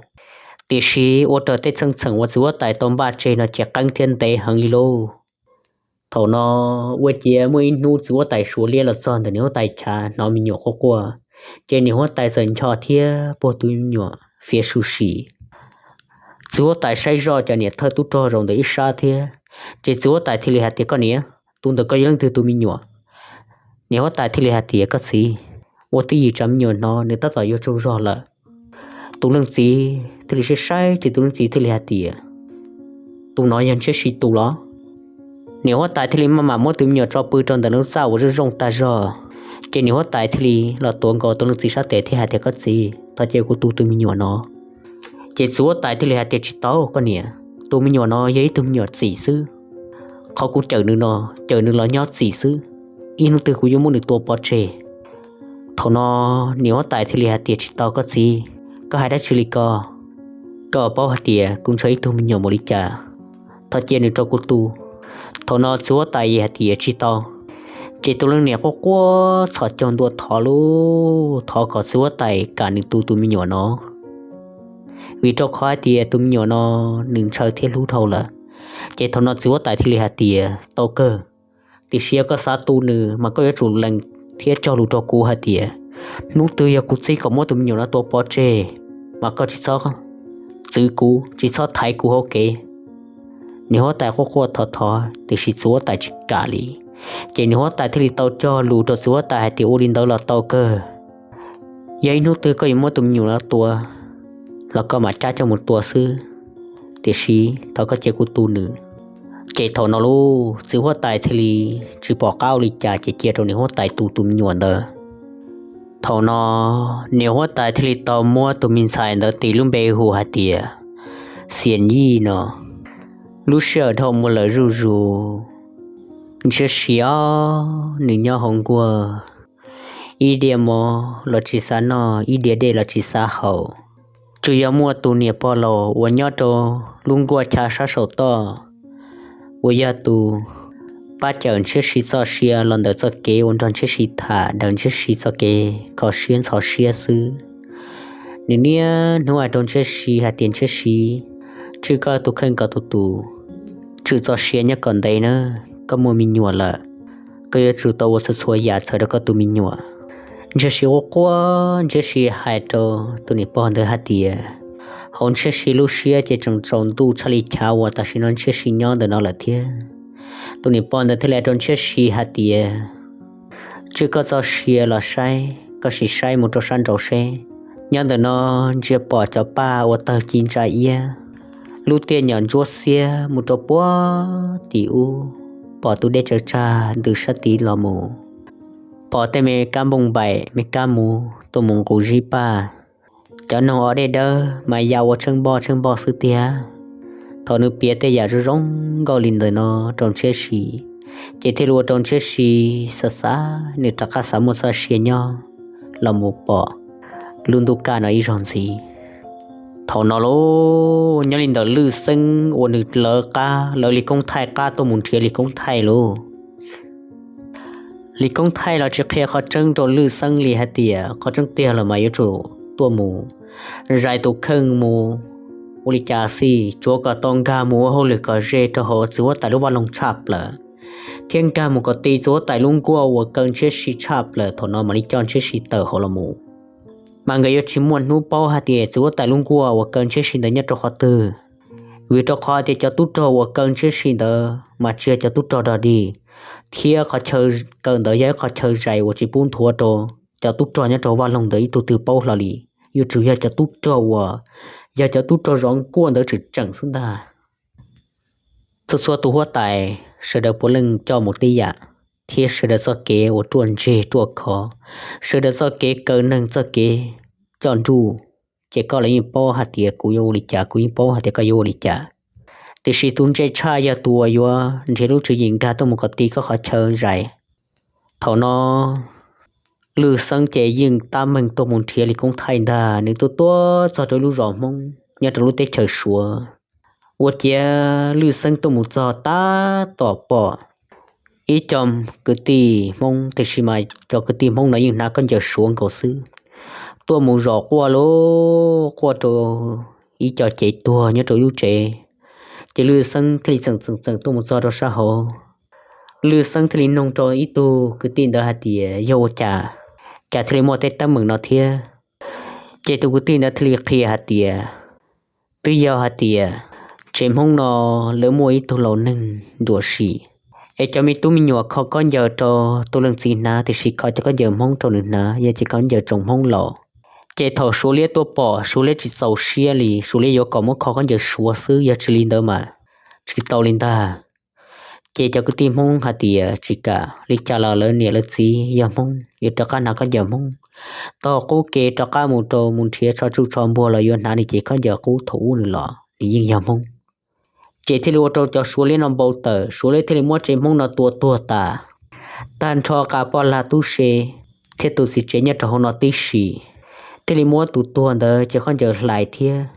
Tiam sis ua raws tej txheej txheem uas txiv huab tais tau npaj tseg no ces qeeb thiab ntev heev li lauj. Thaum no ua ciav muaj ib hnub txiv huab tais Suav liab los txog ntawm niam huab tais chav hnov me nyuam quaj quaj, ces niam huab tais txawm nco thiab puag tus me nyuam fiav su sim. Txiv huab tais saib zoj cov niam thawj tub rog zaum ntawm ib sab thiab, ces txiv huab tais thiaj li hais tias koj niam, tus ntawm koj yog leej twg tus me nyuam? Niam huab tais thiaj li hais tias koj txiv, ua twj ywm tsam me nyuam hnov nws tab tom yuav tsaug zog lawm. Tus leej txiv thiaj li saib saib ces tus leej txiv thiaj li hais tias tus no yog Ntshiab Si tus los? Niam huab tais thiaj li maj mam muab tus me nyuam tso pw rau ntawm lub txaj uas zoo zoo tag zog. Ces niam huab tais thiaj li los tuav nkaus tus leej txiv sab tes thiab hais tias, koj txiv, thov cia kuv tu tus me nyuam no. Ces txiv huab tais thiaj li hais tias, tsis tau koj niam, tus me nyuam no yog ib tug me nyuam txim xwb. Qhov kuv cawm nws no, cawm nws los nyob txim xwb, ib hnub twg kuv yuav muab nws tua pov tseg. Thaum no niam huab tais thiaj li hais tias, tsis tau koj txiv, koj hais dab tsi li ko? Koj paub hais tias kuv ntshaw ib tug me nyuam npaum li cas, thov cia nws rau kuv tu. Thaum no txiv huab tais hais tias, tsis tau. Ces tus leej niam quaj quaj txhos caug ntua thov lub thov kom txiv huab tais kam nws tu tus me nyuam no, vim rau qhov hais tias tus me nyuam no nws ntshaw thiab hlub dhau lawm. Ces thaum no txiv huab tais thiaj li hais tias, tau kawg, tiam sis yog koj xav tu nws mas koj yuav tsum lees thiab cog lus rau kuv hais tias hnub twg yog kuv txib kom muab tus me nyuam no tua pov tseg mas koj tsis txhob txwv kuv, tsis txhob thaiv kuv hauv kev. Niam huab tais quaj quaj thov thov tiam sis txiv huab tais tsis kam li. Ces niam huab tais thiaj li tau cog lus rau txiv huab tais hais tias, ua li ntawd los tau kawg, yog ib hnub twg koj yuav muab tus me nyuam no tua los koj mam cab coj mus tua xwb, tiam sis thov koj cia kuv tu nws. Ces thaum no lub txiv huab tais thiaj li tsis pom qab ua li cas ces cia rau niam huab tais tu tus me nyuam ntawd. Thaum no niam huab tais thiaj li tau muab tus me ntxhais ntawd tis lub npe hu hais tias Xias Yij no. Lub sij hawm dhau mus lawm zuj zus, Ntshiab Si os, nws nyob hauv nkuaj, ib diav mov los tsis xav noj, ib diav dej los tsis xav haus. Tsuas yog muaj tus niam pog laus uas nyob rau lub nkuaj chav sab saum toj uas yog tus pab cawm Ntshiab Si txoj sia los ntawm txoj kev uas nrog Ntshiab Si tham, daws Ntshiab Si txoj kev kho siab ntxhov siab xwb. Nws niaj hnub hais rau Ntshiab Si hais tias, Ntshiab Si, tswj koj tus kheej kom tus tus, tswj txoj sia nyob kom ntev nawb, koj muaj me nyuam lawm, koj yuav tsum tau ua txhua txhua yam txhawm rau koj tus me nyuam. Ntshiab Si quaj quaj, Ntshiab Si hais rau tus niam pog ntawd hais tias, hauv Ntshiab Si lub siab ces tseem tsaus ntuj tshaj li chav uas tam sim no Ntshiab Si nyob ntawm no lawm thiab. Tus niam pog ntawd thiaj li hais rau Ntshiab Si hais tias, tswj koj txoj sia los saib, koj sim saib mus rau sab nraud seb, nyob ntawm no ntsia pom cov paj uas tawg ci ntsa iab, lub tiaj nyom ntsuab xiab mus rau puag tim ub, pom tus dej tsaws tsag ntws sab tid los mus, pom tej me kab npoo npaim me kab mus tuaj mus nqus zib paj. Cov noog o dej dawb mas ya ua tsheej npoj tsheej npoj xwb tiag. Thaum nws piav tej yam zoo zoo nkauj li ntawm no rau Ntshiab Si, ces thiaj li ua rau Ntshiab Si xav xav, nws rov qab xav muaj txoj sia nyob los mus pom lub ntuj kaj no ib zaug ntxiv. Thaum no lauj, nyob li ntawm Lwj Xeeb uas nws lawv qab, lawv Lis Koob Thaij qab tuaj mus nrhiav Lis Koob Thaij lauj. Lis Koob Thaij los tsis qhia qhov tseeb rau Lwj Xeeb li hais tias qhov tseeb tiag los mas yuav tsum tuaj mus zais tus kheej mus ua li cas xij, tsuav kom tau nkag mus ua hauj lwm kom ze rau hauv txiv huab tais lub vaj loog tshaj plaws, thiab nkag mus kom ti txiv huab tais lub nkuaj uas kaw Ntshiab Si tshaj plaws, thaum no mam li coj Ntshiab Si tawm hauv los mus. Mas nkawd yuav tsis muaj hnub paub hais tias txiv huab tais lub nkuaj uas kaw Ntshiab Si ntawd nyob rau qhov twg, vim rau qhov tias cov tub rog uas kaw Ntshiab Si ntawd mas tsis yog cov tub rog dog dig, thiab qhov chaw kaw ntawd yog ib qhov chaw zais uas tsis pub nthuav rau cov tub rog nyob rau vaj loog ntawd ib tug twg paub hlo li. Yuav tsum yog cov tub rog uas yog cov tub rog zov nkuaj ntawd tseem tseem xwb ntag. Txhua txhua tus huab tais sawv daws puav leej coj mus tib yam, thiab sawv daws txoj kev uas ruaj ntseg ruaj khov, sawv daws txoj kev kaw neeg txoj kev coj nruj, ces koj los yeej paub hais tias kuv yuav ua li cas, kuv yeej paub hais tias koj yuav ua li cas. Tiam sis tus ntse tshaj yog tus uas yuav nrhiav lub tswv yim nkag tuaj mus kom ti koj qhov chaw zais. Thaum no Lwj Xeeb ces yeej tab meeg tuaj mus nrhiav Lis Koob Thaij ntag, nws tuaj tuaj txog rau lub zos Hmoob nyob rau lub teb chaws Suav. Ua ciav Lwj Xeeb tuaj mus txog tab tom pom ib co kwv tij Hmoob, tiam sis mas cov kwv tij Hmoob no yeej hnav khaub ncaws Suav nkaus xwb, tuaj mus zom quaj lauj, quaj rau ib co cev tuag nyob rau lub tsev. Ces Lwj Xeeb thiaj li txeem txeem txeem tuaj mus txog rau sab hauv. Lwj Xeeb thiaj li nug rau ib tug kwv tij ntawd hais tias, yog ua cas, cas thiaj li muaj tej teeb meem no thiab? Ces tus kwv tij ntawd thiaj li qhia hais tias, twb yog hais tias tsev Hmoob no lawv muaj ib tug laus neeg nruam sim, es cov me tub me nyuam kho khaub ncaws rau tus leej txiv hnav, tiam sis kho cov khaub ncaws Hmoob rau nws hnav, yog cov khaub ncaws tsoom Hmoob laus. Ces thaum Suav liab tuaj pom, Suav liab tsis txaus siab li, Suav liab yuav kom muab kho khaub ncaws Suav xwb, yog tsis li ntawd mas tsis tau li ntag. Ces cov kwv tij Hmoob hais tias tsis kam li cas los lawv niam lawv txiv yog Hmoob, yuav rov qab hnav khaub ncaws Hmoob. Taug qub kev rov qab mus rau mus nrhiav tsho tsuj tsho npuag los yuav hnav nws cev khaub ncaws qub thaum ub nws los nws yeej yog Hmoob. Ces thiaj li ua rau cov Suav liab no npau taws, Suav liab thiaj li muab tsev Hmoob no tua tuag tas. Tag nrho qas poj lag tub se thiab tus txiv tsev nyob rau hauv no tib si, thiaj li muab tus tuag ntawd cev khaub ncaws hlais thiab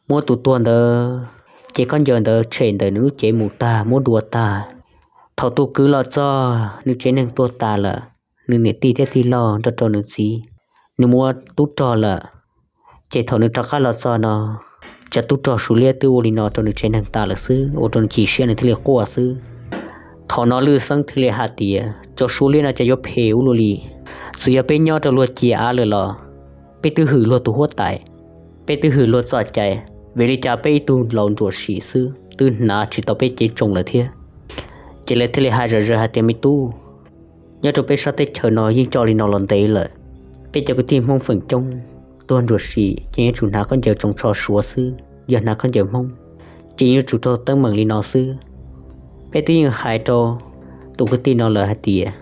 muab tus tuag ntawd cev khaub ncaws ntawd tshem ntawm nws lub cev mus tag muab dua tag. Thaum tus kwv los txog nws tsev neeg tuag tas lawm, nws niam tij thiab tij laug nrog rau nws txiv, nws muaj tub rog lawm. Ces thaum nws rov qab los txog no, cov tub rog Suav liab twb ua li no rau nws tsev neeg tas lawm xwb, ua rau nws chim siab nws thiaj li quaj xwb. Thaum no Lwj Xeeb thiaj li hais tias cov Suav liab no cas yuav phem ua luaj li. Txawm yog peb nyob rau luag ciam av lawm los peb twb hwm luag tus huab tais, peb twb hwm luag txoj cai, vim li cas peb ib tug laus nruam sim xwb twb hnav tsis tau peb cev tsoo lawm thiab. Ces lawv thiaj li hais zom zaws hais tias me tub, nyob rau peb sab teb chaws no yeej coj li no los ntev lawm. Peb cov kwv tij Hmoob feem coob tuag nruam sim ces yuav tsum hnav khaub ncaws tsoos tsho Suav xwb, yog hnav khaub ncaws Hmoob ces yuav tsum raug teeb meem li no xwb. Peb twb yeej hais rau tus kwv tij no lawm hais tias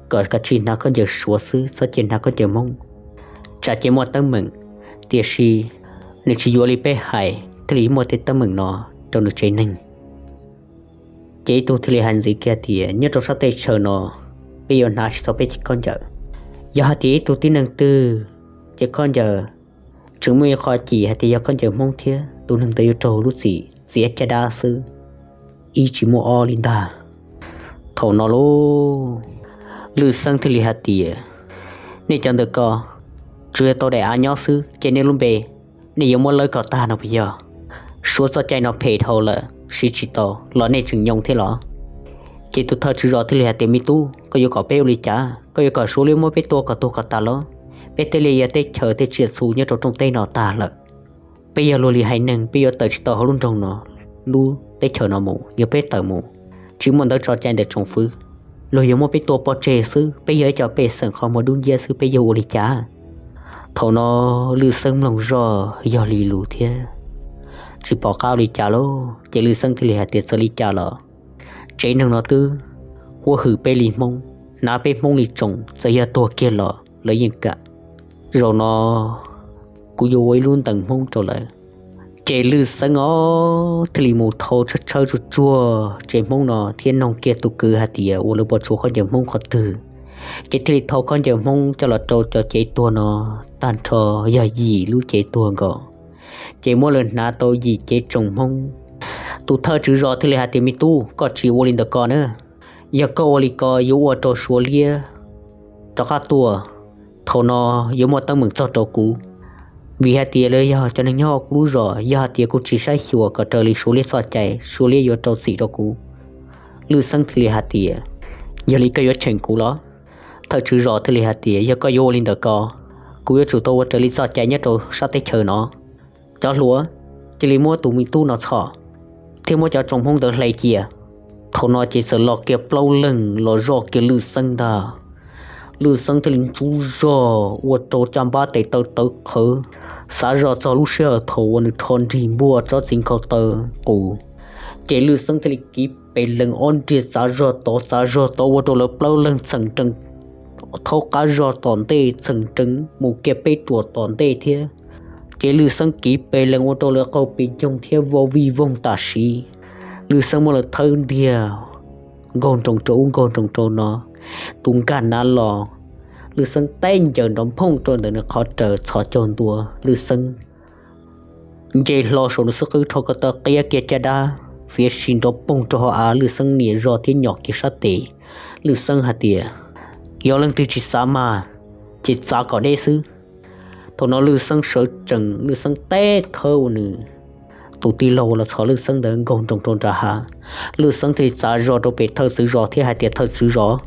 kom kav tsij hnav khaub ncaws Suav xwb, txhob cia hnav khaub ncaws Hmoob, tsam ces muaj teeb meem. Tiam sis nws tsis yuav li peb hais thiaj li muaj tej teeb meem no rau nws tsev neeg. Ces ib tug thiaj li hais ntxiv kiag tias nyob rau sab teb chaws no peb yuav hnav tsis tau peb cev khaub ncaws. Yog hais tias ib tug tib neeg twg cev khaub ncaws tseem muaj ib qho cim hais tias yog khaub ncaws Hmoob thiab, tus neeg ntawd yuav raug lub txim txiav caj dab xwb, ib tsis muaj ob li ntag. Thaum no lauj, Lwj Xeeb thiaj li hais tias nej cov ntawm ko tsuas yog tau daim av nyob xwb ces nej lub npe nej yuav muab lawb kom tag no puas yog? Suav txoj cai no phem dhau lawm, siv tsis tau los nej tseem nyoo thiab los? Ces tus thawj tswv zos thiaj li hais tias me tub, koj yuav kom peb ua li cas? Koj yuav kom Suav liab muab peb tua kom tuag kom tas los? Peb thiaj li yog teb chaws tej tsiaj txhu nyob rau rooj teb no tag lawm. Peb yog luag li haiv neeg peb yuav tawm tsis tau hauv lub nroog no, lub teb chaws no mus. Yog peb tawm mus tsis muaj ntawv tso cai ntawm tsoom fwv, luag yuav muab peb tua pov tseg xwb, peb yog ib co pej xeem qhov muag dub nciab xwb peb yuav ua li cas? Thaum no Lwj Xeeb mloog zoj yog li lus thiab tsis pom qab ua li cas lauj, ces Lwj Xeeb thiaj li hais tias txawm li cas los tsev neeg no twb quab hwm peb li Hmoob, hnav peb Hmoob li tsoos, txawm yog tuag kiag los lawv yeej kam. Zaum no kuv yuav ua ib lub ntees Hmoob rau lawv. Ces Lwj Xeeb os thiaj li mus thau tshawb tshawb tsuag tsuag tsev Hmoob no thiab noog kiag tus kwv hais tias ua lawv puas tshuav khaub ncaws Hmoob qhov twg. Ces thiaj li thau khaub ncaws Hmoob coj los rau cov cev tuag no, tag nrho yog yim lub cev tuag nkaus. Ces muab lawv hnav tau yim cev tsoos Hmoob. Tus thawj tswv zos thiaj li hais tias me tub, koj tsis ua li ntawm ko na. Yog koj ua li ko yuav ua rau Suav liab rov qab tuaj, thaum no yuav muaj teeb meem txog rau kuv. Vim hais tias lawv yog cov neeg nyob hauv kuv lub zos, yog hais tias kuv tsis saib xyuas kom raws li Suav liab txoj cai, Suav liab yuav rau txim rau kuv. Lwj Xeeb thiaj li hais tias yog li koj yuav cheem kuv los? Thawj tswv zos thiaj li hais tias yog koj yuav ua li ntawm ko, kuv yuav tsum tau ua raws li txoj cai nyob rau sab teb chaws no. Cov hluas, cia li muab tus me tub no txhom thiab muab cov tsoos Hmoob ntawd hle cia. Thaum no ces txawm los kiag plaub leeg los zoj kiag Lwj Xeeb ntag. Lwj Xeeb thiaj li ntsub zog ua rau caj npab tes taw tawv qhawv, xav zog txog lub sij hawm thaum uas nws rho nrig npuaj tsob txiv nkhaus taw qus. Ces Lwj Xeeb thiaj li kiv pes lees ob nriag txav zog tod txav zog tod ua rau lawv plaub leeg txheem rees thaub qab zog tom ntej, txheem rees mus kiag peb ruam tom ntej thiab. Ces Lwj Xeeb kiv pes lees ua rau lawv qaug pes ncoog thiab vau vij voog tam sim. Lwj Xeeb muab lawv thawb ntiag, nkaug nroos rau ub nkaug nroos rau no, tus nkag nav los, Lwj Xeeb teb ncaws nrov nphooj rau ntawm nws qhov raws txhos caug ntua. Lwj Xeeb nce hlo saum nws xub qwb rho ko taw qiab kiag caj dab, fiav si nrov poog rau hauv av, Lwj Xeeb nias zog thiab nyom kiag sab tes. Lwj Xeeb hais tias yog leej twg tsis xav mas ces txav kom deb xwb. Thaum no Lwj Xeeb sawv tsees, Lwj Xeeb teb thawb ua nws tus tij laug uas los txhom Lwj Xeeb ntawd nkaug nroos rau nram hav. Lwj Xeeb thiaj li txav zog rau pem thawj tswv zos thiab hais tias thawj tswv zos,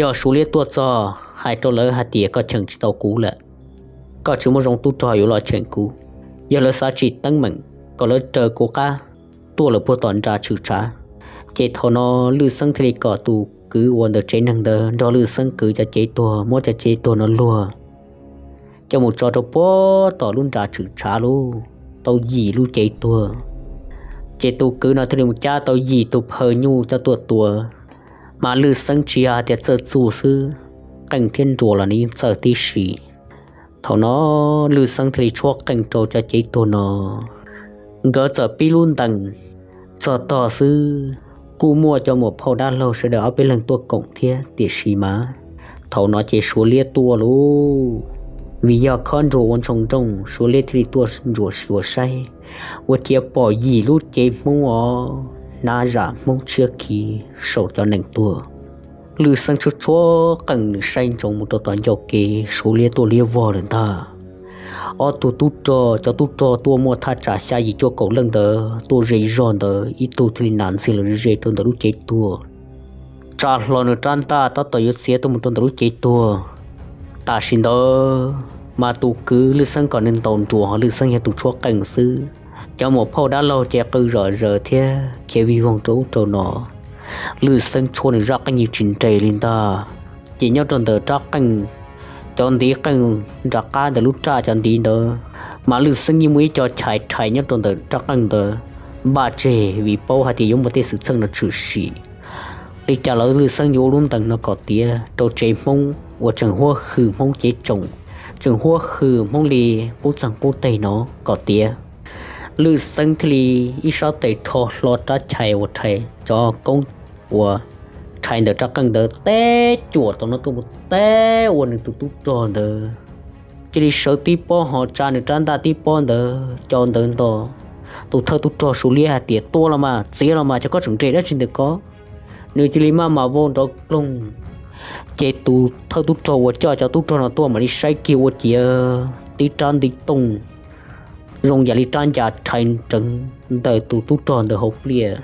yog Suav liab tuaj txog hais rau lawv hais tias koj cheem tsis tau kuv lawm, koj tsis muaj zoo tub rog yuav los cheem kuv. Yog lawv xav tsim teeb meem kom lawv raws kuv qab tuaj lawm puag tom nra tshwm tshav. Ces thaum no Lwj Xeeb thiaj li kom tus kwv uas ntawm tsev neeg ntawd nrog Lwj Xeeb kwv cov cev tuag, muab cov cev tuag no luag coj mus tso rau puag tom lub nra tshwm tshav lub, tau yim lub cev tuag. Ces tus kwv no thiaj li mus cab tau yim tus phaw nyuj coj tuaj tua. Mas Lwj Xeeb tsis yog hais tias txawj txuj xwb, qeej thiab nruas los nws yeej txawj tib si. Thaum no Lwj Xeeb thiaj li tshuab qeej rau cov cev tuag no. Nkawd txawm pib lub ntees txog tog xwb, kuj muaj cov muam phauj dab laug sawv daws ob peb leeg tuaj koom thiab, tiam sis mas thaum no ces Suav liab tuaj lauj. Vim yog khob nruas ua ntsoog nrooj, Suav liab thiaj li tuaj ntsuam xyuas saib, ua ciav pom yim lub cev Hmoob os, hnab zam Hmoob tshiab khiv saum cov nees tuag. Lwj Xeeb tshuab tshuab qeej nws saib ntsoov mus rau tom ncauj kev, Suav liab tuaj liab vog lawm ntag. Ob tug tub rog, cov tub rog tuaj muaj thaj tsam xya yim cuaj kaum leej ntawd tuaj ze zog ntawd, ib tug thiaj li nas ntxiag los ze rau ntawm lub cev tuag, tsa hlo nws rab ntaj tab tom yuav txiav tuaj mus rau ntawm lub cev tuag. Tam sim ntawd mas tus kwv Lwj Xeeb kom nws ntaus nruas, ho Lwj Xeeb yog tus tshuab qeej xwb. Cov muam phauj dab laug ces qw zom zaws thiab khiav vij voog rau ub rau no. Lwj Xeeb tshuab nws zaj qeej yeej tsis nres li ntag. Ces nyob rau ntawm rab qeej, cov ntiv qeej nram qab ntawm lub raj cov ntiv ntawd, mas Lwj Xeeb yeej muaj ib co chais rhais nyob rau ntawm rab qeej ntawd npaj tseg, vim paub hais tias yuav muaj tej xwm txheej no tshwm sim. Li cas los Lwj Xeeb yuav ua lub ntees no kom tiav rau tsev Hmoob uas tseem huab hwm Hmoob cev tsoom, tseem huab hwm Hmoob li qub txeeg qub teg no kom tiav. Lwj Xeeb thiaj li ib sab tes rho hlo rab chais uas rhais cov koob uas rhais ntawm rab qeej ntawd teb cuam tom no tuaj mus teb ua nws tus tub rog ntawd. Cia li sawv tib pob ho tsa nws rab ntaj tib pob ntawd, cov ntawd nto. Tus thawj tub rog Suav liab hais tias, Tua los mas, txiav los mas, cov koj tseem nres dab tsi ntawm ko? Nws cia li maj mam vau nrov ploog. Ces tus thawj tub rog uas coj cov tub rog no tuaj mam li saib kiag ua ciav tib rab ntiv tooj zoo yam li rab ncas rhais nreev ntawm tus tub rog ntawd hauv pliaj.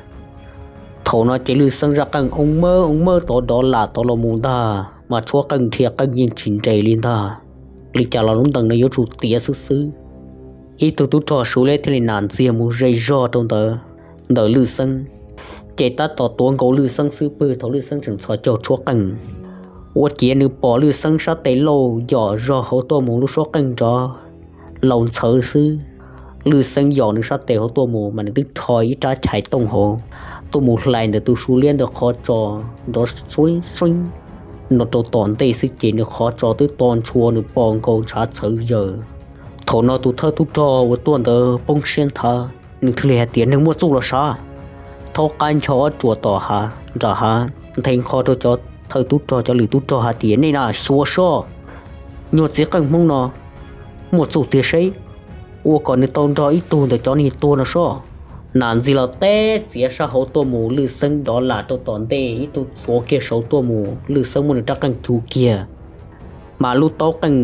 Thaum no ces Lwj Xeeb zaj qeej oo mawb oo mawb tod dov lam tod los mus ntag, mas tshuab qeej dhia qeej yeej tsis nres li ntag. Li cas los lub ntees no yuav tsum tiav xwb xwb. Ib tug tub rog Suav liab thiaj li nas ntxiag mus ze zog rau ntawd, ntawm Lwj Xeeb, ces tab tom tuav nkaus Lwj Xeeb xub pwg thaum Lwj Xeeb tseem ntxhov caug tshuab qeej. Ua ciav nws pom Lwj Xeeb sab tes lauj yom zog hauv tuaj mus lub suab qeej nrov laus ntxhawv xwb. Lwj Xeeb yom nws sab tes hauv tuaj mus mas nws twb rho ib rab chais tooj hauv tuaj mus hlais ntawm tus Suav liab ntawd qhov tso nrov seeb seeb no rau tom ntej xwb ces nws qhov tso twb to ntshua nws pos nkaus ntshav txhawv yaws. Thaum no tus thawj tub rog uas tuaj ntawd poob siab nthav, nws thiaj li hais tias, Neeg muaj txuj los sav! Thaub qab ncho ob ruam tom hav nram hav, nthe nqho rau cov thawj tub rog cov lwm tub rog hais tias, Nej na xyuas soj, nyuag txiv qeej Hmoob no muaj txuj tiag seb, ua kom nws tau nrog ib tug ntawm cov niag tuag no soj. Nas ntxiag los teb txiav sab hauv tuaj mus, Lwj Xeeb dov lam rau tom ntej ib tug txuav kiag saud tuaj mus, Lwj Xeeb muab nws rab qeej cu kiag, mas lub taub qeej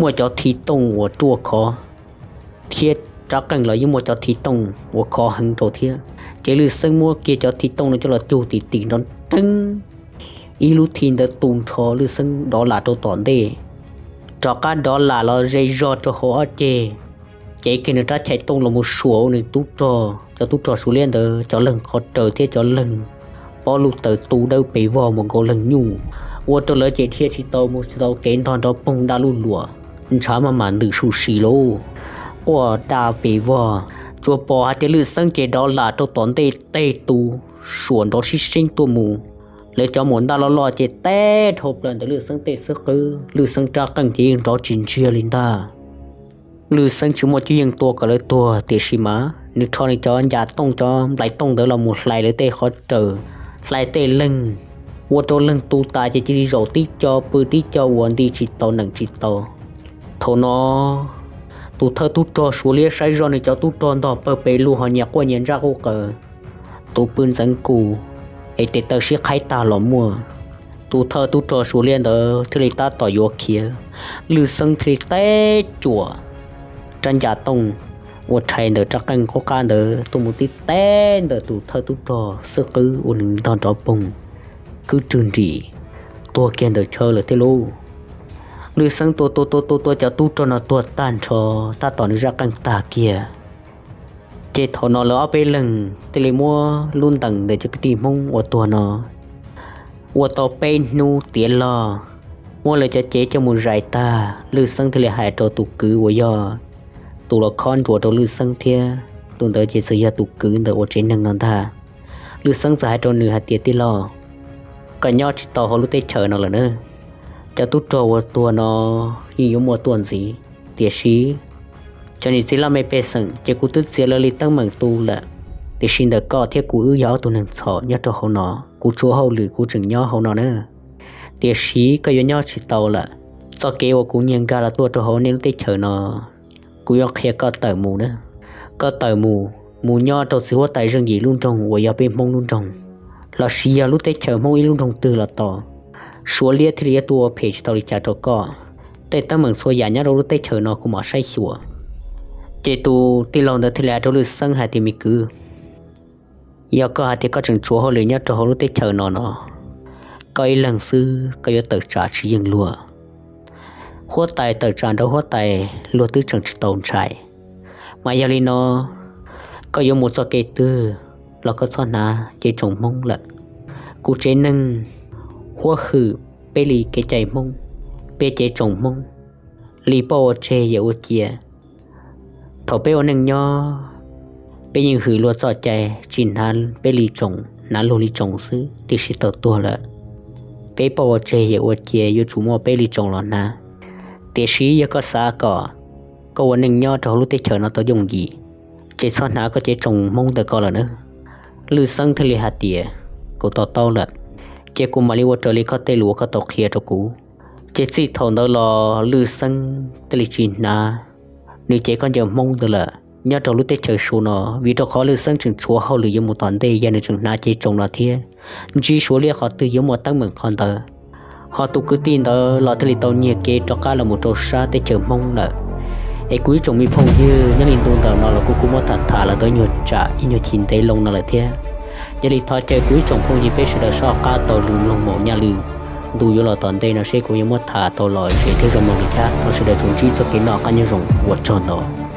muaj cov thi tooj uas ruaj khov, thiab rab qeej los yeej muaj cov thi tooj uas khov heev rau thiab. Ces Lwj Xeeb muab kiag cov thi tooj no coj los cug tim tim nrov nreeb, ib lub thi ntawd tu nrho Lwj Xeeb dov lam rau tom ntej, rov qab dov lam los ze zog rau hauv ob ceg, cev kiag nws rab chais tooj los mus suam ua nws tub rog, cov tub rog Suav liab ntawd cov leeg qhov raws thiab cov leeg pob luj taws tu dawb pes vog mus nkaus leeg nyuj, ua rau lawv ces dhia tsis tau mus tsis tau kev ntog nrov poog da luj luam, ntshav maj mam ntws su si lauj, quaj da pes vog. Tsuas pom hais tias Lwj Xeeb ces dov lam rau tom ntej tej tu suam nrov sib seeb tuaj mus. Lawv cov muam ntaj loj loj ces teb dhau plaws ntawm Lwj Xeeb tej xub qwb, Lwj Xeeb rab qeej ces yeej nrov tsis ntsiag li ntag. Lwj Xeeb tsis muaj cuab yeej tua kom lawv tuag, tiam sis mas nws rho nws cov ncas tooj cov nplais tooj ntawd los mus hlais lawv tej qhov raws, hlais tej leeg, ua rau leeg tu tas ces cia li zaum tib co pw tib co uas nti tsis tau nees tsis tau. Thaum no tus thawj tub rog Suav liab saib zoj nws cov tub rog ntog pawg pes lug ho nyias quaj nyias ntsaj quj qaws, tus pw ntxeev kus, es tes taw sib qhaib tag los muaj. Tus thawj tub rog Suav liab ntawd thiaj li tab tom yuav khiav, Lwj Xeeb thiaj li teb cuam rab ncas tooj uas rhais ntawm rab qeej qub qab ntawd tuaj mus tib teb ntawm tus thawj tub rog xub qwb ua nws ntog nrov poog, kwb rwg nrim, tuag kiag ntawm chaw lawm thiab lauj. Lwj Xeeb tua tua tua tua tua cov tub rog no tuag tag nrho, tab tom nws zaj qeej tag kiag. Ces thaum no lawv ob peb leeg thiaj li muab lub ntees ntawm cov kwv tij Hmoob uas tuag no ua tau peb hnub tiav log, muab lawv cov cev coj mus zais tag, Lwj Xeeb thiaj li hais rau tus kwv uas yog tus los khob nruas rau Lwj Xeeb thiab tus ntawd ces txawm yog tus kwv ntawm uas tsev neeg no ntag. Lwj Xeeb txawm hais rau nws hais tias, Tij laug, koj nyob tsis tau hauv lub teb chaws no lawm na. Cov tub rog uas tuag no yeej yuav muaj tuaj ntxiv, tiam sis cov niam txiv laj mej pej xeem ces kuv twb txiav lawv li teeb meem tu lawm. Tiam sis ntawm koj thiab kuv wb yog ob tug neeg txhaum nyob rau hauv no, kuv tshuav hauj lwm kuv tseem nyob hauv no na. Tiam sis koj yuav nyob tsis tau lawm. Txoj kev uas kuv nyiag nkag los tuaj rau hauv nej lub teb chaws no, kuv yuav qhia koj tawm mus na. Koj tawm mus, mus nyob rau txiv huab tais Zeej Yim lub nroog uas yog peb Hmoob lub nroog, los sis yog lub teb chaws Hmoob ib lub nroog twg los tau, Suav liab thiaj li yuav tuaj ua phem tsis tau li cas rau koj. Tej teeb meem txhua yam nyob rau lub teb chaws no kuv mam saib xyuas. Ces tus tij laug ntawd thiaj li hais rau Lwj Xeeb hais tias, Me kwv, yog koj hais tias koj tseem tshuav hauj lwm nyob rau hauv lub teb chaws no no, koj ib leeg xwb koj yuav tawm tsam tsis yeej luag. Huab tais tawm tsam nrog huab tais luag twb tseem tsis tau ntshai, mas yog li no koj yuav mus txoj kev twg los koj txhob hnav cev tsoos Hmoob lawm. Kuv tsev neeg huab hwm peb li kev cai Hmoob, peb cev tsoos Hmoob li poj ua tseg yawm ua cia. Thaum peb ua neej nyob, peb yeej hwm luag txoj cai tsis hnav peb li tsoos, hnav luag li tsoos xwb, tiam sis thaum tuag lawm, peb poj ua tseg yawm ua cia yuav tsum muaj peb li tsoos los hnav. Tiam sis yog koj xav kom koj ua neej nyob rau hauv lub teb chaws no tau yooj yim, ces txhob hnav koj cev tsoos Hmoob ntawm koj lawm na. Lwj Xeeb thiaj li hais tias, Kuv to taub lawm, ces kuv mam li ua raws li koj tej lus uas koj tau qhia rau kuv. Ces txij thaum ntawd los Lwj Xeeb thiaj li tsis hnav nws cev khaub ncaws Hmoob ntawd lawm nyob rau lub teb chaws Suav no, vim rau qhov Lwj Xeeb tseem tshuav hauj lwm yuav mus tom ntej, yog nws tseem hnav cev tsoos no thiab ntsib Suav liab qhov twg yuav muaj teeb meem qhov ntawd. Ho tus kwv tij ntawd los thiaj li tau nyiag kev rov qab los mus rau sab teb chaws Hmoob lawm. Es kuv ib tsoom me phooj ywg, nyob li ntu ntawm no los kuv kuj muab tham tham los tau ib nyuag tsam ib nyuag chim ntev loo no lawm thiab. Yog li thov caw kuv ib tsoom phooj ywg peb sawv daws soj qab taug lw mloog mus, nyob li ntu yuav los tom ntej no seb kuv yuav muab tham tau lom zem thiab zoo mloog li cas. Thov sawv daws tsuas ntsib txoj kev noj qab nyob zoo, ua tsaug ntau.